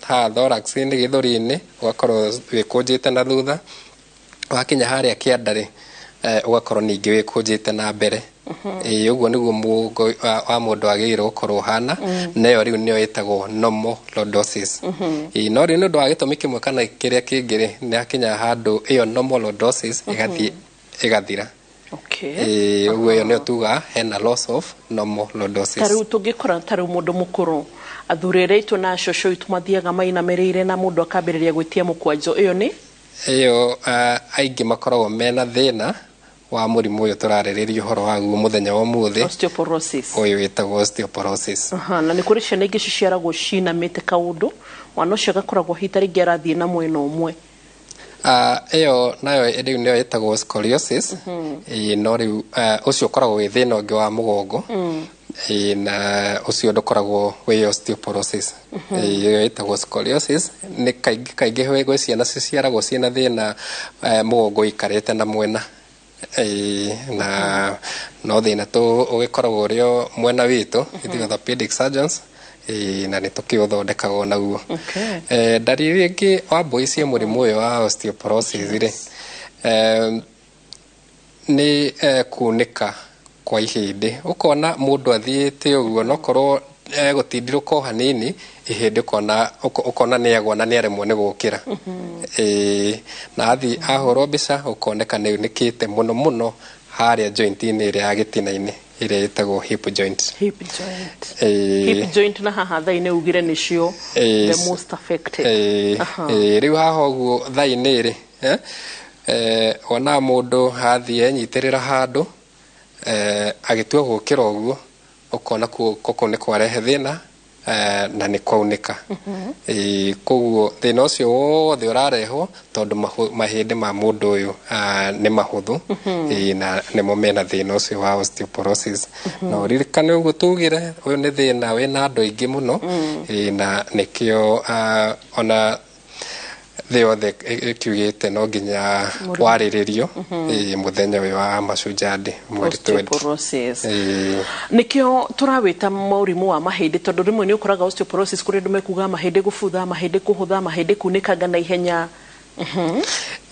haha thorax-inĩ, gĩthũri-inĩ, ũgakorwo wĩkũnjĩte na thutha. Wakinya harĩa kĩanda rĩ, ũgakorwo ningĩ wĩkũnjĩte na mbere. Ĩĩ, ũguo nĩguo mũgongo wa mũndũ wagĩrĩirwo gũkorwo ũhana. Nayo rĩu nĩyo ĩtagwo normal lordosis. Ĩĩ, no rĩu nĩ ũndũ wa gĩtũmi kĩmwe kana kĩrĩa kĩngĩ rĩ, nĩ hakinya handũ ĩyo normal lordosis ĩgathiĩ ĩgathira. Ĩĩ, ũguo ĩyo nĩyo tugaga hena loss of normal lordosis. Ta rĩu tũngĩkora ta rĩu mũndũ mũkũrũ, athuri arĩa aitũ na cũcũ itũ mathiaga mainamĩrĩire na mũndũ akambĩrĩria gwĩtia mũkwanjo, ĩyo nĩ Ĩyo aingĩ makoragwo mena thĩna wa mũrimũ ũyũ tũrarĩrĩria ũhoro waguo mũthenya wa ũmũthĩ. Osteoporosis. Ũyũ wĩtagwo osteoporosis. Aha, na nĩ kũrĩ ciana ingĩ ciciaragwo cinamĩte kaũndũ, mwana ũcio agakoragwo hita rĩngĩ arathiĩ na mwena ũmwe. Ĩyo nayo rĩu nĩyo ĩtagwo scoliosis. Ĩĩ, no rĩu ũcio ũkoragwo wĩ thĩna ũngĩ wa mũgongo. Ĩĩ, na ũcio ndũkoragwo wĩ osteoporosis. Ĩĩ, ĩyo ĩtagwo scoliosis nĩ kaingĩ kaingĩ gwĩ ciana ciciaragwo ciĩna thĩna, mũgongo ũikarĩte na mwena. Ĩĩ, na no thĩna tu ũgĩkoragwo ũrĩ o mwena witũ ithuĩ orthopedic surgeons. Ĩĩ, na nĩ tũkĩũthondekaga naguo. Ndariri ĩngĩ wa mbũi cia mũrimũ ũyũ wa osteoporosis rĩ, nĩ kunĩka kwa ihĩndĩ. Ũkona mũndũ athiĩte ũguo, nokorwo egũtindirũka o hanini ihĩndĩ, ũkona nĩ agwa na nĩ aremwo nĩ gũkĩra. Ĩĩ, na athiĩ ahũrwo mbica ũkoneka nĩ unĩkĩte mũno mũno harĩa joint-inĩ ĩrĩa ya gĩtina-inĩ, ĩrĩa ĩtagwo hip joint. Hip joint. Ĩĩ. Hip joint na haha tha-inĩ ugire nĩcio the most affected. Ĩĩ, rĩu haha ũguo tha-inĩ rĩ, wonaga mũndũ athiĩ enyitĩrĩra handũ, agĩtua gũkĩra ũguo, ũkona kũu nĩ kwarehe thĩna, na nĩ kwaunĩka. Ĩĩ, koguo thĩna ũcio wothe ũrarehwo tondũ mahĩndĩ ma mũndũ ũyũ nĩ mahũthũ. Ĩĩ, na nĩmo mena thĩna ũcio wa osteoporosis. Na ũririkane ũguo tugire ũyũ nĩ thĩna wĩna andũ aingĩ mũno. Ĩĩ, na nĩkĩo ona thĩ yothe ĩkiugĩte no nginya Mũrimũ. warĩrĩrio, ĩĩ, mũthenya ũyũ wa Mashujaa Day mweri 20. Osteoporosis. Ĩĩ. Nĩkĩo tũrawĩta mũrimũ wa mahĩndĩ, tondũ rĩmwe nĩ ũkoraga osteoporosis kũrĩ andũ mekuga mahĩndĩ gũbutha, mahĩndĩ kũhũtha, mahĩndĩ kunĩkanga na ihenya.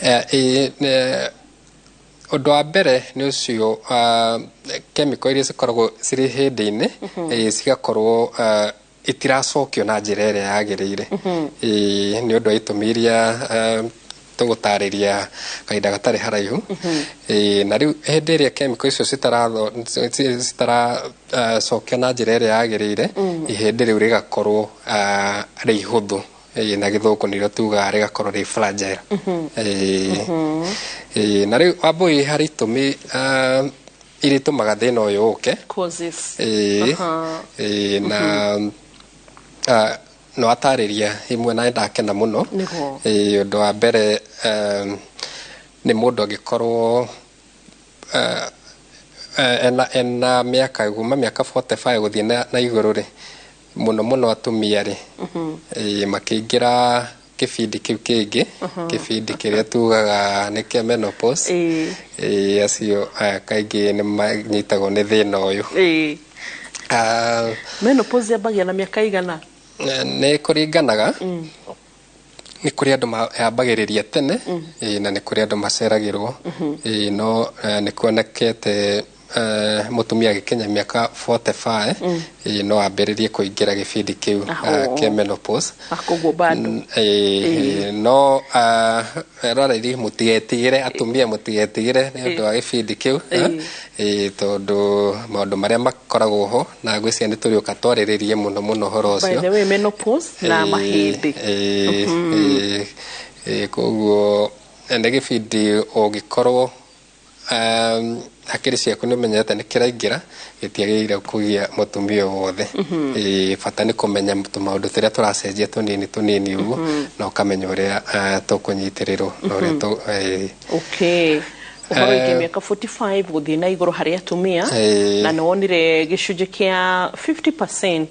Ĩĩ, ũndũ wa mbere nĩ ũcio, chemical iria cikoragwo cirĩ hĩndĩ-inĩ, ĩĩ, cigakorwo itiracokio na njĩra ĩrĩa yagĩrĩire. Ĩĩ, nĩ ũndũ wa itũmi iria tũgũtarĩria kahinda gatarĩ haraihu. Ĩĩ, na rĩu hĩndĩ ĩrĩa chemical icio citaracokio na njĩra ĩrĩa yagĩrĩire, ihĩndĩ rĩu rĩgakorwo rĩ ihũthũ. Ĩĩ, na gĩthũngũ nĩrĩo tugaga rĩgakorwo rĩ fragile. Ĩĩ. Ĩĩ, na rĩu Wambũi harĩ itũmi iria itũmaga thĩna ũyũ ũke. Causes. Ĩĩ. Ĩĩ, na no atarĩria imwe na ndakena mũno. Nĩguo. Ĩĩ, ũndũ wa mbere, nĩ mũndũ angĩkorwo ena mĩaka kuma mĩaka 45 gũthiĩ na igũrũ rĩ, mũno mũno atumia rĩ, ĩĩ, makĩingĩra kĩbindi kĩu kĩngĩ, kĩbindi kĩrĩa tugaga nĩ kĩa menopause. Ĩĩ, acio kaingĩ nĩ manyitagwo nĩ thĩna ũyũ. Menopause yambagia na mĩaka igana? Nĩ kũringanaga. Nĩ kũrĩ andũ yambagĩrĩria tene, ĩĩ, na nĩ kũrĩ andũ maceragĩrwo. Ĩĩ, no nĩ kuonekete mũtumia agĩkinya mĩaka 45, ĩĩ, no ambĩrĩrie kũingĩra gĩbindi kĩu kĩa menopause. Koguo bado. Ĩĩ, no eroreri mũtigetigĩre, atumia mũtigetigĩre nĩ ũndũ wa gĩbindi kĩu, ĩĩ, tondũ maũndũ marĩa makoragwo ho na ngwĩciria nĩ tũrĩũka twarĩrĩrie mũno mũno ũhoro By ũcio. the way, menopause na mahĩndĩ. Ĩĩ, ĩĩ, ĩĩ, koguo nĩ gĩbindi ũngĩkorwo hakiri ciaku nĩ ũmenyete nĩ kĩraingĩra, gĩtiagĩrĩire kũgia mũtumia o wothe. Ĩĩ, bata nĩ kũmenya tũmaũndũ tũrĩa tũracenjia tũnini tũnini ũguo, na ũkamenya ũrĩa tũkũnyitĩrĩrwo na ũrĩa ĩĩ. Okay. Ũhoro wĩgiĩ mĩaka 45 gũthiĩ na igũrũ harĩ atumia, na nĩ wonire gĩcunjĩ kĩa 50%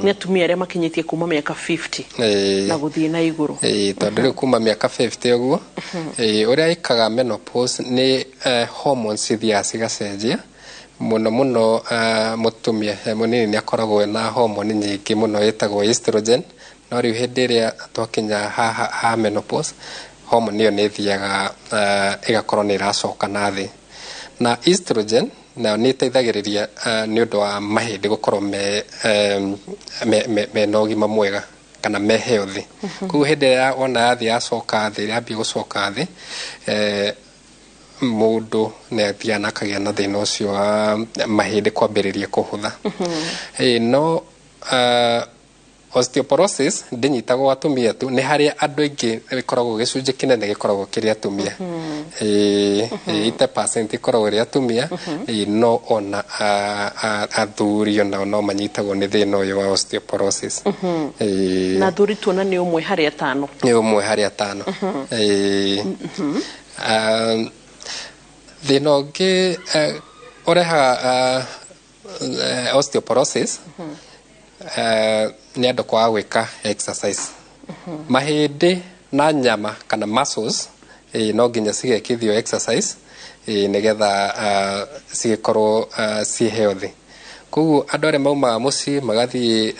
nĩ atumia arĩa makinyĩtie kuma mĩaka 50 na gũthiĩ na igũrũ. Ĩĩ, tondũ rĩu kuma mĩaka 50 ũguo, ũrĩa ĩkaga menopause nĩ hormones ithiaga cigacenjia mũno mũno. Mũtumia mũnini nĩ akoragwo na hormone nyingĩ mũno ĩtagwo estrogen, no rĩu hĩndĩ ĩrĩa twakinya haha ha menopause, hormone ĩyo nĩ ĩthiaga ĩgakorwo nĩ ĩracoka na thĩ, na estrogen nayo nĩ ĩteithagĩrĩria nĩ ũndũ wa mahĩndĩ gũkorwo me na ũgima mwega kana me healthy. Koguo hĩndĩ ĩrĩa wona yathiĩ yacoka thĩ, yambia gũcoka thĩ, mũndũ nĩ athiaga na akagĩa na thĩna ũcio wa mahĩndĩ kwambĩrĩria kũhũtha. No osteoporosis ndĩnyitagwo atumia tu, nĩ harĩa andũ aingĩ ĩkoragwo, gĩcunjĩ kĩnene gĩkoragwo kĩrĩ atumia. 80% ĩkoragwo ĩrĩ atumia. No ona athuri onao no manyitagwo nĩ thĩna ũyũ wa osteoporosis. Na athuri tuona nĩ ũmwe harĩ atano. Nĩ ũmwe harĩ atano. Thĩna ũngĩ ũrehaga osteoporosis nĩ andũ kwaga gwĩka exercise. Mahĩndĩ na nyama kana muscles no nginya cigekithio exercise nĩgetha cigĩkorwo ciĩ healthy. Koguo andũ arĩa maumaga mũciĩ magathiĩ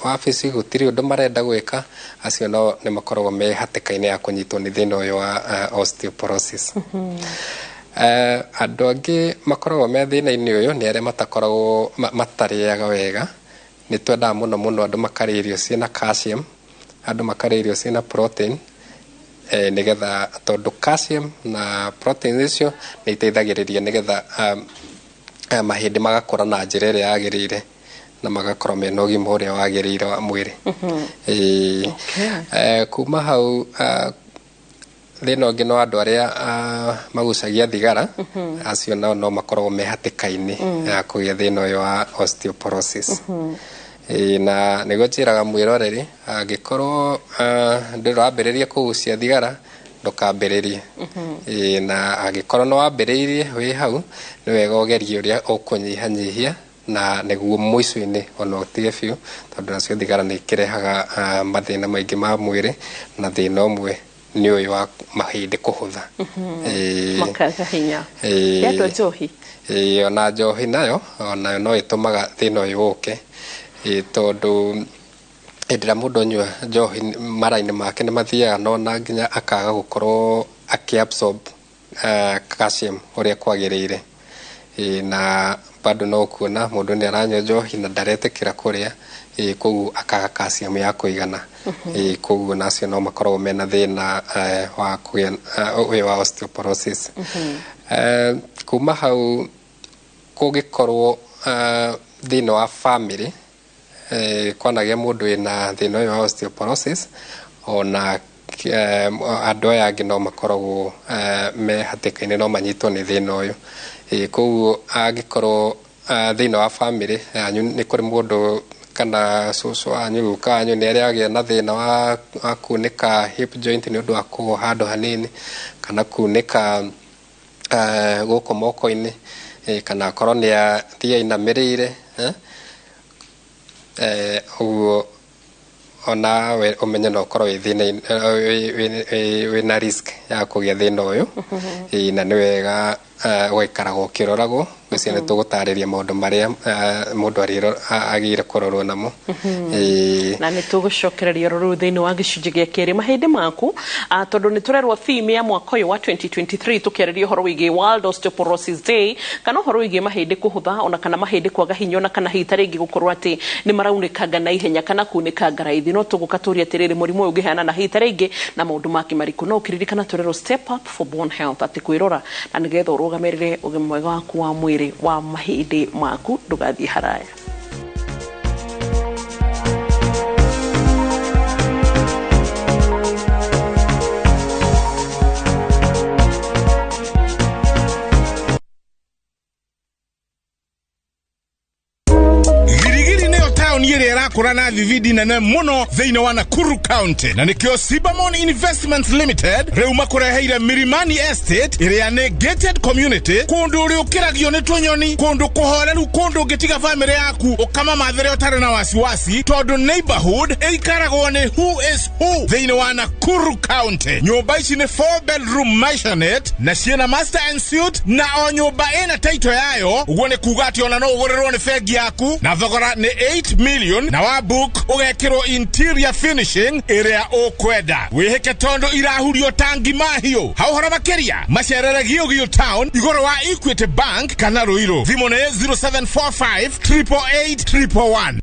wabici, gũtirĩ ũndũ marenda gwĩka, acio no nĩ makoragwo me hatĩka-inĩ ya kũnyitwo nĩ thĩna ũyũ wa osteoporosis. Andũ angĩ makoragwo me thĩna-inĩ ũyũ nĩ arĩa matakoragwo matarĩaga wega. Nĩ twendaga mũno mũno andũ makarĩa irio ciĩna calcium, andũ makarĩa irio ciĩna protein, nĩgetha, tondũ calcium na protein icio nĩ iteithagĩrĩria nĩgetha mahĩndĩ magakũra na njĩra ĩrĩa yagĩrĩire na magakorwo mena ũgima ũrĩa wagĩrĩire wa mwĩrĩ. Kuma hau, thĩna ũngĩ no andũ arĩa magucagia thigara, acio nao no makoragwo me hatĩka-inĩ ya kũgĩa thĩna ũyũ wa osteoporosis. Na nĩguo njĩraga mwĩroreri, angĩkorwo ndũrĩ wambĩrĩria kũgucia thigara, ndũkambĩrĩrie. Na angĩkorwo nĩ wambĩrĩirie wĩ hau, nĩ wega ũgerie ũrĩa ũkũnyihanyihia na nĩguo mũico-inĩ ona ũtige biũ, tondũ nacio thigara nĩ ikĩrehaga mathĩna maingĩ ma mwĩrĩ, na thĩna ũmwe nĩ ũyũ wa mahĩndĩ kũhũtha. Makaga hinya. Ya andũ a njohi. Ona njohi nayo, onayo no ĩtũmaga thĩna ũyũ ũke. Tondũ hĩndĩ ĩrĩa mũndũ anyua njohi, mara-inĩ make nĩ mathiaga no na nginya akaga gũkorwo akĩ-absorb calcium ũrĩa kwagĩrĩire. Na bado no ũkuona mũndũ nĩ aranyua njohi na ndaretĩkĩra kũrĩa, koguo akaga calcium ya kũigana. Koguo nacio no makoragwo mena thĩna wa kũgĩa ũyũ wa osteoporosis. Kuma hau, kũngĩkorwo thĩinĩ wa family kwanagĩa mũndũ wĩna thĩna ũyũ wa osteoporosis, ona andũ aya angĩ no makoragwo me hatĩka-inĩ, no manyitwo nĩ thĩna ũyũ. Koguo angĩkorwo thĩinĩ wa family yanyu nĩ kũrĩ mũndũ kana cũcũ wanyu, guka wanyu nĩ arĩ agĩa na thĩna wa kunĩka hip joint nĩ ũndũ wa kũgwa handũ hanini kana kunĩka gũkũ moko-inĩ, kana akorwo nĩ athiĩ ainamĩrĩire, ũguo onawe ũmenye no ũkorwo wĩ thĩna wĩna risk ya kũgĩa thĩna ũyũ. Na nĩ wega ũgaikaragwo ũkĩroragwo. Ngwĩciria nĩ tũgũtarĩria maũndũ marĩa mũndũ agĩrĩire kũrorwo namo. Na nĩ tũgũcokereria rũrũ thĩinĩ wa gĩcunjĩ gĩa kerĩ, mahĩndĩ maku, tondũ nĩ tũrerwo theme ya mwaka ũyũ wa 2023 tũkĩarĩria ũhoro wĩgiĩ World Osteoporosis Day, kana ũhoro wĩgiĩ mahĩndĩ kũhũtha, ona kana mahĩndĩ kwaga hinya, ona kana hihi ta rĩngĩ gũkorwo atĩ nĩ maraunĩkanga na ihenya kana kunĩkanga raithi. No tũgũka tũrie atĩrĩrĩ, mũrimũ ũyũ ũngĩheana na hihi ta rĩngĩ na maũndũ mangĩ marĩkũ? No ũkĩririkana tũrerwo step up for bone health, atĩ kwĩrora na nĩgetha ũrũgamĩrĩre ũgima mwega waku wa mwĩrĩ wa mahĩndĩ maku. Ndũgathiĩ haraya. Girigiri nĩyo taũni. Taũni ĩrĩa ĩrakũra na thithidi nene mũno thĩinĩ wa Nakuru County, na nĩkĩo Sibamon Investments Limited rĩu makũreheire Milimani Estate ĩrĩa nĩ gated community, kũndũ ũrĩũkĩragio nĩ tũnyoni, kũndũ kũhoreru, kũndũ ũngĩtiga bamĩrĩ yaku ũkamamathĩre ũtarĩ na wasiwasi, tondũ neighborhood ĩikaragwo nĩ who is who thĩinĩ wa Nakuru County. Nyũmba ici nĩ 4 bedroom maisonette na ciĩna master and suite, na o nyũmba ĩna title yayo, ũguo nĩ kuga atĩ ona no ũgũrĩrwo nĩ bengi yaku, na thogora nĩ 8 million, na wa book ũgekĩrwo interior finishing ĩrĩa ũkwenda. Wĩhĩke tondũ irahurio tangi mahiũ. Ha ũhoro makĩria macerere Giũgiũ Town igũrũ wa Equity Bank kana Ruiru. Thimũ nĩ 0745 888 111.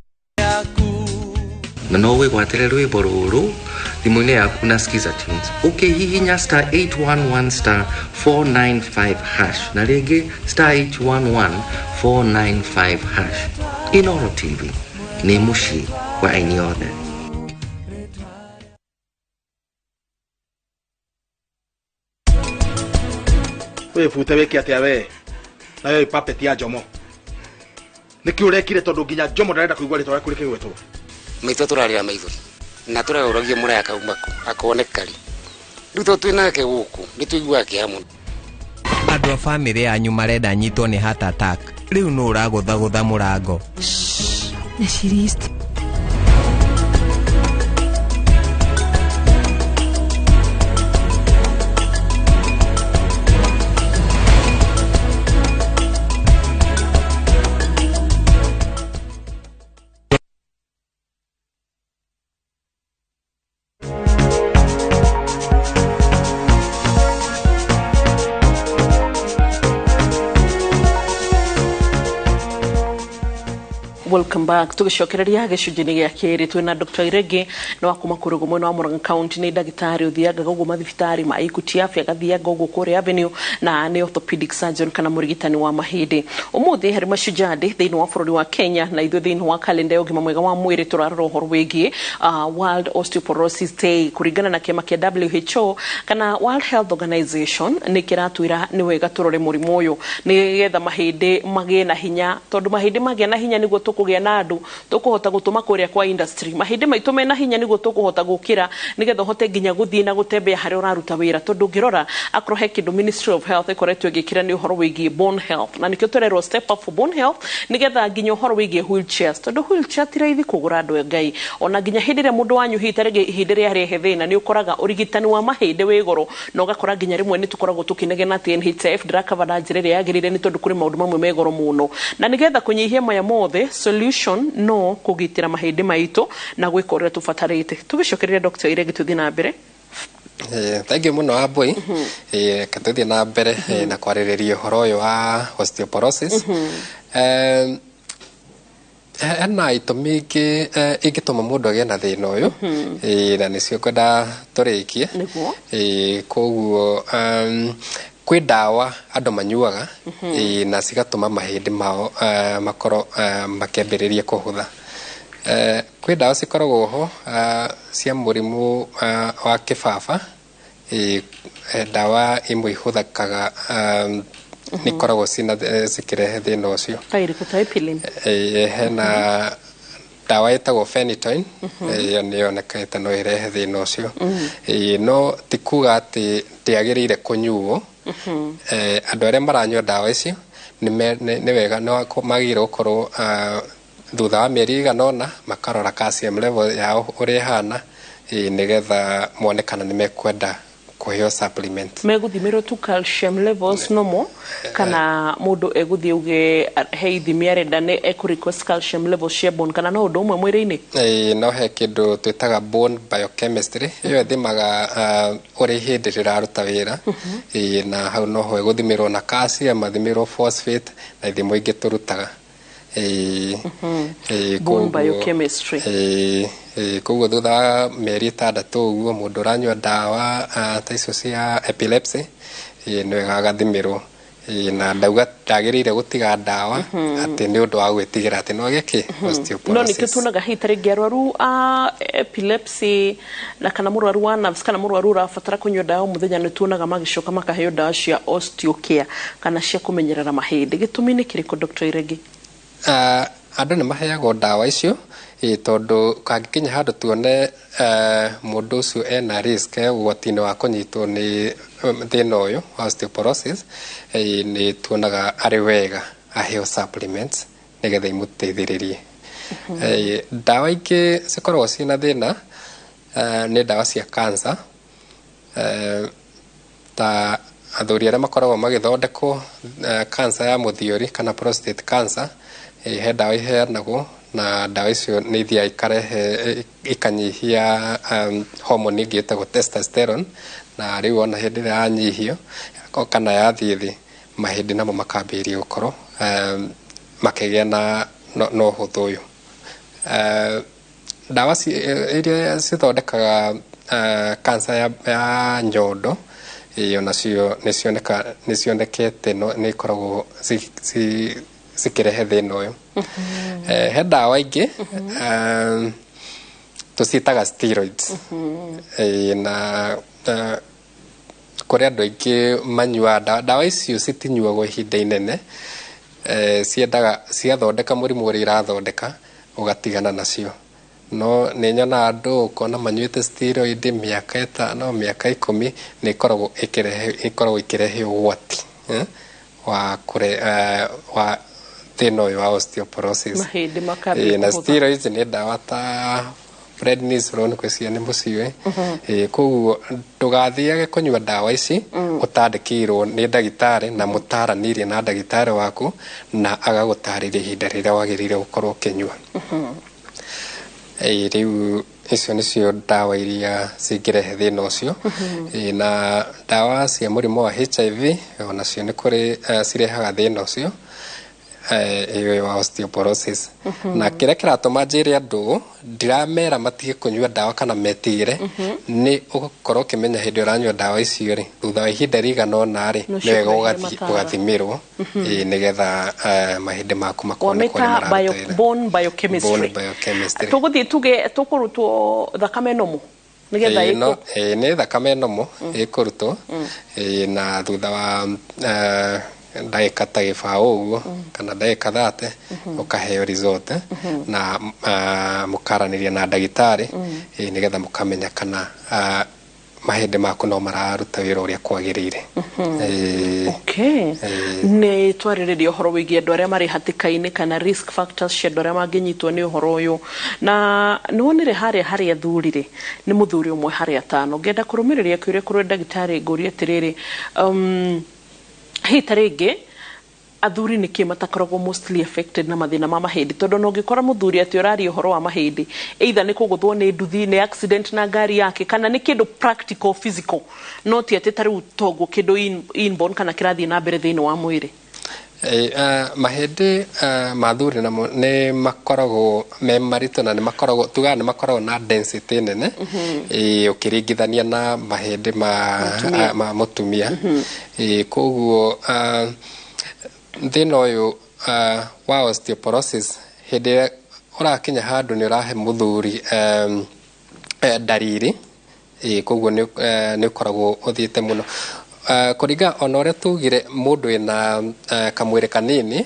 Na no wĩgwatĩre rwĩmbo rũrũ thimũ-inĩ yaku na Skiza Tunes ũkĩhihinya star 811 star 495 hash na rĩngĩ star 811 495 hash. Inoro TV nĩ mũciĩ wa aini othe. Wĩbute wĩke atĩa we nayo ipapeti ya Jomo nĩkĩ ũrekire tondũ nginya Jomo ndarenda kũigua rĩtwa rĩaku rĩkĩgwetwo. Maitho tũrarĩra maithori na tũragũragia mũraya kauma kũ akoneka rĩ rĩu to twĩ nake gũkũ nĩ tũiguaga kĩeha mũno. Andũ a bamĩrĩ yanyu marenda nyitwo nĩ heart attack, rĩu nũ ũragũthagũtha mũrango? Nĩ Welcome back. Tugicokereria gĩcunjĩ-inĩ gĩa kerĩ twĩna Dr. Iregi nĩ wa kuma kũrĩ mwena wa Murang'a County, nĩ ndagĩtarĩ ũthianga ũguo mathibitarĩ ma Equity Afya, agathianga ũguo kũrĩa Avenue, na nĩ orthopedic surgeon kana mũrigitani wa mahĩndĩ. Ũmũthĩ harĩ Mashujaa Day thĩinĩ wa bũrũri wa Kenya, na ithuĩ thĩinĩ wa kalenda ya ũgima mwega wa mwĩrĩ tũrarora ũhoro wĩgiĩ World Osteoporosis Day. Kũringana na kĩama kĩa WHO kana World Health Organization, nĩ kĩratwĩra nĩ wega tũrore mũrimũ ũyũ nĩgetha mahĩndĩ magĩe na hinya, tondũ mahĩndĩ magĩa na hinya nĩguo tũkũgĩa na andũ tũkũhota gũtũma kũrĩa kwa industry. Mahĩndĩ maitũ mena hinya nĩguo tũkũhota gũkĩra nĩgetha ũhote nginya gũthiĩ na gũtembea harĩa ũraruta wĩra, tondũ ũngĩrora akorwo he kĩndũ Ministry of Health ĩkoretwo ĩgĩkĩra nĩ ũhoro wĩgiĩ bone health, na nĩkĩo tũrerwo step up for bone health nĩgetha nginya ũhoro wĩgiĩ wheelchairs, tondũ wheelchair ti raithi kũgũra andũ a Ngai. Ona nginya hĩndĩ ĩrĩa mũndũ wanyu hihi ta rĩngĩ ihinda rĩrĩa arehe thĩna nĩ ũkoraga ũrigitani wa mahĩndĩ wĩ goro, na ũgakora nginya rĩmwe nĩ tũkoragwo tũkĩnegena atĩ NHIF ndĩrakaba na njĩra ĩrĩa yagĩrĩire nĩ tondũ kũrĩ maũndũ mamwe me goro mũno. Na nĩgetha kũnyihia maya mothe, solution no kũgitĩra mahĩndĩ maitũ na gwĩka ũrĩa tũbatarĩte. Tũgĩcokereria Dr. Iregi tũthiĩ na mbere. Thank you mũno Wambui. Reke tũthiĩ na mbere na kwarĩrĩria ũhoro ũyũ wa osteoporosis. Hena itũmi ingĩ ingĩtũma mũndũ agĩe na thĩna ũyũ, na nĩcio ngwenda tũrĩkie. Koguo kwĩ ndawa andũ manyuaga na cigatũma mahĩndĩ mao makorwo makĩambĩrĩria kũhũtha. Kwĩ ndawa cikoragwo ho cia mũrimũ wa kĩbaba. Ndawa imwe ihũthĩkaga nĩ ikoragwo cikĩrehe thĩna ũcio. Hena ndawa ĩtagwo phenytoin, ĩyo nĩ yonekete no ĩrehe thĩna ũcio. No ti kuga atĩ ndĩagĩrĩire kũnyuo. Andũ arĩa maranyua ndawa icio nĩ wega magĩrĩirwo gũkorwo thutha wa mĩeri ĩigana ũna makarora calcium level yao ũrĩa ĩhana, nĩgetha mone kana nĩ mekwenda kũheo supplement. Megũthimĩrwo tu calcium levels normal, kana mũndũ egũthiĩ uge he ithimi arenda nĩ ekũ request calcium levels cia bone, kana no ũndũ ũmwe mwĩrĩ-inĩ? No he kĩndũ twĩtaga bone biochemistry, ĩyo ĩthimaga ũrĩa ihĩndĩ rĩraruta wĩra, na hau noho ĩgũthimĩrwo na calcium, athimĩrwo phosphate na ithimo ingĩ tũrutaga. Bone biochemistry. Koguo thutha wa mĩeri 6 ũguo mũndũ ũranyua ndawa ta icio cia epilepsy nĩ wega agathimĩrwo, na ndauga ndagĩrĩire gũtiga ndawa atĩ nĩ ũndũ wa gwĩtigĩra atĩ no agĩe kĩ osteoporosis. No nĩkĩo tuonaga hihi ta rĩngĩ arwaru a epilepsy na kana mũrwaru wa nerves kana mũrwaru ũrabatara kũnyua ndawa mũthenya nĩ tuonaga magĩcoka makaheo ndawa cia osteocare kana cia kũmenyerera mahĩndĩ. Gĩtũmi nĩ kĩrĩkũ Dr. Iregi? Andũ nĩ maheagwo ndawa icio, tondũ kangĩkinya handũ tuone mũndũ ũcio ena risk, ũgwati-inĩ wa kũnyitwo nĩ thĩna ũyũ wa osteoporosis, nĩ tuonaga arĩ wega aheo supplements nĩgetha imũteithĩrĩrie. Ndawa ingĩ cikoragwo ciĩna thĩna nĩ ndawa cia cancer, ta athuri arĩa makoragwo magĩthondekwo cancer ya mũthiori kana prostate cancer. He ndawa iheanagwo, na ndawa icio nĩ ithiaga ikarehe ikanyihia hormone ĩngĩ ĩtagwo testosterone, na rĩu ona hĩndĩ ĩrĩa yanyihio kana yathiĩ thĩ, mahĩndĩ namo makambĩrĩria gũkorwo makĩgĩa na ũhũthũ ũyũ. Ndawa iria cithondekaga cancer ya nyondo, onacio nĩ cionekete nĩ ikoragwo cikĩrehe thĩna ũyũ. He ndawa ingĩ tũciĩtaga steroids, na kũrĩ andũ aingĩ manyuaga ndawa icio. Citinyuagwo ihinda inene, ciendaga ciathondeka mũrimũ ũrĩa irathondeka, ũgatigana nacio. No nĩ nyonaga andũ ũkona manyuĩte steroid mĩaka 5, mĩaka 10. Nĩ ĩkoragwo ĩkĩrehe, ĩkoragwo ĩkĩrehe ũgwati wa wa thĩna ũyũ wa osteoporosis. Mahĩndĩ makambia Na kũhũtha. Steroids nĩ ndawa ta prednisolone, ngwĩciria nĩ mũciũĩ. Koguo ndũgathiage kũnyua ndawa ici ũtandĩkĩirwo nĩ ndagĩtarĩ na mũtaranĩirie na ndagĩtarĩ waku na agagũtarĩria ihinda rĩrĩa wagĩrĩire gũkorwo ũkĩnyua. Rĩu icio nĩcio ndawa iria cingĩrehe thĩna ũcio. Na ndawa cia mũrimũ wa HIV onacio nĩ kũrĩ cirehaga thĩna ũcio ĩyo wa osteoporosis. Na kĩrĩa kĩratũma njĩre andũ, ndiramera matige kũnyua ndawa kana metigĩre, nĩ ũgũkorwo ũkĩmenya hĩndĩ ũranyua ndawa icio rĩ, thutha wa ihinda rĩigana ũna rĩ, No nĩ wega cikũrehere ũgathiĩ matara. Ũgathimĩrwo, nĩgetha mahĩndĩ maku makonekwo nĩ Wamĩta mararuta wĩra. bone biochemistry. Bone biochemistry. Tũgũthiĩ tuge tũkũrutwo thakame nomo nĩgetha Ĩĩ, no, ĩkũ ĩĩ, nĩ thakame nomo ĩkũrutwo, na thutha wa ndagĩka ta 20 ũguo kana ndagĩka 30 ũkaheo result, na mũkaranĩria na ndagĩtarĩ, nĩgetha mũkamenya kana mahĩndĩ maku no mararuta wĩra ũrĩa kwagĩrĩire. Okay. Nĩ twarĩrĩria ũhoro wĩgiĩ andũ arĩa marĩ hatĩka-inĩ kana risk factors cia andũ arĩa mangĩnyitwo nĩ ũhoro ũyũ, na nĩ wonire harĩa harĩ athuri rĩ, nĩ mũthuri ũmwe harĩ atano. Ngenda kũrũmĩrĩria kĩũria kũrĩ ndagĩtarĩ, ngũrie atĩrĩrĩ, hihi ta rĩngĩ athuri nĩkĩ matakoragwo mostly affected na mathĩna ma mahĩndĩ? Tondũ no ũngĩkora mũthuri atĩ ũraria ũhoro wa mahĩndĩ, either nĩ kũgũthwo nĩ nduthi, nĩ accident na ngari yake, kana nĩ kĩndũ practical, physical, no ti atĩ ta rĩu toguo kĩndũ inborn kana kĩrathiĩ na mbere thĩinĩ wa mwĩrĩ. Mahĩndĩ ma athuri namo nĩ makoragwo me maritũ na nĩ makoragwo, tugaga nĩ makoragwo na density nene, ũkĩringithania na mahĩndĩ ma Mũtumia. Ma mũtumia. Koguo thĩna ũyũ wa osteoporosis, hĩndĩ ĩrĩa ũrakinya handũ nĩ ũrahe mũthuri ndariri, koguo nĩ ũkoragwo ũthiĩte mũno. Kũringana ona ũrĩa tugire, mũndũ wĩna kamwĩrĩ kanini,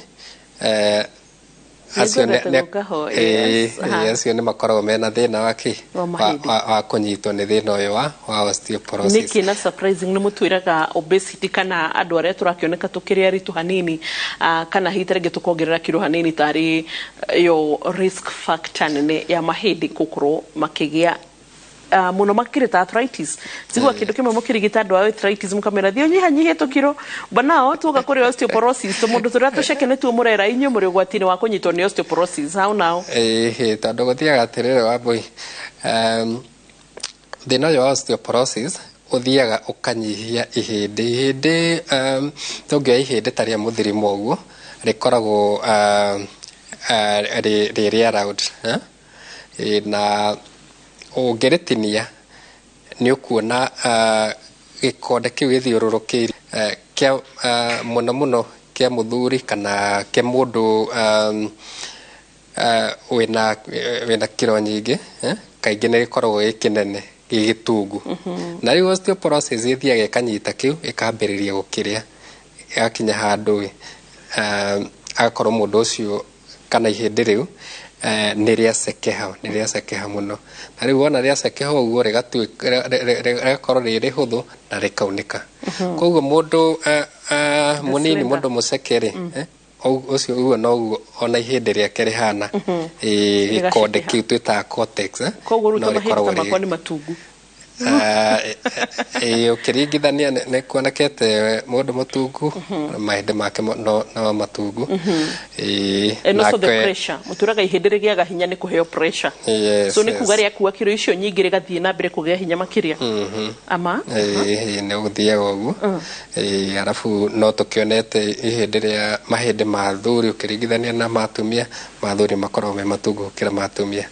acio Nĩngwendete gũkahoya, yes. Acio nĩ makoragwo mena thĩna wa kĩ Wa mahĩndĩ. Wa kũnyitwo nĩ thĩna ũyũ wa osteoporosis. Nĩkĩ na surprising nĩ mũtwĩraga obesity kana andũ arĩa tũrakĩoneka tũkĩrĩ aritũ hanini, kana hihi ta rĩngĩ tũkongerera kiro hanini, tarĩ yo risk factor nene ya mahĩndĩ gũkorwo makĩgĩa mũno makĩrĩ ta arthritis? Tigua kĩndũ kĩmwe mũkĩrigita andũ a arthritis mũkamera thiĩ ũnyihanyihie tũkiro, but now tuoka kũrĩ osteoporosis, tũmũndũ tũrĩa tũceke nĩtuo mũrera inyuĩ mũrĩ ũgwati-inĩ wa kũnyitwo nĩ osteoporosis. How now? Ĩhĩ, tondũ gũthiaga atĩrĩrĩ, Wambui, thĩna ũyũ wa osteoporosis ũthiaga ũkanyihia ihĩndĩ. Ihĩndĩ, tũngĩoya ihĩndĩ ta rĩa mũthirimo ũguo, rĩkoragwo rĩ rĩa round, eh? Na ũngĩrĩtinia nĩ ũkuona gĩkonde kĩu gĩthiũrũrũkĩirie, kĩa mũno mũno kĩa mũthuri kana kĩa mũndũ wĩna kiro nyingĩ, kaingĩ nĩ gĩkoragwo gĩ kĩnene, gĩ gĩtungu. Na rĩu osteoporosis ĩthiaga ĩkanyita kĩu, ĩkambĩrĩria gũkĩrĩa, ĩgakinya handũ ĩ, agakorwo mũndũ ũcio kana ihĩndĩ rĩu nĩ rĩacekeha mũno na rĩu wona rĩacekeha ũguo rĩgakorwo rĩ rĩhũthũ na rĩkaunĩka. Koguo mũndũ mũnini mũndũ mũceke rĩ, ũcio ũguo noguo ona ihĩndĩ rĩake rĩhana, gĩkonde kĩu twĩtaga cortex. Koguo rĩu mahĩndĩ ta makwa nĩ matungu. Ũkĩringithania nĩ kuonekete mũndũ mũtungu mahĩndĩ make no matungu. And also the pressure, mũturaga ihĩndĩ rĩgĩaga hinya nĩ kũheo pressure. So nĩ kuga rĩakua kiro icio nyingĩ rĩgathiĩ na mbere kũgĩa hinya makĩria. Ama nĩ gũthiaga ũguo. Arabu no tũkĩonete ihĩndĩ rĩa mahĩndĩ ma athuri ũkĩringithania na ma atumia, ma athuri makoragwo me matungu gũkĩra ma atumia.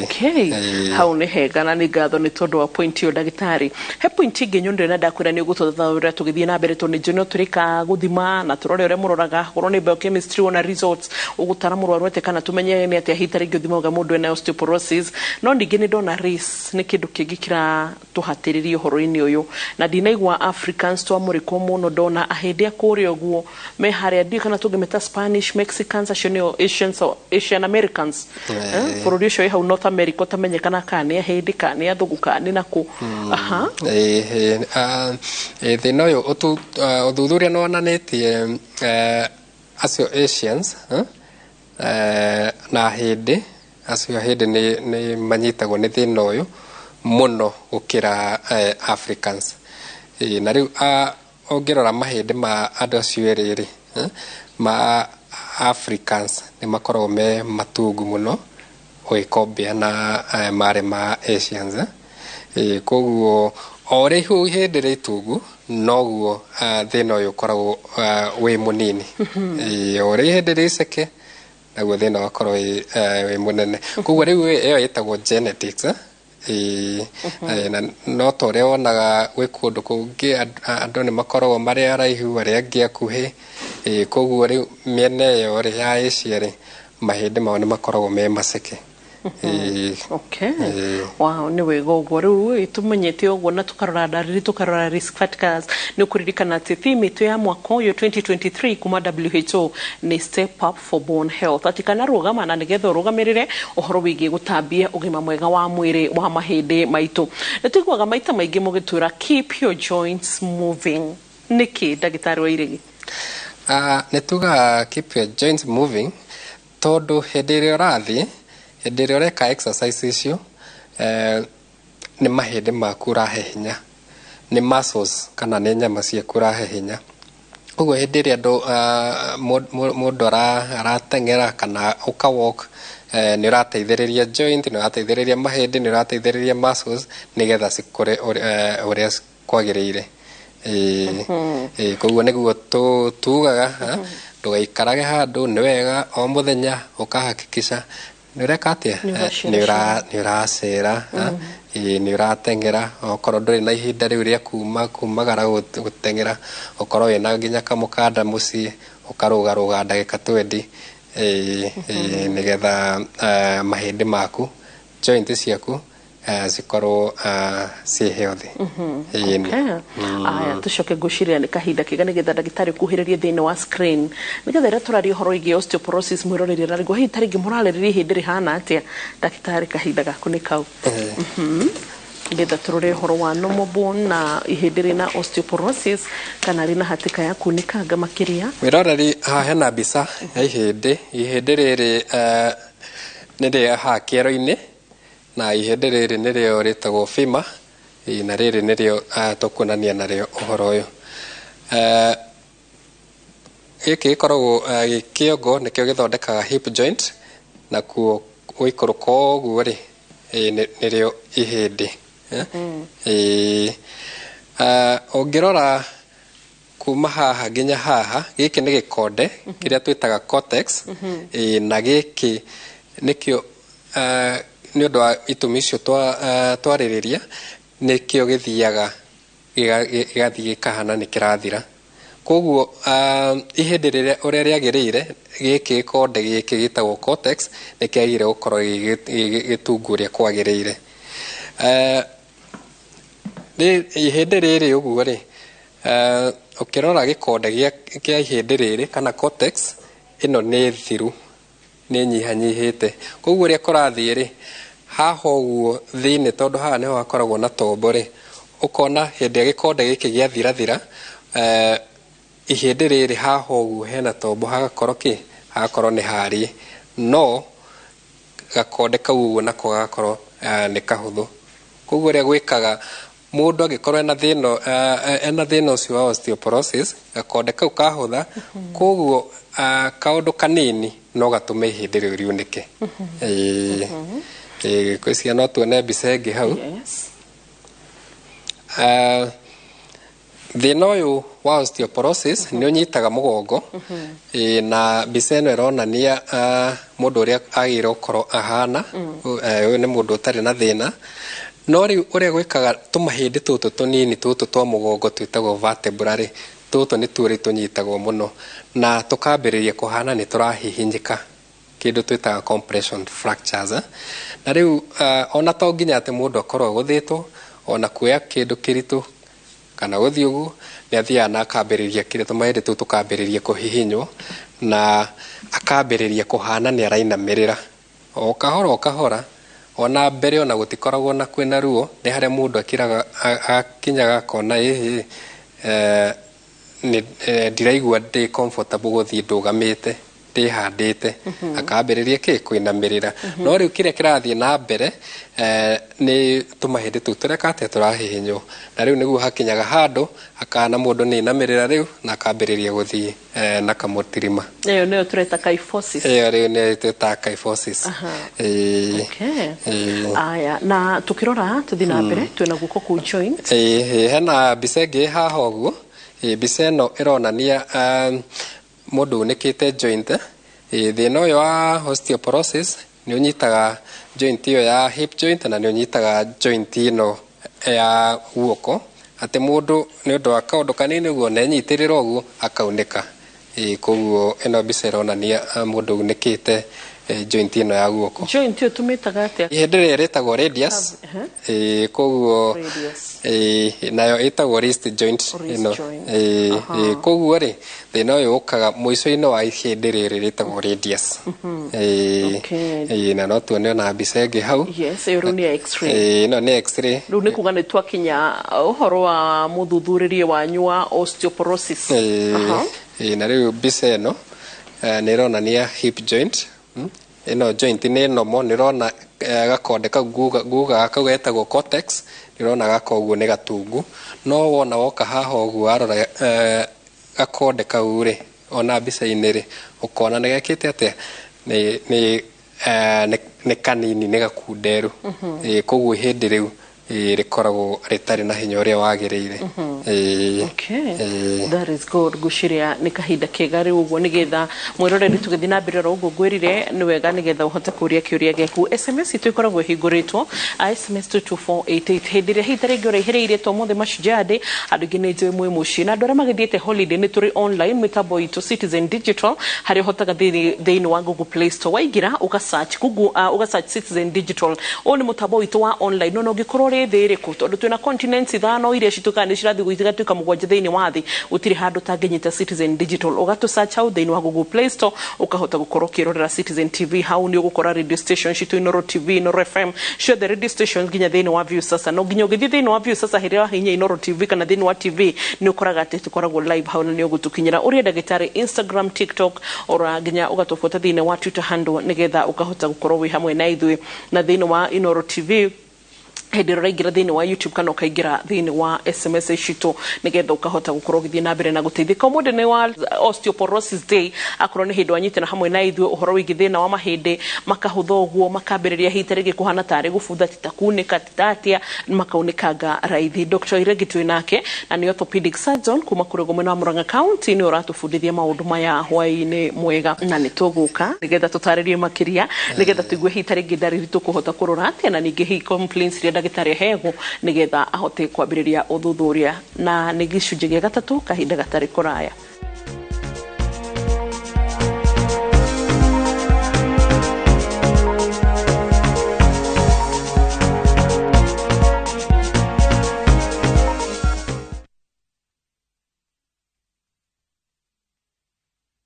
Okay, hau nĩ hega na nĩ ngatho nĩ tondũ wa point ĩyo ndagĩtarĩ. He point ĩngĩ nyonire na ndakwĩra nĩ ũgũtũthathaũrĩra tũgĩthiĩ na mbere tondũ nĩ no tũrĩka gũthima na tũrore ũrĩa mũroraga korwo nĩ biochemistry wona results ũgũtara mũrwaru atĩa kana tũmenye nĩ atĩa hihi ta rĩngĩ ũthimaga mũndũ ena osteoporosis. No ningĩ nĩ ndona race nĩ kĩndũ kĩngĩ kĩratũhatĩrĩria ũhoro-inĩ ũyũ na ndinaigua Africans twamũrĩkwo mũno, ndona ahĩndĩ a kũrĩa ũguo me harĩa ndiũĩ kana tũngĩmeta Spanish, Mexicans, acio nĩo Asians, Asian Americans. Bũrũri ũcio wĩ hau North America ũtamenyekana kana nĩ ahĩndĩ kana nĩ athũngũ kana nĩ nakũ. Thĩna ũyũ ũthuthuria nĩ wonanĩtie acio Asians na ahĩndĩ acio ahĩndĩ nĩ manyitagwo nĩ thĩna ũyũ mũno gũkĩra Africans. Na rĩu ũngĩrora mahĩndĩ ma andũ acio erĩ rĩ, ma Africans nĩ makoragwo me matungu mũno ũgĩkombea na marĩ ma Asians. Koguo o ũrĩa ihĩndĩ rĩtungu noguo thĩna ũyũ ũkoragwo wĩ mũnini. O ũrĩa ihĩndĩ rĩceke naguo thĩna ũgakorwo wĩ mũnene. Koguo rĩu ĩyo ĩtagwo genetics. Na no ta ũrĩa wonaga gwĩ kũndũ kũngĩ andũ nĩ makoragwo marĩ araihu arĩa angĩ akuhĩ. Koguo rĩu mĩena ĩyo rĩ ya Asia rĩ mahĩndĩ mao nĩ makoragwo me maceke. Okay. Wow, nĩ wega ũguo rĩu tũmenyete ũguo na tũkarora ndariri tũkarora risk factors. Nĩ ũkũririkana atĩ theme itũ ya mwaka ũyũ 2023 kuma WHO nĩ step up for bone health, atĩ kana rũgama na nĩgetha ũrũgamĩrĩre ũhoro wĩgiĩ gũtambia ũgima mwega wa mwĩrĩ wa mahĩndĩ maitũ. Nĩ tũiguaga maita maingĩ mũgĩtwĩra keep your joints moving. Nĩkĩ ndagĩtarĩ wa Iregi? Nĩ tugaga keep your joints moving tondũ hĩndĩ ĩrĩa ũrathiĩ, hĩndĩ ĩrĩa ũreka exercise icio, nĩ mahĩndĩ maku ũrahe hinya, nĩ muscles kana nĩ nyama ciaku ũrahe hinya. Koguo hĩndĩ ĩrĩa andũ mũndũ arateng'era kana ũka walk, nĩ ũrateithĩrĩria joint, nĩ ũrateithĩrĩria mahĩndĩ, nĩ ũrateithĩrĩria muscles nĩgetha cikũre ũrĩa kwagĩrĩire. Koguo nĩguo tugaga ndũgaikarage handũ, nĩ wega o mũthenya ũkahakikisha nĩ ũreka atĩa, nĩ ũracera, nĩ ũrateng'era. Okorwo ndũrĩ na ihinda rĩu rĩa kumagara gũteng'era, ũkorwo wĩna nginya kamũkanda mũciĩ ũkarũgarũga ndagĩka 20 nĩgetha mahĩndĩ maku joint ciaku cikorwo ciĩ healthy. Aya tũcoke ngwĩciria nĩ kahinda kega nĩgetha ndagĩtarĩ ũkuhĩrĩrie thĩinĩ wa screen nĩgetha rĩrĩa tũraria ũhoro wĩgiĩ osteoporosis mwĩroreri ararigwo hihi ta rĩngĩ mũrarĩrĩria ihĩndĩ rĩhana atĩa. Ndagĩtarĩ kahinda gaku nĩ kau nĩgetha tũrore ũhoro wa normal bone na ihĩndĩ rĩna osteoporosis kana rĩna hatĩka ya kunĩkanga makĩria. Mwĩroreri haha hena mbica ya ihĩndĩ. Ihĩndĩ rĩrĩ nĩ rĩa haha kĩero-inĩ na ihĩndĩ rĩrĩ nĩrĩo rĩtagwo femur, na rĩrĩ nĩrĩo tũkuonania narĩo ũhoro ũyũ. Gĩkĩ gĩkoragwo gĩ kĩongo nĩkĩo gĩthondekaga hip joint, nakuo gũikũrũka ũguo rĩ nĩrĩo ihĩndĩ. Ũngĩrora kuma haha nginya haha, gĩkĩ nĩ gĩkonde kĩrĩa twĩtaga cortex, na gĩkĩ nĩkĩo nĩ ũndũ wa itũmi icio twarĩrĩria nĩkĩo gĩthiaga gĩgathiĩ gĩkahana nĩ kĩrathira. Koguo ihĩndĩ rĩrĩa ũrĩa rĩagĩrĩire, gĩkĩ gĩkonde gĩkĩ gĩtagwo cortex nĩ kĩagĩrĩire gũkorwo gĩtungu ũrĩa kwagĩrĩire. Ihĩndĩ rĩrĩ ũguo rĩ, ũkĩrora gĩkonde kĩa ihĩndĩ rĩrĩ kana cortex Ĩno nĩ thiru, nĩ nyihanyihĩte. Koguo ũrĩa kũrathiĩ rĩ, haha ũguo thĩinĩ, tondũ haha nĩho hakoragwo na tombo rĩ, ũkona hĩndĩ ĩrĩa gĩkonde gĩkĩ gĩathirathira, ihĩndĩ rĩrĩ haha ũguo hena tombo, hagakorwo kĩ, hagakorwo nĩ hariĩ, no gakonde kau ũguo nako gagakorwo nĩ kahũthũ. Koguo ũrĩa gwĩkaga, mũndũ angĩkorwo ena thĩna, ena thĩna ũcio wa osteoporosis, gakonde kau kahũtha, koguo kaũndũ kanini no gatũme ihĩndĩ rĩu riunĩke. Ĩĩ, ngwĩciria no tuone mbica ĩngĩ hau. Thĩna ũyũ wa osteoporosis nĩ ũnyitaga mũgongo. Ĩĩ, na mbica ĩno ĩronania mũndũ ũrĩa agĩrĩirwo gũkorwo ahana. Ũyũ nĩ mũndũ ũtarĩ na thĩna, no rĩu ũrĩa gwĩkaga, tũmahĩndĩ tũtũ tũnini tũtũ twa mũgongo twĩtagwo vertebra rĩ, tũtũ nĩtuo rĩ tũnyitagwo mũno na tũkambĩrĩria kũhana nĩ tũrahihinyĩka, kĩndũ twĩtaga compression fractures. Na rĩu ona to nginya atĩ mũndũ akorwo agũthĩtwo, ona kuoya kĩndũ kĩritũ kana gũthiĩ ũguo, nĩ athiaga na akambĩrĩria kĩrĩa tũmahĩndĩ tũu tũkambĩrĩria kũhihinywo na akambĩrĩria kũhana nĩ arainamĩrĩra o kahora o kahora. Ona mbere ona gũtikoragwo na kwĩna ruo, nĩ harĩa mũndũ akiraga, akinyaga akona ĩhĩ, ndiraigua ndĩ comfortable gũthiĩ ndũgamĩte ndĩhandĩte, akambĩrĩria kĩ kũinamĩrĩra. No rĩu kĩrĩa kĩrathiĩ na mbere, nĩ tũmahĩndĩ tũu tũreka atĩa, tũrahihinywo, na rĩu nĩguo hakinyaga handũ akana mũndũ nĩ inamĩrĩra rĩu na akambĩrĩria gũthiĩ na kamũtirima. Ĩyo nĩyo tũreta kyphosis. Ĩyo rĩu nĩyo twĩtaga kyphosis. Ĩĩ. Okay. Ĩĩ. Aya, na tukirora tuthi na mbere, twina guoko kuu joint. Ĩĩ, hena mbica ĩngĩ haha ũguo. Ĩĩ, mbica ĩno ĩronania mũndũ unĩkĩte joint. Ĩĩ, thĩna ũyũ wa osteoporosis nĩ ũnyitaga joint ĩyo ya hip joint na nĩ ũnyitaga joint ĩno ya guoko, atĩ mũndũ nĩ ũndũ wa kaũndũ kanini ũguo na enyitĩrĩra ũguo akaunĩka. Ĩĩ, koguo ĩno mbica ĩronania mũndũ unĩkĩte joint ĩno ya guoko. Joint ĩyo tũmĩtaga atĩa? Ihĩndĩ rĩrĩ rĩtagwo radius. Ĩĩ, koguo Radius. Ĩĩ, nayo ĩtagwo wrist joint Wrist ĩno. joint. Ĩĩ, ĩĩ, koguo rĩ, thĩna ũyũ ũkaga mũico-inĩ wa ihĩndĩ rĩrĩ rĩtagwo radius. Ĩĩ, Okay. ĩĩ, na no tuone ona mbica ĩngĩ hau. Yes, ĩyo rĩu nĩ ya x-ray. Ĩĩ, ĩno nĩ x-ray. Rĩu nĩ kuga nĩ twakinya ũhoro wa mũthuthurĩrie wanyu wa osteoporosis. Ĩĩ, ĩĩ, na rĩu mbica ĩno nĩ ĩronania hip joint. Ĩno joint nĩ nomo, nĩ ĩrona gakonde kau nguga kau getagwo cortex, nĩ ĩrona gaka ũguo nĩ gatungu, no wona woka haha ũguo warora gakonde kau rĩ, ona mbica-inĩ rĩ, ũkona nĩ gekĩte atĩa, nĩ kanini, nĩ gakunderu. Ĩĩ, koguo ihĩndĩ rĩu rĩkoragwo rĩtarĩ na hinya ũrĩa wagĩrĩire. Ĩĩ. Okay. Ĩĩ. That is good. Ngwĩciria nĩ kahinda kega rĩu ũguo nĩgetha mwĩroreri tũgĩthiĩ na mbere oro ũguo ngwĩrire nĩ wega nĩgetha ũhote kũria kĩũria gĩaku. SMS itũ ĩkoragwo ĩhingũrĩtwo SMS 22488 hĩndĩ ĩrĩa hita rĩngĩ ũraihĩrĩirie to mũthĩ Mashujaa Day, andũ aingĩ nĩ njũĩ mwĩ mũciĩ na andũ arĩa magĩthiĩte holiday nĩ tũrĩ online mĩtambo itũ Citizen Digital harĩa ũhotaga thĩinĩ wa Google Play Store waingĩra ũga search Google, ũga search Citizen Digital. Ũyũ nĩ mũtambo witũ wa online no ũngĩkorwo ũrĩ thĩ ĩrĩkũ tondũ twĩna continents 5 iria cituĩkaga nĩ cirathiĩ igatuĩka 7 thĩinĩ wa thĩ, gũtirĩ handũ ũtangĩnyita Citizen Digital. Ũgatũ search hau thĩinĩ wa Google Play Store ũkahota gũkorwo ũkĩrorera Citizen TV hau nĩ ũgũkora radio station citũ Inoro TV, Inoro FM, ciothe radio stations nginya thĩinĩ wa View Sasa. No nginya ũgĩthiĩ thĩinĩ wa View Sasa hĩndĩ ĩrĩa wahihinya Inoro TV kana thĩinĩ wa TV nĩ ũkoraga atĩ tũkoragwo live hau na nĩ ũgũtũkinyĩra. Ũrĩa ndagĩtarĩ Instagram, TikTok ora nginya ũgatũbuata thĩinĩ wa Twitter handle nĩgetha ũkahota gũkorwo wĩ hamwe na ithuĩ na thĩinĩ wa Inoro TV hĩndĩ ĩrĩa ũraingĩra thĩinĩ wa YouTube kana ũkaingĩra thĩinĩ wa SMS citũ nĩgetha ũkahota gũkorwo ũgĩthiĩ na mbere na gũteithĩka. Ũmũthĩ nĩ wa Osteoporosis Day, akorwo nĩ hĩndĩ wanyitana hamwe na ithuĩ ũhoro wĩgiĩ thĩna wa mahĩndĩ makahũtha ũguo makambĩrĩria hita rĩngĩ kũhana tarĩ gũbutha ti ta kunĩka ti ta atĩa makaunĩkanga raithi. Dr. Iregi twĩ nake na nĩ orthopedic surgeon kuma kũrĩ ũguo mwena wa Murang'a County, nĩ ũratũbundithia maũndũ maya hwaĩ-inĩ mwega na nĩ tũgũka nĩgetha tũtarĩrie makĩria nĩgetha tũigue hita rĩngĩ ndariri tũkũhota kũrora atĩa na ningĩ hihi complaints iria ndagĩtarĩ aheagwo nĩgetha ahote kwambĩrĩria ũthuthuria. Na nĩ gĩcunjĩ gĩa gatatũ kahinda gatarĩ kũraya.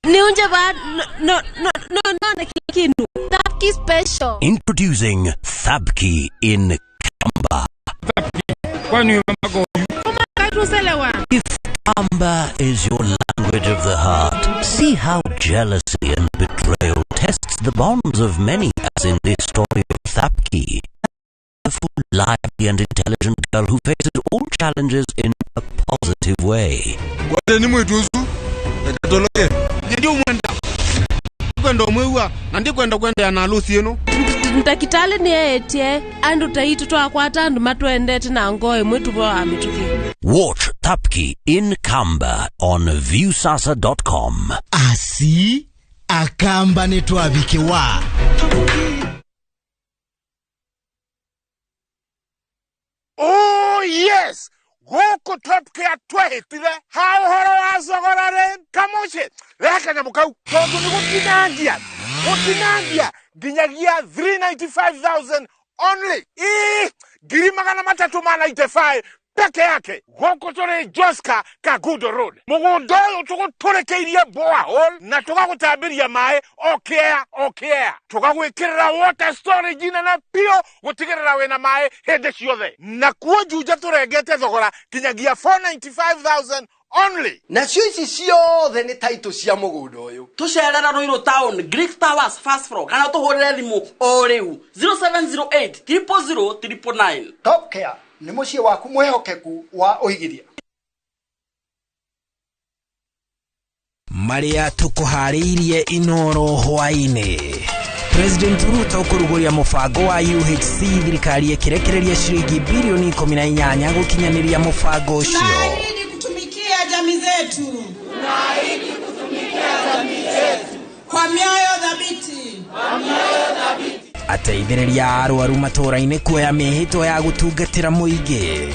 Niunje ba No no no no kinu. Thapki special. Introducing Thabki in Kamba. If Kamba is your language of the heart, see how jealousy and betrayal tests the bonds of many, as in this story of Thapki, a lively and intelligent girl who faces all challenges in a positive way. Ndakitali ni etie andu taitu twakwata andu matwendete na ngoe mwitu wa mituki. Watch Thapki in Kamba on viewsasa.com. Asi akamba ni twabikewa. Oh yes. Goko Top Care twehitire ha uhoro wa thogora ri kamuci reka nyamũ kau tondu ni gutinangia gutinangia nginyagia 395,000 only ii 395,000 peke yake. Goko turi Joska Kagudo Road mugunda uyu tuguturekeirie borehole na tugagutambiria mai okea okea tugagwikirira water storage nene pio gutigirira wina mai hindi ciothe na kuo Juja turengete thogora kinyagia 495,000 only. Nacio ici ciothe nĩ taitũ cia mũgũnda ũyũ. Tũcerera Ruiru Town, Greek Towers first floor, kana tũhũrĩre thimũ o rĩu 0708 000 999. Top Care nĩ mũciĩ waku mwĩhokeku wa ũigithia. Marĩa tũkũharĩirie Inoro hwaĩ-inĩ. President Ruto kũrugũria mũbango wa UHC thirikari ĩkĩrekereria ciringi bilioni 18 gũkinyanĩria mũbango ũcio. Tunaahidi kutumikia jamii zetu. Tunaahidi kutumikia jamii zetu kwa mioyo thabiti. Kwa mioyo thabiti. Ateithĩrĩria arwaru matũũra-inĩ kuoya mĩhĩtwa ya gũtungatĩra mũingĩ.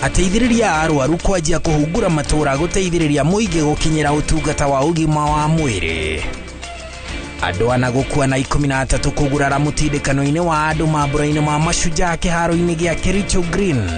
Ateithĩrĩria arwaru kwanjia kũhungura matũũra gũteithĩrĩria mũingĩ gũkinyĩra ũtungata wa ũgima wa mwĩrĩ. Andũ ana gũkua na 13 kũgurara mũtindĩkano-inĩ wa andũ mambũra-inĩ ma Mashujaa kĩharo-inĩ gĩa Kericho Green.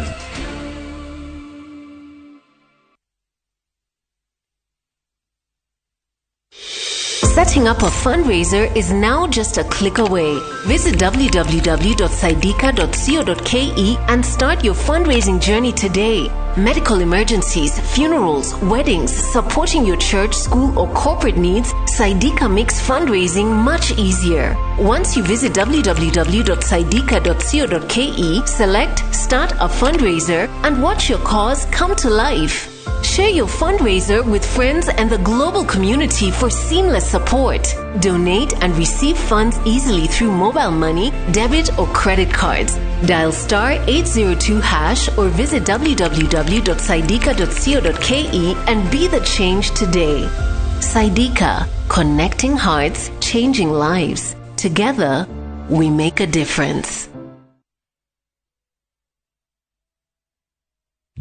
Setting up a fundraiser is now just a click away. Visit www.saidika.co.ke and start your fundraising journey today. Medical emergencies, funerals, weddings, supporting your church, school, or corporate needs, Saidika makes fundraising much easier. Once you visit www.saidika.co.ke, select Start a Fundraiser and watch your cause come to life. Share your fundraiser with friends and the global community for seamless support. Donate and receive funds easily through mobile money, debit or credit cards. Dial star 802 hash or visit www.saidika.co.ke and be the change today. Saidika, connecting hearts, changing lives. Together, we make a difference.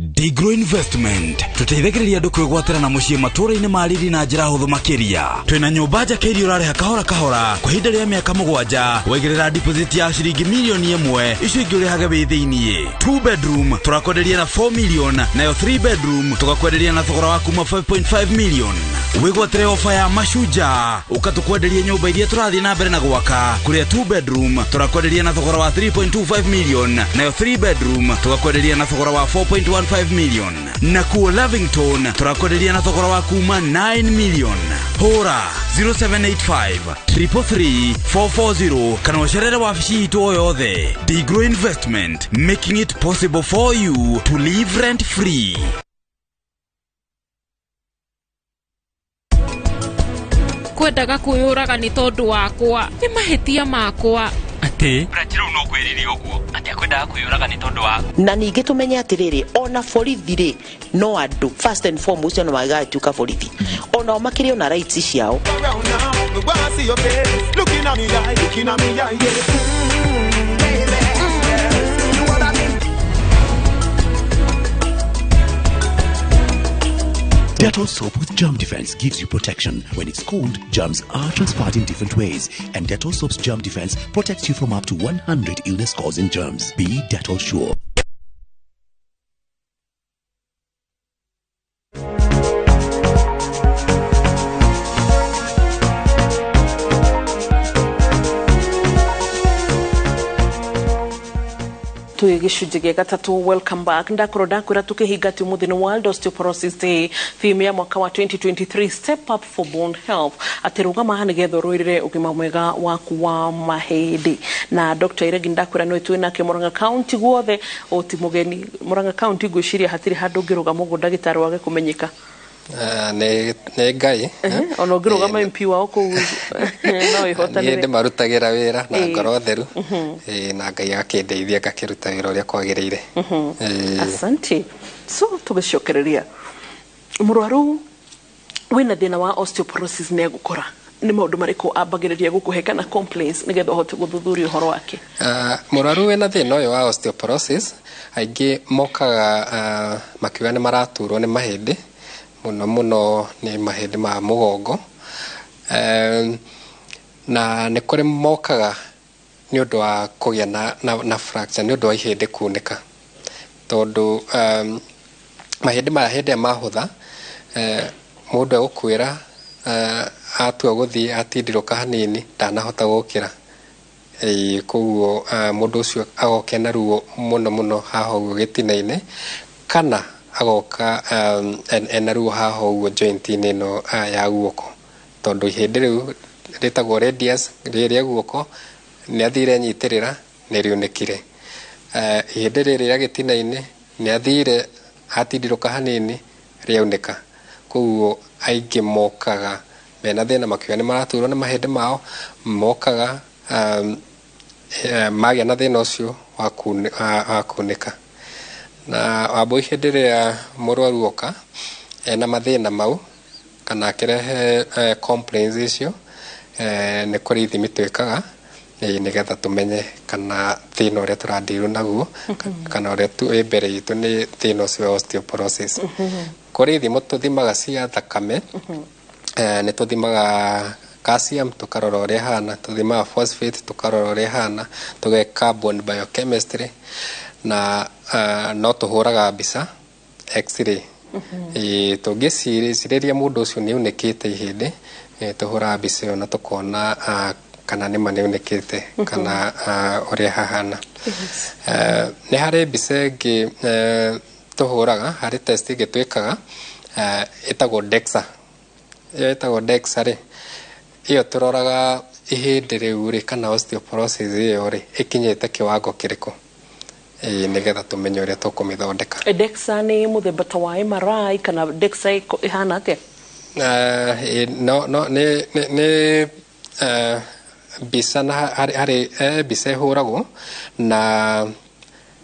Digro Investment tuteithagĩrĩria andũ kwĩgwatĩra na mũciĩ matũũra-inĩ ma riri na njĩra hũthũ makĩria. Twĩna nyũmba njake iria ũrarĩha kahora kahora kwa ihinda rĩa mĩaka 7 waigĩrĩra deposit ya ciringi milioni 1 icio ingĩ ũrĩhage wĩ thĩiniĩ. 2 bedroom tũrakwenderia na 4 million nayo 3 bedroom tũgakwenderia na thogora wa kuma 5.5 million. Wĩgwatĩre ofa ya Mashujaa ũkatũkwenderia nyũmba iria tũrathiĩ na mbere na gwaka kũrĩa 2 bedroom tũrakwenderia na thogora wa 3.25 million nayo 3 bedroom tũgakwenderia na thogora wa 4.15 million. Na kuo Lavington turakwenderia na thogora wa kuma 9 million. Hũra 0785 333 440 kana ũcerere wabici itũ o yothe. Digro Investment, making it possible for you to live rent free. Kwendaga kwĩyũraga nĩ tondũ wakwa nĩ mahĩtia makwa. Atĩ rĩu no kwĩrire ũguo atĩ akwendaga kwĩyũraga nĩ tondũ waku. Na ningĩ tũmenye atĩrĩrĩ, ona borithi rĩ no andũ first and foremost ona magatuĩka borithi onao makĩrĩ ona rights ciao. Dettol soap with germ defense gives you protection. When it's cold, germs are transferred in different ways. And Dettol soap's germ defense protects you from up to 100 illness-causing germs. Be Dettol sure. Twi gĩcunjĩ gĩa gatatũ. Welcome back. Ndakorwo ndakwĩra tũkĩhinga atĩ ũmũthĩ nĩ World Osteoporosis Day, theme ya mwaka wa 2023, Step Up for Bone Health, atĩ rũgama haha nĩgetha ũrũĩrĩre ũgima mwega waku wa mahĩndĩ. Na Dr. Iregi ndakwĩra nĩwe twĩ nake Murang'a County guothe, ũti mũgeni Murang'a County. Ngwĩciria hatirĩ handũ ũngĩrũgama ũguo ndagĩtarĩ wage kũmenyeka. Ah, nĩ Ngai. Ona ũngĩrũgama MP wao kũu no Niĩ ĩhotanĩre. Ndĩmarutagĩra wĩra na ngoro theru. Na Ngai agakĩndeithia ngakĩruta wĩra ũrĩa kwagĩrĩire. Asante. So tũgĩcokereria, mũrwaru wĩna thĩna wa osteoporosis nĩ egũkora nĩ maũndũ marĩkũ ambagĩrĩria gũkũhe kana complaints nĩgetha ũhote gũthuthuria ũhoro wake? Ah, mũrwaru wĩna thĩna ũyũ wa osteoporosis aingĩ mokaga makiuga nĩ maraturwo nĩ mahĩndĩ, mũno mũno nĩ mahĩndĩ ma mũgongo. Na nĩ kũrĩ mokaga nĩ ũndũ wa kũgĩa na fracture, nĩ ũndũ wa ihĩndĩ kunĩka, tondũ mahĩndĩ maya hĩndĩ ĩrĩa mahũtha, mũndũ egũkwĩra atua gũthiĩ atindirũka hanini ndanahota gũkĩra. Ĩĩ, koguo mũndũ ũcio agoka ena ruo mũno mũno haha ũguo gĩtina-inĩ, kana agoka ena ruo haha ũguo joint-inĩ ĩno ya guoko, tondũ ihĩndĩ rĩu rĩtagwo radius rĩrĩa guoko nĩ athire nyitĩrĩra nĩ rĩunĩkire. Ihĩndĩ rĩrĩ rĩa gĩtina-inĩ nĩ athire atindirũka hanini rĩaunĩka. Koguo aingĩ mokaga mena thĩna makiuga nĩ maraturwo nĩ mahĩndĩ mao, mokaga magĩa na thĩna ũcio wa kunĩka. Na wambui, hĩndĩ ĩrĩa mũrwaru oka ena mathĩna mau kana akĩrehe complaints icio, nĩ kũrĩ ithimi twĩkaga nĩgetha tũmenye kana thĩna ũrĩa tũradeal naguo kana ũrĩa wĩ mbere itũ nĩ thĩna ũcio wa osteoporosis. Kũrĩ ithimo tũthimaga cia thakame. Nĩ tũthimaga calcium tũkarora ũrĩa ĩhana, tũthimaga phosphate tũkarora ũrĩa ĩhana, tũgeka bone biochemistry na no tũhũraga mbica x-ray. Ĩĩ, tũngĩcirĩria mũndũ ũcio nĩ unĩkĩte ihĩndĩ, tũhũraga mbica ĩyo na tũkona kana nĩma nĩ unĩkĩte kana ũrĩa hahana. Nĩ harĩ mbica ĩngĩ tũhũraga, harĩ test ĩngĩ twĩkaga ĩtagwo DEXA. Ĩyo ĩtagwo DEXA rĩ, ĩyo tũroraga ihĩndĩ rĩu rĩ kana osteoporosis ĩyo rĩ ĩkinyĩte kĩwango kĩrĩkũ. Ĩĩ, nĩgetha tũmenye ũrĩa tũkũmĩthondeka. DEXA nĩ mũthemba ta wa MRI kana DEXA ĩhana atĩa? No nĩ mbica na harĩ mbica ĩhũragwo na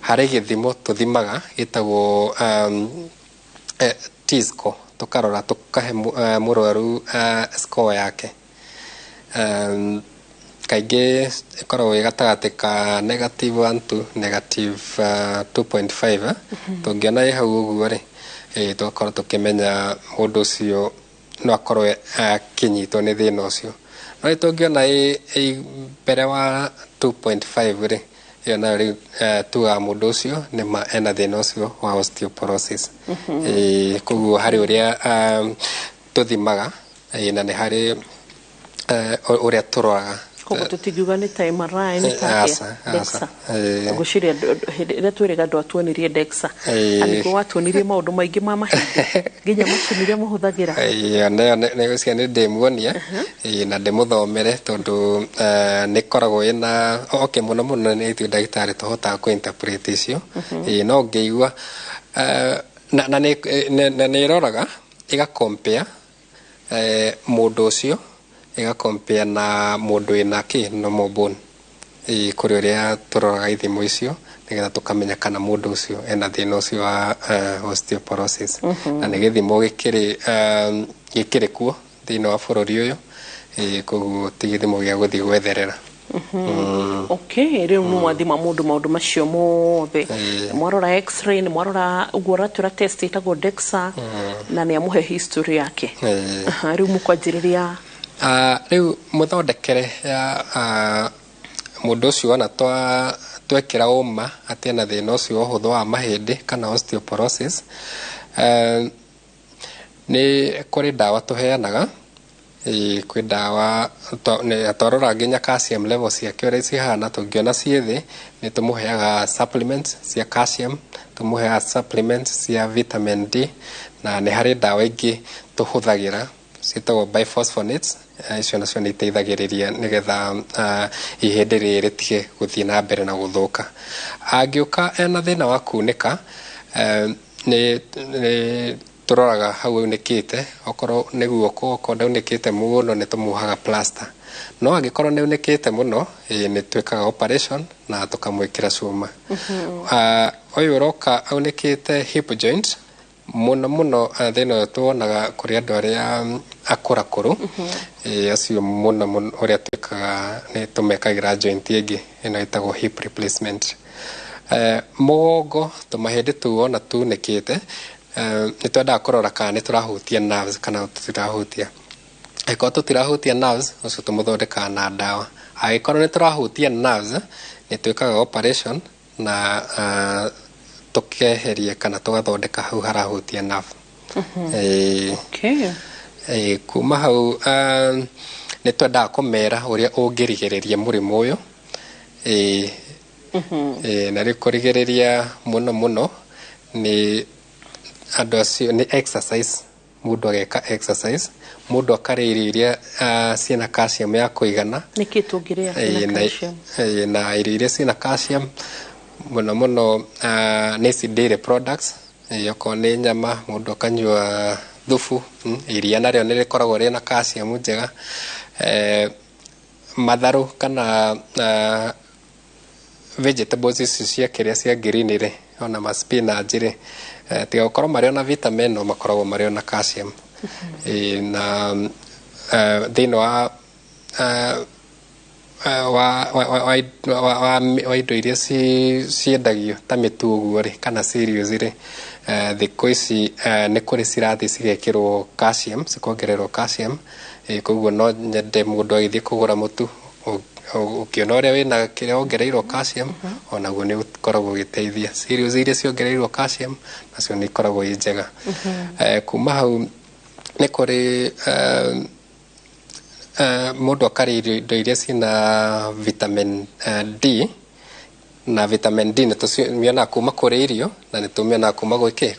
harĩ gĩthimo tũthimaga gĩtagwo T-score, tũkarora tũkahe mũrwaru score yake. Kaingĩ ĩkoragwo ĩ gatagatĩ ka negative 1 to negative 2.5. Tũngĩona ĩ hau ũguo rĩ, tũgakorwo tũkĩmenya mũndũ ũcio no akorwo akĩnyitwo nĩ thĩna ũcio. No rĩ tũngĩona ĩ mbere wa 2.5 rĩ, ĩyo nayo rĩu tugaga mũndũ ũcio nĩma ena thĩna ũcio wa osteoporosis. Koguo harĩ ũrĩa tũthimaga, na nĩ harĩ ũrĩa tũroraga. Koguo tũtingiuga nĩ ta MRI, nĩ ta atĩa? Aca, aca. DEXA. Ngwĩciria hĩndĩ ĩrĩa twĩrĩga andũ atuonirie DEXA, nĩguo watuonirie maũndũ maingĩ ma mahĩndĩ, nginya macini iria mũhũthagĩra. Ĩyo nayo nĩ gwĩciria nĩ ndĩmuonia, na ndĩmũthomere, tondũ nĩ ĩkoragwo ĩna okay mũno mũno nĩ ithuĩ ndagĩtarĩ tũhotaga kũ interpret icio. No ngĩigua na nĩ ĩroraga ĩga compare mũndũ ũcio, ĩga compare na mũndũ wĩna kĩ normal bone. Kũrĩ ũrĩa tũroraga ithimo icio nĩgetha tũkamenya kana mũndũ ũcio ena thĩna ũcio wa osteoporosis. Na nĩ gĩthimo gĩkĩrĩ kuo thĩinĩ wa bũrũri ũyũ. Koguo ti gĩthimo gĩa gũthiĩ gwetherera. Okay, rĩu nĩ mwathima mũndũ maũndũ macio mothe, mwarora x-ray, nĩ mwarora ũguo ũratwĩra test ĩtagwo DEXA, na nĩ amũhe history yake. Aha, rĩu mũkwanjĩrĩria? Ah, rĩu mũthondekere ya mũndũ ũcio wona twekĩra ũma atĩ ena thĩna ũcio wa ũhũthũ wa mahĩndĩ kana osteoporosis, nĩ kũrĩ ndawa tũheanaga. Kwĩ ndawa twarora nginya calcium level ciake ũrĩa cihana, tũngĩona ciĩ thĩ nĩ tũmũheaga supplements cia calcium, tũmũheaga supplements cia vitamin D, na nĩ harĩ ndawa ingĩ tũhũthagĩra ciĩtagwo biphosphonates. Icio nacio nĩ iteithagĩrĩria nĩgetha ihĩndĩ rĩrĩ rĩtige gũthiĩ na mbere na gũthũka. Angĩũka ena thĩna wa kunĩka, nĩ tũroraga hau aunĩkĩte, okorwo nĩ guoko, okorwo ndaunĩkĩte mũno nĩ tũmuohaga plaster, no angĩkorwo nĩ aunĩkĩte mũno, nĩ twĩkaga operation na tũkamwĩkĩra cuma. Ũyũ ũroka aunĩkĩte hip joint mũno mũno, thĩna ũyũ tuonaga kũrĩ andũ arĩa akũrakũrũ. Acio mũno mũno ũrĩa twĩkaga nĩ tũmekagĩra joint ĩngĩ ĩno ĩtagwo hip replacement. Mũgongo, tũmahĩndĩ tũu ona tunĩkĩte, nĩ twendaga kũrora kana nĩ tũrahutia nerves kana tũtirahutia. Angĩkorwo tũtirahutia nerves, ũcio tũmũthondekaga na ndawa. Angĩkorwo nĩ tũrahutia nerves, nĩ twĩkaga operation na tũkeheria kana tũgathondeka hau harahutia nerve. Kuma hau nĩ twendaga kũmera ũrĩa ũngĩrigĩrĩria mũrimũ ũyũ. Na rĩu kũrigĩrĩria mũno mũno nĩ andũ acio nĩ exercise, mũndũ ageka exercise, mũndũ akarĩa irio iria ciĩna calcium ya kũigana. Nĩkĩ tũngĩrĩa kĩna calcium? Na irio iria ciĩna calcium mũno mũno nĩ ici dairy products. Okorwo nĩ nyama, mũndũ akanyua thubu, iria narĩo nĩ rĩkoragwo rĩna calcium njega. Matharũ kana vegetables ici cia kĩrĩa cia green rĩ, ona ma spinach rĩ, tiga gũkorwo marĩ ona vitamin, no makoragwo marĩ ona calcium. Na thĩinĩ wa wa wa wa wa wa wa indo iria ciendagio ta mĩtu ũguo rĩ, kana cereals rĩ, thikũ ici nĩ kũrĩ cirathiĩ cigekĩrwo calcium, cikongererwo calcium. Koguo no nyende mũndũ agĩthiĩ kũgũra mũtu, ũkĩona ũrĩa wĩna kĩrĩa wongereirwo calcium, onaguo nĩ ũkoragwo ũgĩteithia. Cereals iria ciongereirwo calcium nacio nĩ ikoragwo i njega. Kuma hau nĩ kũrĩ mũndũ akarĩa indo iria ciĩna vitamin D, na vitamin D nĩ tũmĩonaga kuma kũrĩ irio na nĩ tũmĩonaga kuma gwĩ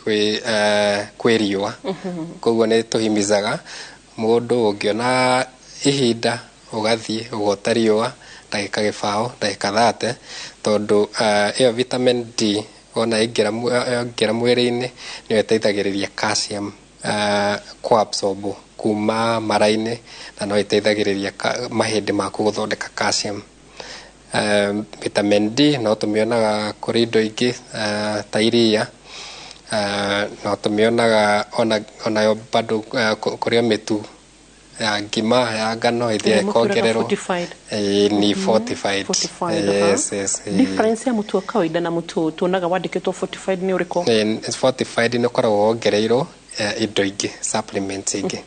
kwĩ riũa. Koguo nĩ tũhimizaga mũndũ, ũngĩona ihinda ũgathiĩ ũgota riũa ndagĩka 20, ndagĩka 30, tondũ ĩyo vitamin D wona yaingĩra mwĩrĩ-inĩ nĩyo ĩteithagĩrĩria calcium kũabsorb kuma mara-inĩ, na no ĩteithagĩrĩria mahĩndĩ maku gũthondeka calcium. Vitamin D no tũmĩonaga kũrĩ indo ingĩ ta iria, no tũmĩonaga onayo bado kũrĩ mĩtu ya ngima ya ngano ĩthiaga ĩkongererwo. Ni fortified. Yes. Difference ya mũtu wa kawaida na mũtu tuonaga wandĩkĩtwo fortified nĩ ũrĩkũ? Fortified nĩ ũkoragwo wongereirwo indo ingĩ, supplements ingĩ.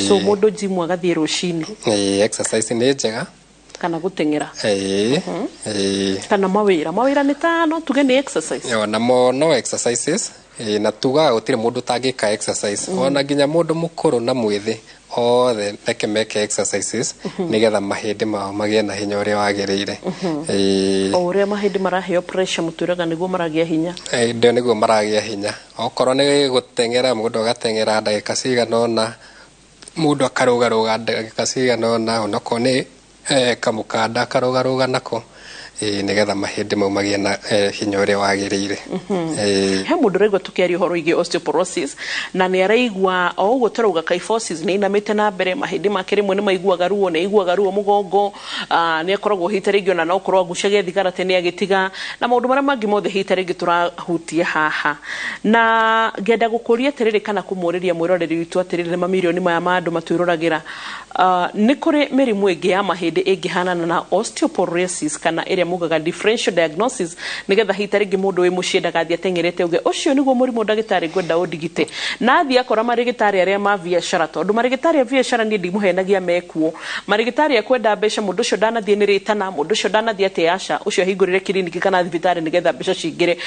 So mũndũ gym agathiĩ rũcinĩ? Exercise nĩ njega. Kana gũteng'era kana mawĩra nĩ ta no tuge nĩ exercise? Onamo no exercises, na tugaga gũtirĩ mũndũ ũtangĩka exercise, ona nginya mũndũ mũkũrũ na mwĩthĩ, othe reke meke exercises nĩgetha mahĩndĩ mao magĩe na hinya ũrĩa wagĩrĩire. O ũrĩa mahĩndĩ maraheo pressure, mũtwĩraga nĩguo maragĩa hinya. Ndio, nĩguo maragĩa hinya. Okorwo nĩ gũteng'era, mũndũ agateng'era ndagĩka cigana ũna, mũndũ akarũgarũga ndagĩka cigana ũna, onakorwo nĩ kamũkanda akarũgarũga nako, nĩgetha mahĩndĩ mau magĩe na hinya ũrĩa wagĩrĩire. He mũndũ ũraigua tũkĩaria ũhoro wĩgiĩ osteoporosis na nĩ araigua o ũguo tũrauga kyphosis nĩ inamĩte na mbere, mahĩndĩ make rĩmwe nĩ maiguaga ruo, nĩ aiguaga ruo mũgongo, nĩ akoragwo hita rĩngĩ ona no ũkorwo agucagia thigara tene agĩtiga, na maũndũ marĩa mangĩ mothe hita rĩngĩ tũrahutia haha. Na ngenda gũkũria atĩrĩrĩ, kana kũmũrĩria mwĩroreri witũ atĩrĩrĩ, nĩ mamirioni maya ma andũ matwĩroragĩra, Nĩ kũrĩ mĩrimũ ĩngĩ ya mahĩndĩ ĩngĩhanana na osteoporosis kana ĩrĩa mugaga differential diagnosis, nĩgetha hita rĩngĩ mũndũ wĩ mũciĩ ndagathiĩ ateng'erete uge ũcio nĩguo mũrimũ ndagĩtarĩ ngwenda ũndigite, na athiĩ akora marĩgĩtarĩ arĩa ma biacara, tondũ marĩgĩtarĩ a biacara niĩ ndimũhenagia mekuo, marĩgĩtarĩ a kwenda mbeca, mũndũ ũcio ndanathiĩ nĩ rĩtana, mũndũ ũcio ndanathiĩ atĩ aca, ũcio ahingũrĩre kiriniki kana thibitarĩ nĩgetha mbeca cingĩre.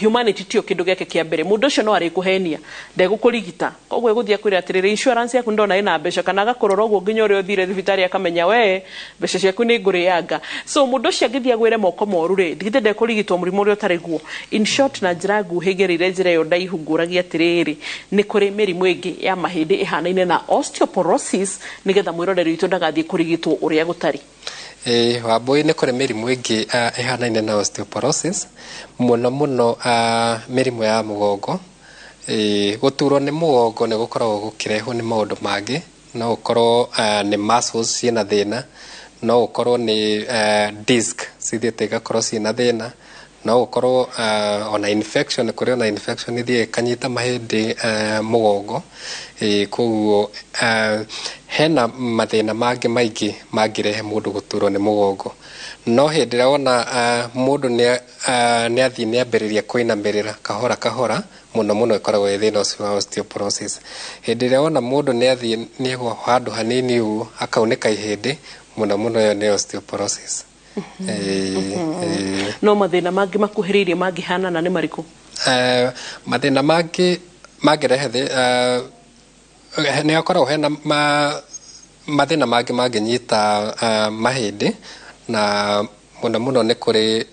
Humanity tio kĩndũ gĩake kĩa mbere. Mũndũ ũcio no arĩkũhenia, ndegũkũrigita, koguo egũthiĩ akwĩre atĩrĩrĩ, insurance yaku ndona ĩna mbeca, kana agakũrora ũguo nginya ũrĩa ũthire thibitarĩ akamenya we mbeca ciaku nĩ ngũrĩanga. So mũndũ ũcio angĩthiĩ agwĩre moko moru rĩ, ndigite ndekũrigitwo mũrimũ ũrĩa ũtarĩ guo. In short, na njĩra nguhĩ ngereire njĩra ĩyo ndaihu, ngũragia atĩrĩrĩ, nĩ kũrĩ mĩrimũ ĩngĩ ya mahĩndĩ ĩhanaine na osteoporosis, nĩgetha mwĩroreri witũ ndagathiĩ kũrigitwo ũrĩa gũtarĩ? Ĩĩ Wambũi, nĩ kũrĩ mĩrimũ ĩngĩ ĩhanaine na osteoporosis, mũno mũno mĩrimũ ya mũgongo. Gũturwo nĩ mũgongo nĩ gũkoragwo gũkĩrehwo nĩ maũndũ mangĩ. No ũkorwo nĩ muscles ciĩna thĩna, no ũkorwo nĩ disc cithiĩte igakorwo ciĩna thĩna, no ũkorwo ona infection, kũrĩ ona infection ithiĩ ĩkanyita mahĩndĩ mũgongo. Koguo hena mathĩna mangĩ maingĩ mangĩrehe mũndũ gũturwo nĩ mũgongo. No hĩndĩ ĩrĩa wona mũndũ nĩ athiĩ nĩ ambĩrĩria kũinamĩrĩra kahora kahora, mũno mũno ĩkoragwo ĩ thĩna ũcio wa osteoporosis. Hĩndĩ ĩrĩa wona mũndũ nĩ athiĩ nĩ agwa handũ hanini ũguo akaunĩka ihĩndĩ, mũno mũno ĩyo nĩ osteoporosis. Ĩĩ. No mathĩna mangĩ makuhĩrĩirie mangĩhanana nĩ marĩkũ? Mathĩna mangĩ mangĩrehe nĩ hakoragwo hena mathĩna mangĩ mangĩnyita mahĩndĩ, na mũno mũno nĩ kũrĩ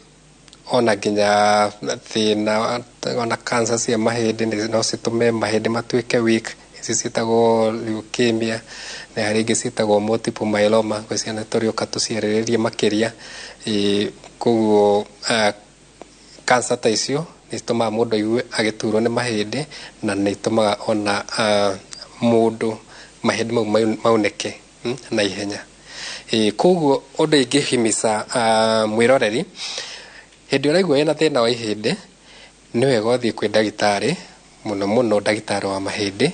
ona nginya thĩna ona cancer cia mahĩndĩ no citũme mahĩndĩ matuĩke weak. Ici ciĩtagwo leukemia, na harĩ ingĩ ciĩtagwo multiple myeloma. Ngwĩciria nĩ tũrĩũka tũciarĩrĩrie makĩria. Koguo cancer ta icio nĩ citũmaga mũndũ aigue agĩturwo nĩ mahĩndĩ, na nĩ itũmaga ona mũndũ mahĩndĩ mau maunĩke na ihenya. Koguo ũndũ ingĩhimisa mwĩroreri, hĩndĩ ũraigua wĩna thĩna wa ihĩndĩ, nĩ wega ũthiĩ kwĩ ndagĩtarĩ, mũno mũno ndagĩtarĩ wa mahĩndĩ,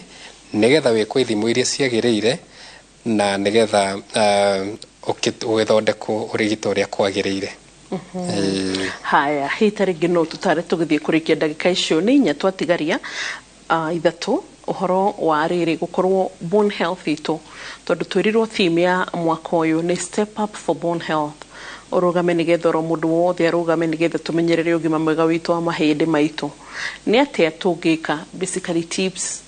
nĩgetha wĩkwo ithimo iria ciagĩrĩire, na nĩgetha ũgĩthondekwo ũrigitwo ũrĩa kwagĩrĩire. Haya, hita rĩngĩ no tũtare tũgĩthiĩ kũrĩkia ndagĩka icio nĩ inya twatigaria, ithatũ, ũhoro wa rĩrĩ gũkorwo bone health itũ, tondũ twĩrirwo theme ya mwaka ũyũ nĩ "Step Up for Bone Health". Ũrũgame nĩgetha oro mũndũ wothe arũgame nĩgetha tũmenyerere ũgima mwega witũ wa mahĩndĩ maitũ. Nĩ atĩa tũngĩka, basically tips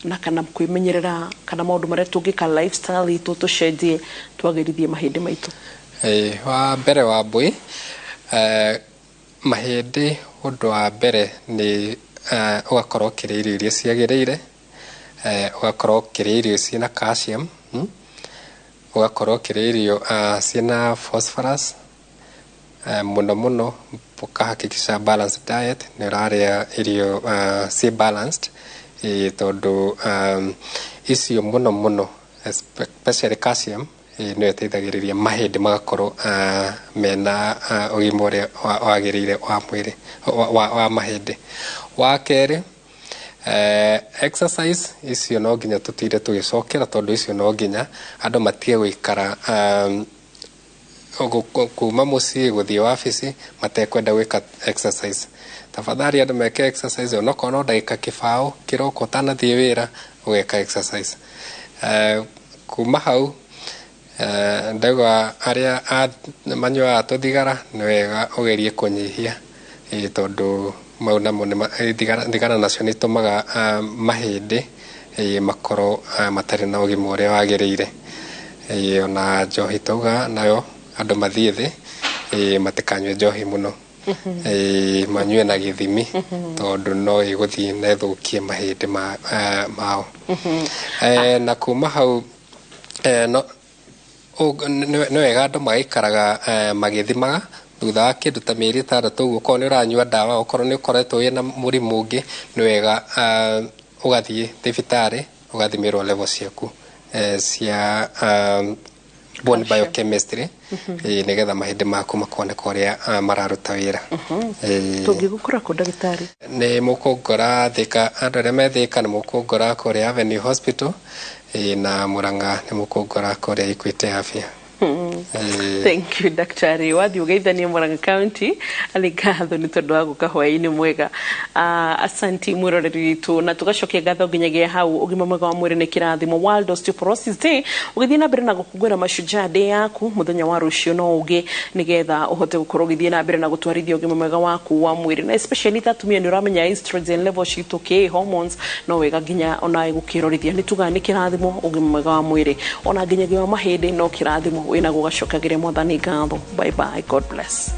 na kana kwĩmenyerera kana maũndũ marĩa tũngĩka lifestyle itũ tũcenjie twagĩrithie mahĩndĩ maitũ? Wa mbere, Wambũi, mahĩndĩ, ũndũ wa mbere nĩ ũgakorwo ũkĩrĩa irio iria ciagĩrĩire, ũgakorwo ũkĩrĩa irio ciĩna calcium, ũgakorwo ũkĩrĩa irio ciĩna phosphorus, mũno mũno ũkahakikisha balanced diet, nĩ ũrarĩa irio ciĩ balanced, tondũ icio mũno mũno, especially calcium, nĩyo ĩteithagĩrĩria mahĩndĩ magakorwo mena ũgima ũrĩa wagĩrĩire wa mwĩrĩ wa mahĩndĩ. Wa kerĩ, exercise. Icio no nginya tũtinde tũgĩcokera, tondũ icio no nginya andũ matige gũikara kuma mũciĩ gũthiĩ wabici matekwenda gwĩka exercise. Tafadhali andũ meke exercise, onokorwo no ndagĩka 20 kĩroko ũtanathiĩ wĩra, ũgeka exercise. Kuma hau, ndauga arĩa manyuaga tũthigara, nĩ wega ũgerie kũnyihia, tondũ mau namo thigara nacio nĩ itũmaga mahĩndĩ makorwo matarĩ na ũgima ũrĩa wagĩrĩire. Ona njohi tauga nayo andũ mathiĩ thĩ, matikanyue njohi mũno, manyue na gĩthimi, tondũ no ĩgũthiĩ na ĩthũkie mahĩndĩ mao. Na kuma hau, no nĩ wega andũ magaikaraga magĩthimaga thutha wa kĩndũ ta mĩeri 6 ũguo. Okorwo nĩ ũranyua ndawa, okorwo nĩ ũkoretwo wĩna mũrimũ ũngĩ, nĩ wega ũgathiĩ thibitarĩ ũgathimĩrwo level ciaku cia bone biochemistry, nĩgetha mahĩndĩ maku makoneka ũrĩa mararuta wĩra. Tũngĩgũkora kũ ndagĩtarĩ? Nĩ mũkũngora Thika, andũ arĩa me Thika nĩ mũkũngora kũrĩa Avenue Hospital, na Murang'a nĩ mũkũngora kũrĩa Equity Afya. Thank you daktari. Wathiĩ ũgeithanie Murang'a County, arĩ ngatho nĩ tondũ wa gũka hwaĩ-inĩ mwega. Asanti mwĩroreri witũ, na tũgacokia ngatho nginyagia hau. Ũgima mwega wa mwĩrĩ nĩ kĩrathimo. World Osteoporosis Day ũgĩthiĩ na mbere na gũkũngũĩra Mashujaa Day yaku mũthenya wa rũciũ no ũngĩ, nĩgetha ũhote gũkorwo ũgĩthiĩ na mbere na gũtwarithia ũgima mwega waku wa mwĩrĩ, na especially ta atumia nĩ ũramenya estrogen level citũ kĩ hormones, no wega nginya onawe gũkĩrorithia. Nĩ tugaga nĩ kĩrathimo ũgima mwega wa mwĩrĩ, ona nginyagia wa mahĩndĩ no kĩrathimo. Wĩna gũgacokagĩria Mwathani ngatho. Bye bye, God bless.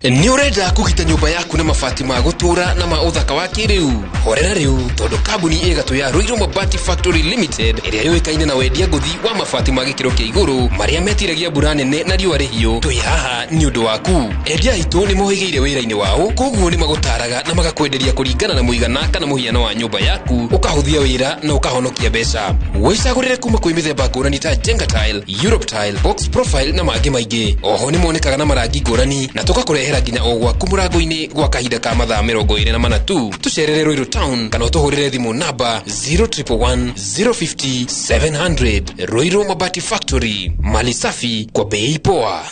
Nĩ ũrenda kũgita nyũmba yaku na mabati ma gũtũũra na ma ũthaka wa kĩrĩu? Horera rĩu, tondũ kambuni ĩgatũ ya Ruiru Mabati Factory Limited ĩrĩa yũĩkaine na wendia ngũthi wa mabati ma gĩkĩro kĩa igũrũ marĩa metiragia mbura nene na riũa rĩhiũ, twĩ haha nĩ ũndũ waku. Endia aitũ nĩ mohĩgĩire wĩra-inĩ wao, koguo nĩ magũtaraga na magakwenderia kũringana na mũigana kana mũhiano wa nyũmba yaku, ũkahũthia wĩra na ũkahonokia mbeca. Wĩcagũrĩre kuma kwĩ mĩthemba ngũrani ta Jenga Tile, Europe Tile, Box Profile na mangĩ maingĩ. Oho nĩ monekaga na marangi ngũrani na tũgakũrehera nginya o gwaku mũrango-inĩ gwa kahinda ka mathaa 24 tu. Tũcerere Ruiru Town kana ũtũhũrĩre thimũ namba 0111 050 700. Ruiru Mabati Factory, mali safi kwa bei poa.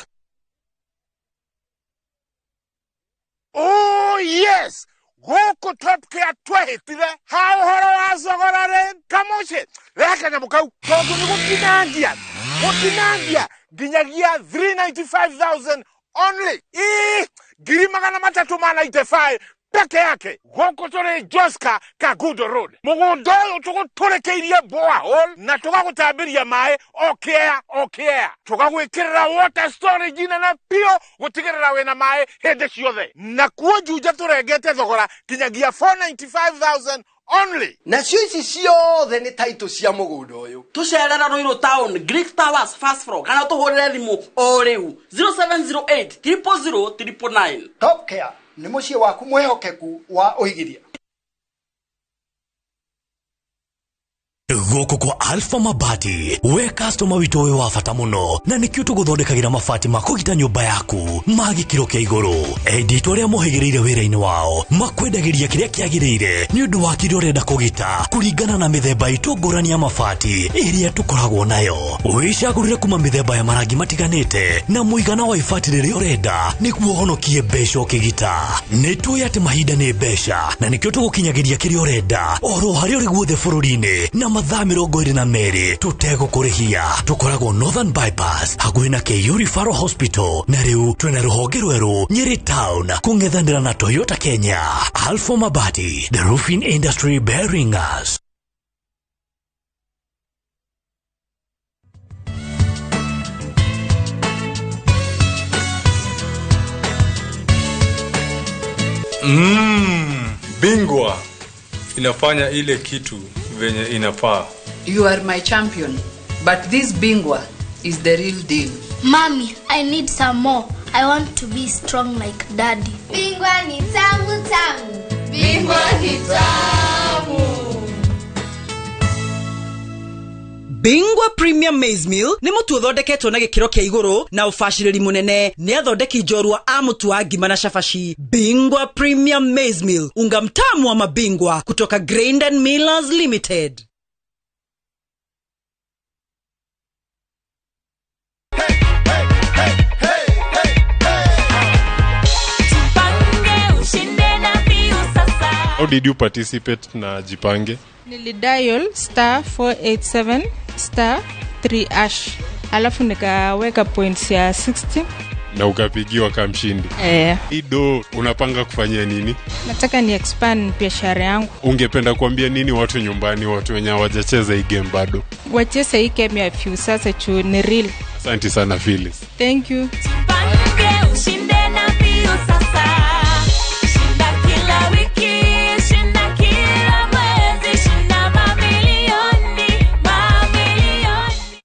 Oh yes, gũkũ Top Care twehĩtire ha ũhoro wa thogora rĩ kamũciĩ rehe kanyamũ kau, tondũ nĩ gũtinangia nginyagia 395,000 only. 395,000 peke yake. Gũkũ tũrĩ Joska Kagudo Road, mũgũnda ũyũ tũgũtũrĩkĩirie borehole na tũgagũtambĩria maĩ o kĩea o kĩea, tũgagwĩkĩrĩra water storage nene biũ gũtigĩrĩra wĩna maĩ hĩndĩ ciothe, na kuo Juja tũrengete thogora nginyagia 495,000 only. Nacio ici ciothe nĩ taitũ cia mũgũnda ũyũ. Tũcerera Ruiru Town, Greek Towers first floor, kana ũtũhũrĩre thimũ o rĩu 0708 000 999. Top Care nĩ mũciĩ waku mwĩhokeku wa ũigithia. Gũkũ kwa Alpha Mabati, we customer witũ wĩ wa bata mũno, na nĩkĩo tũgũthondekagĩra mabati ma kũgita nyũmba yaku ma gĩkĩro kĩa igũrũ. Endia aitũ arĩa mohĩgĩrĩire wĩra-inĩ wao makwendagĩria kĩrĩa kĩagĩrĩire nĩ ũndũ wa kĩrĩa ũrenda kũgita kũringana na mĩthemba itũ ngũrani ya mabati ĩrĩa tũkoragwo nayo. Wĩcagũrĩre kuma mĩthemba ya marangi matiganĩte na mũigana wa ibati rĩrĩa ũrenda nĩguo ũhonokie mbeca ũkĩgita. Nĩ tũĩ atĩ mahinda nĩ mbeca, na nĩkĩo tũgũkinyagĩria kĩrĩa ũrenda oro harĩa ũrĩ guothe bũrũri-inĩ na mathaa 22 tũtegũkũrĩhia. Tũkoragwo Northern Bypass hakuhĩ na KU Referral Hospital, na rĩu twĩna rũhonge rwerũ Nyeri Town kũng'ethanĩra na Toyota Kenya. Alpha Mabati, the roofing industry bearing us. Bingwa inafanya ile kitu venye inafaa. You are my champion, but this Bingwa is the real deal. Mommy, I need some more. I want to be strong like Daddy. Bingwa ni tamu tamu. Bingwa ni tamu. Bingwa Premium Maize Meal nĩ mũtu ũthondeketwo na gĩkĩro kĩa igũrũ na ũbacĩrĩri mũnene nĩ athondeki njorua a mũtu wa ngima na cabaci. Bingwa Premium Maize Meal, unga mtamu wa mabingwa kutoka Grain and Millers Limited. How did you participate na Jipange? Nilidial star 487 star 3 hash. Alafu nikaweka points ya 60. Na ukapigiwa kama mshindi. Ido, unapanga kufanyia nini? Nataka ni expand biashara yangu. Ungependa kuambia nini watu nyumbani, watu wenye hawajacheza hii game bado? Wacheze hii game ya Viusasa juu ni real. Asante sana Phyllis. Thank you. Jipange ushinde na Viusasa. Shinda kila wiki, shinda kila mwezi, shinda mamilioni, mamilioni.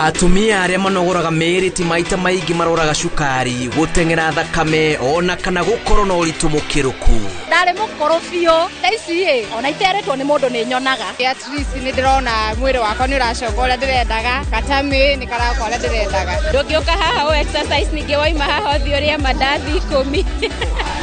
Atumia arĩa manogoraga mĩĩrĩ ti maita maingĩ maroraga cukari, gũteng'era thakame ona kana gũkorwo na ũritũ mũkĩrũku. Ndarĩ mũkũrũ biũ, thaa ici ĩ ona iteretwo nĩ mũndũ nĩ nyonaga. At least nĩ ndĩrona mwĩrĩ wakwa nĩ ũracoka ũrĩa ndĩrendaga, gatamĩ nĩ karoka ũrĩa ndĩrendaga. Ndũngĩũka haha ũ exercise ningĩ waima haha ũthiĩ ũrĩe mandathi 10.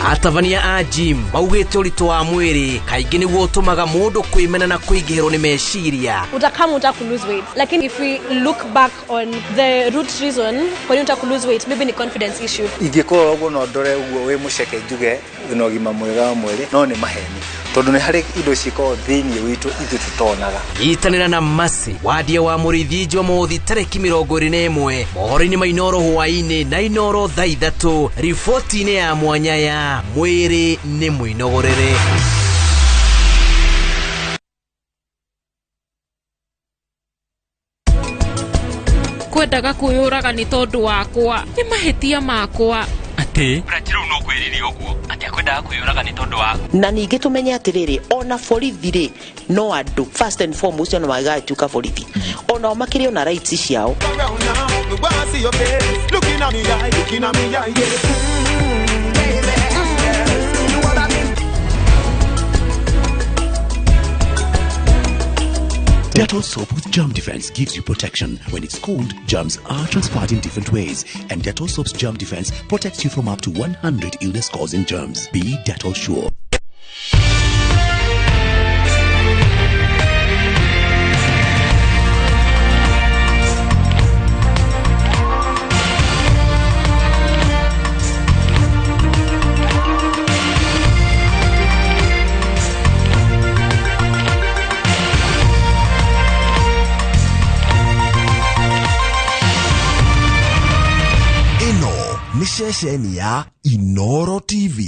Atabania a gym maugĩte ũritũ wa mwĩrĩ kaingĩ nĩguo ũtũmaga mũndũ kwĩmena na kũingĩhĩrwo nĩ meciria. Utakama unataka ku lose weight, lakini if we look back on the root reason kwa nini unataka ku lose weight, maybe ni confidence issue. Ingĩkorwo ũguo no ndore ũguo wĩ mũceke njuge wĩna ũgima mwega wa mwĩrĩ, no nĩ maheni tondũ nĩ harĩ indo cikoragwo thĩinĩ witũ ithuĩ tũtonaga. Nyitanĩra na Mercy Wadia wa Mũrĩithi Jumamothi tarĩki 21 mohoro-inĩ ma Inooro hwaĩ-inĩ na Inooro thaa 3 riboti-inĩ ya mwanya ya mwĩrĩ nĩ mwĩnogorere. Kwendaga kwĩyũraga nĩ tondũ wakwa, nĩ mahĩtia makwa. Atĩ rĩu no kwĩrire ũguo atĩ akwendaga kwĩyũraga nĩ tondũ waku. Na ningĩ tũmenye atĩrĩrĩ, ona borithi rĩ no andũ, first and foremost ona magagatuĩka borithi, onao makĩrĩ ona rights ciao. Dettol soap with germ defense gives you protection. When it's cold, germs are transferred in different ways. And Dettol soap's germ defense protects you from up to 100 illness-causing germs. Be Dettol sure. Ceceni ya Inooro TV.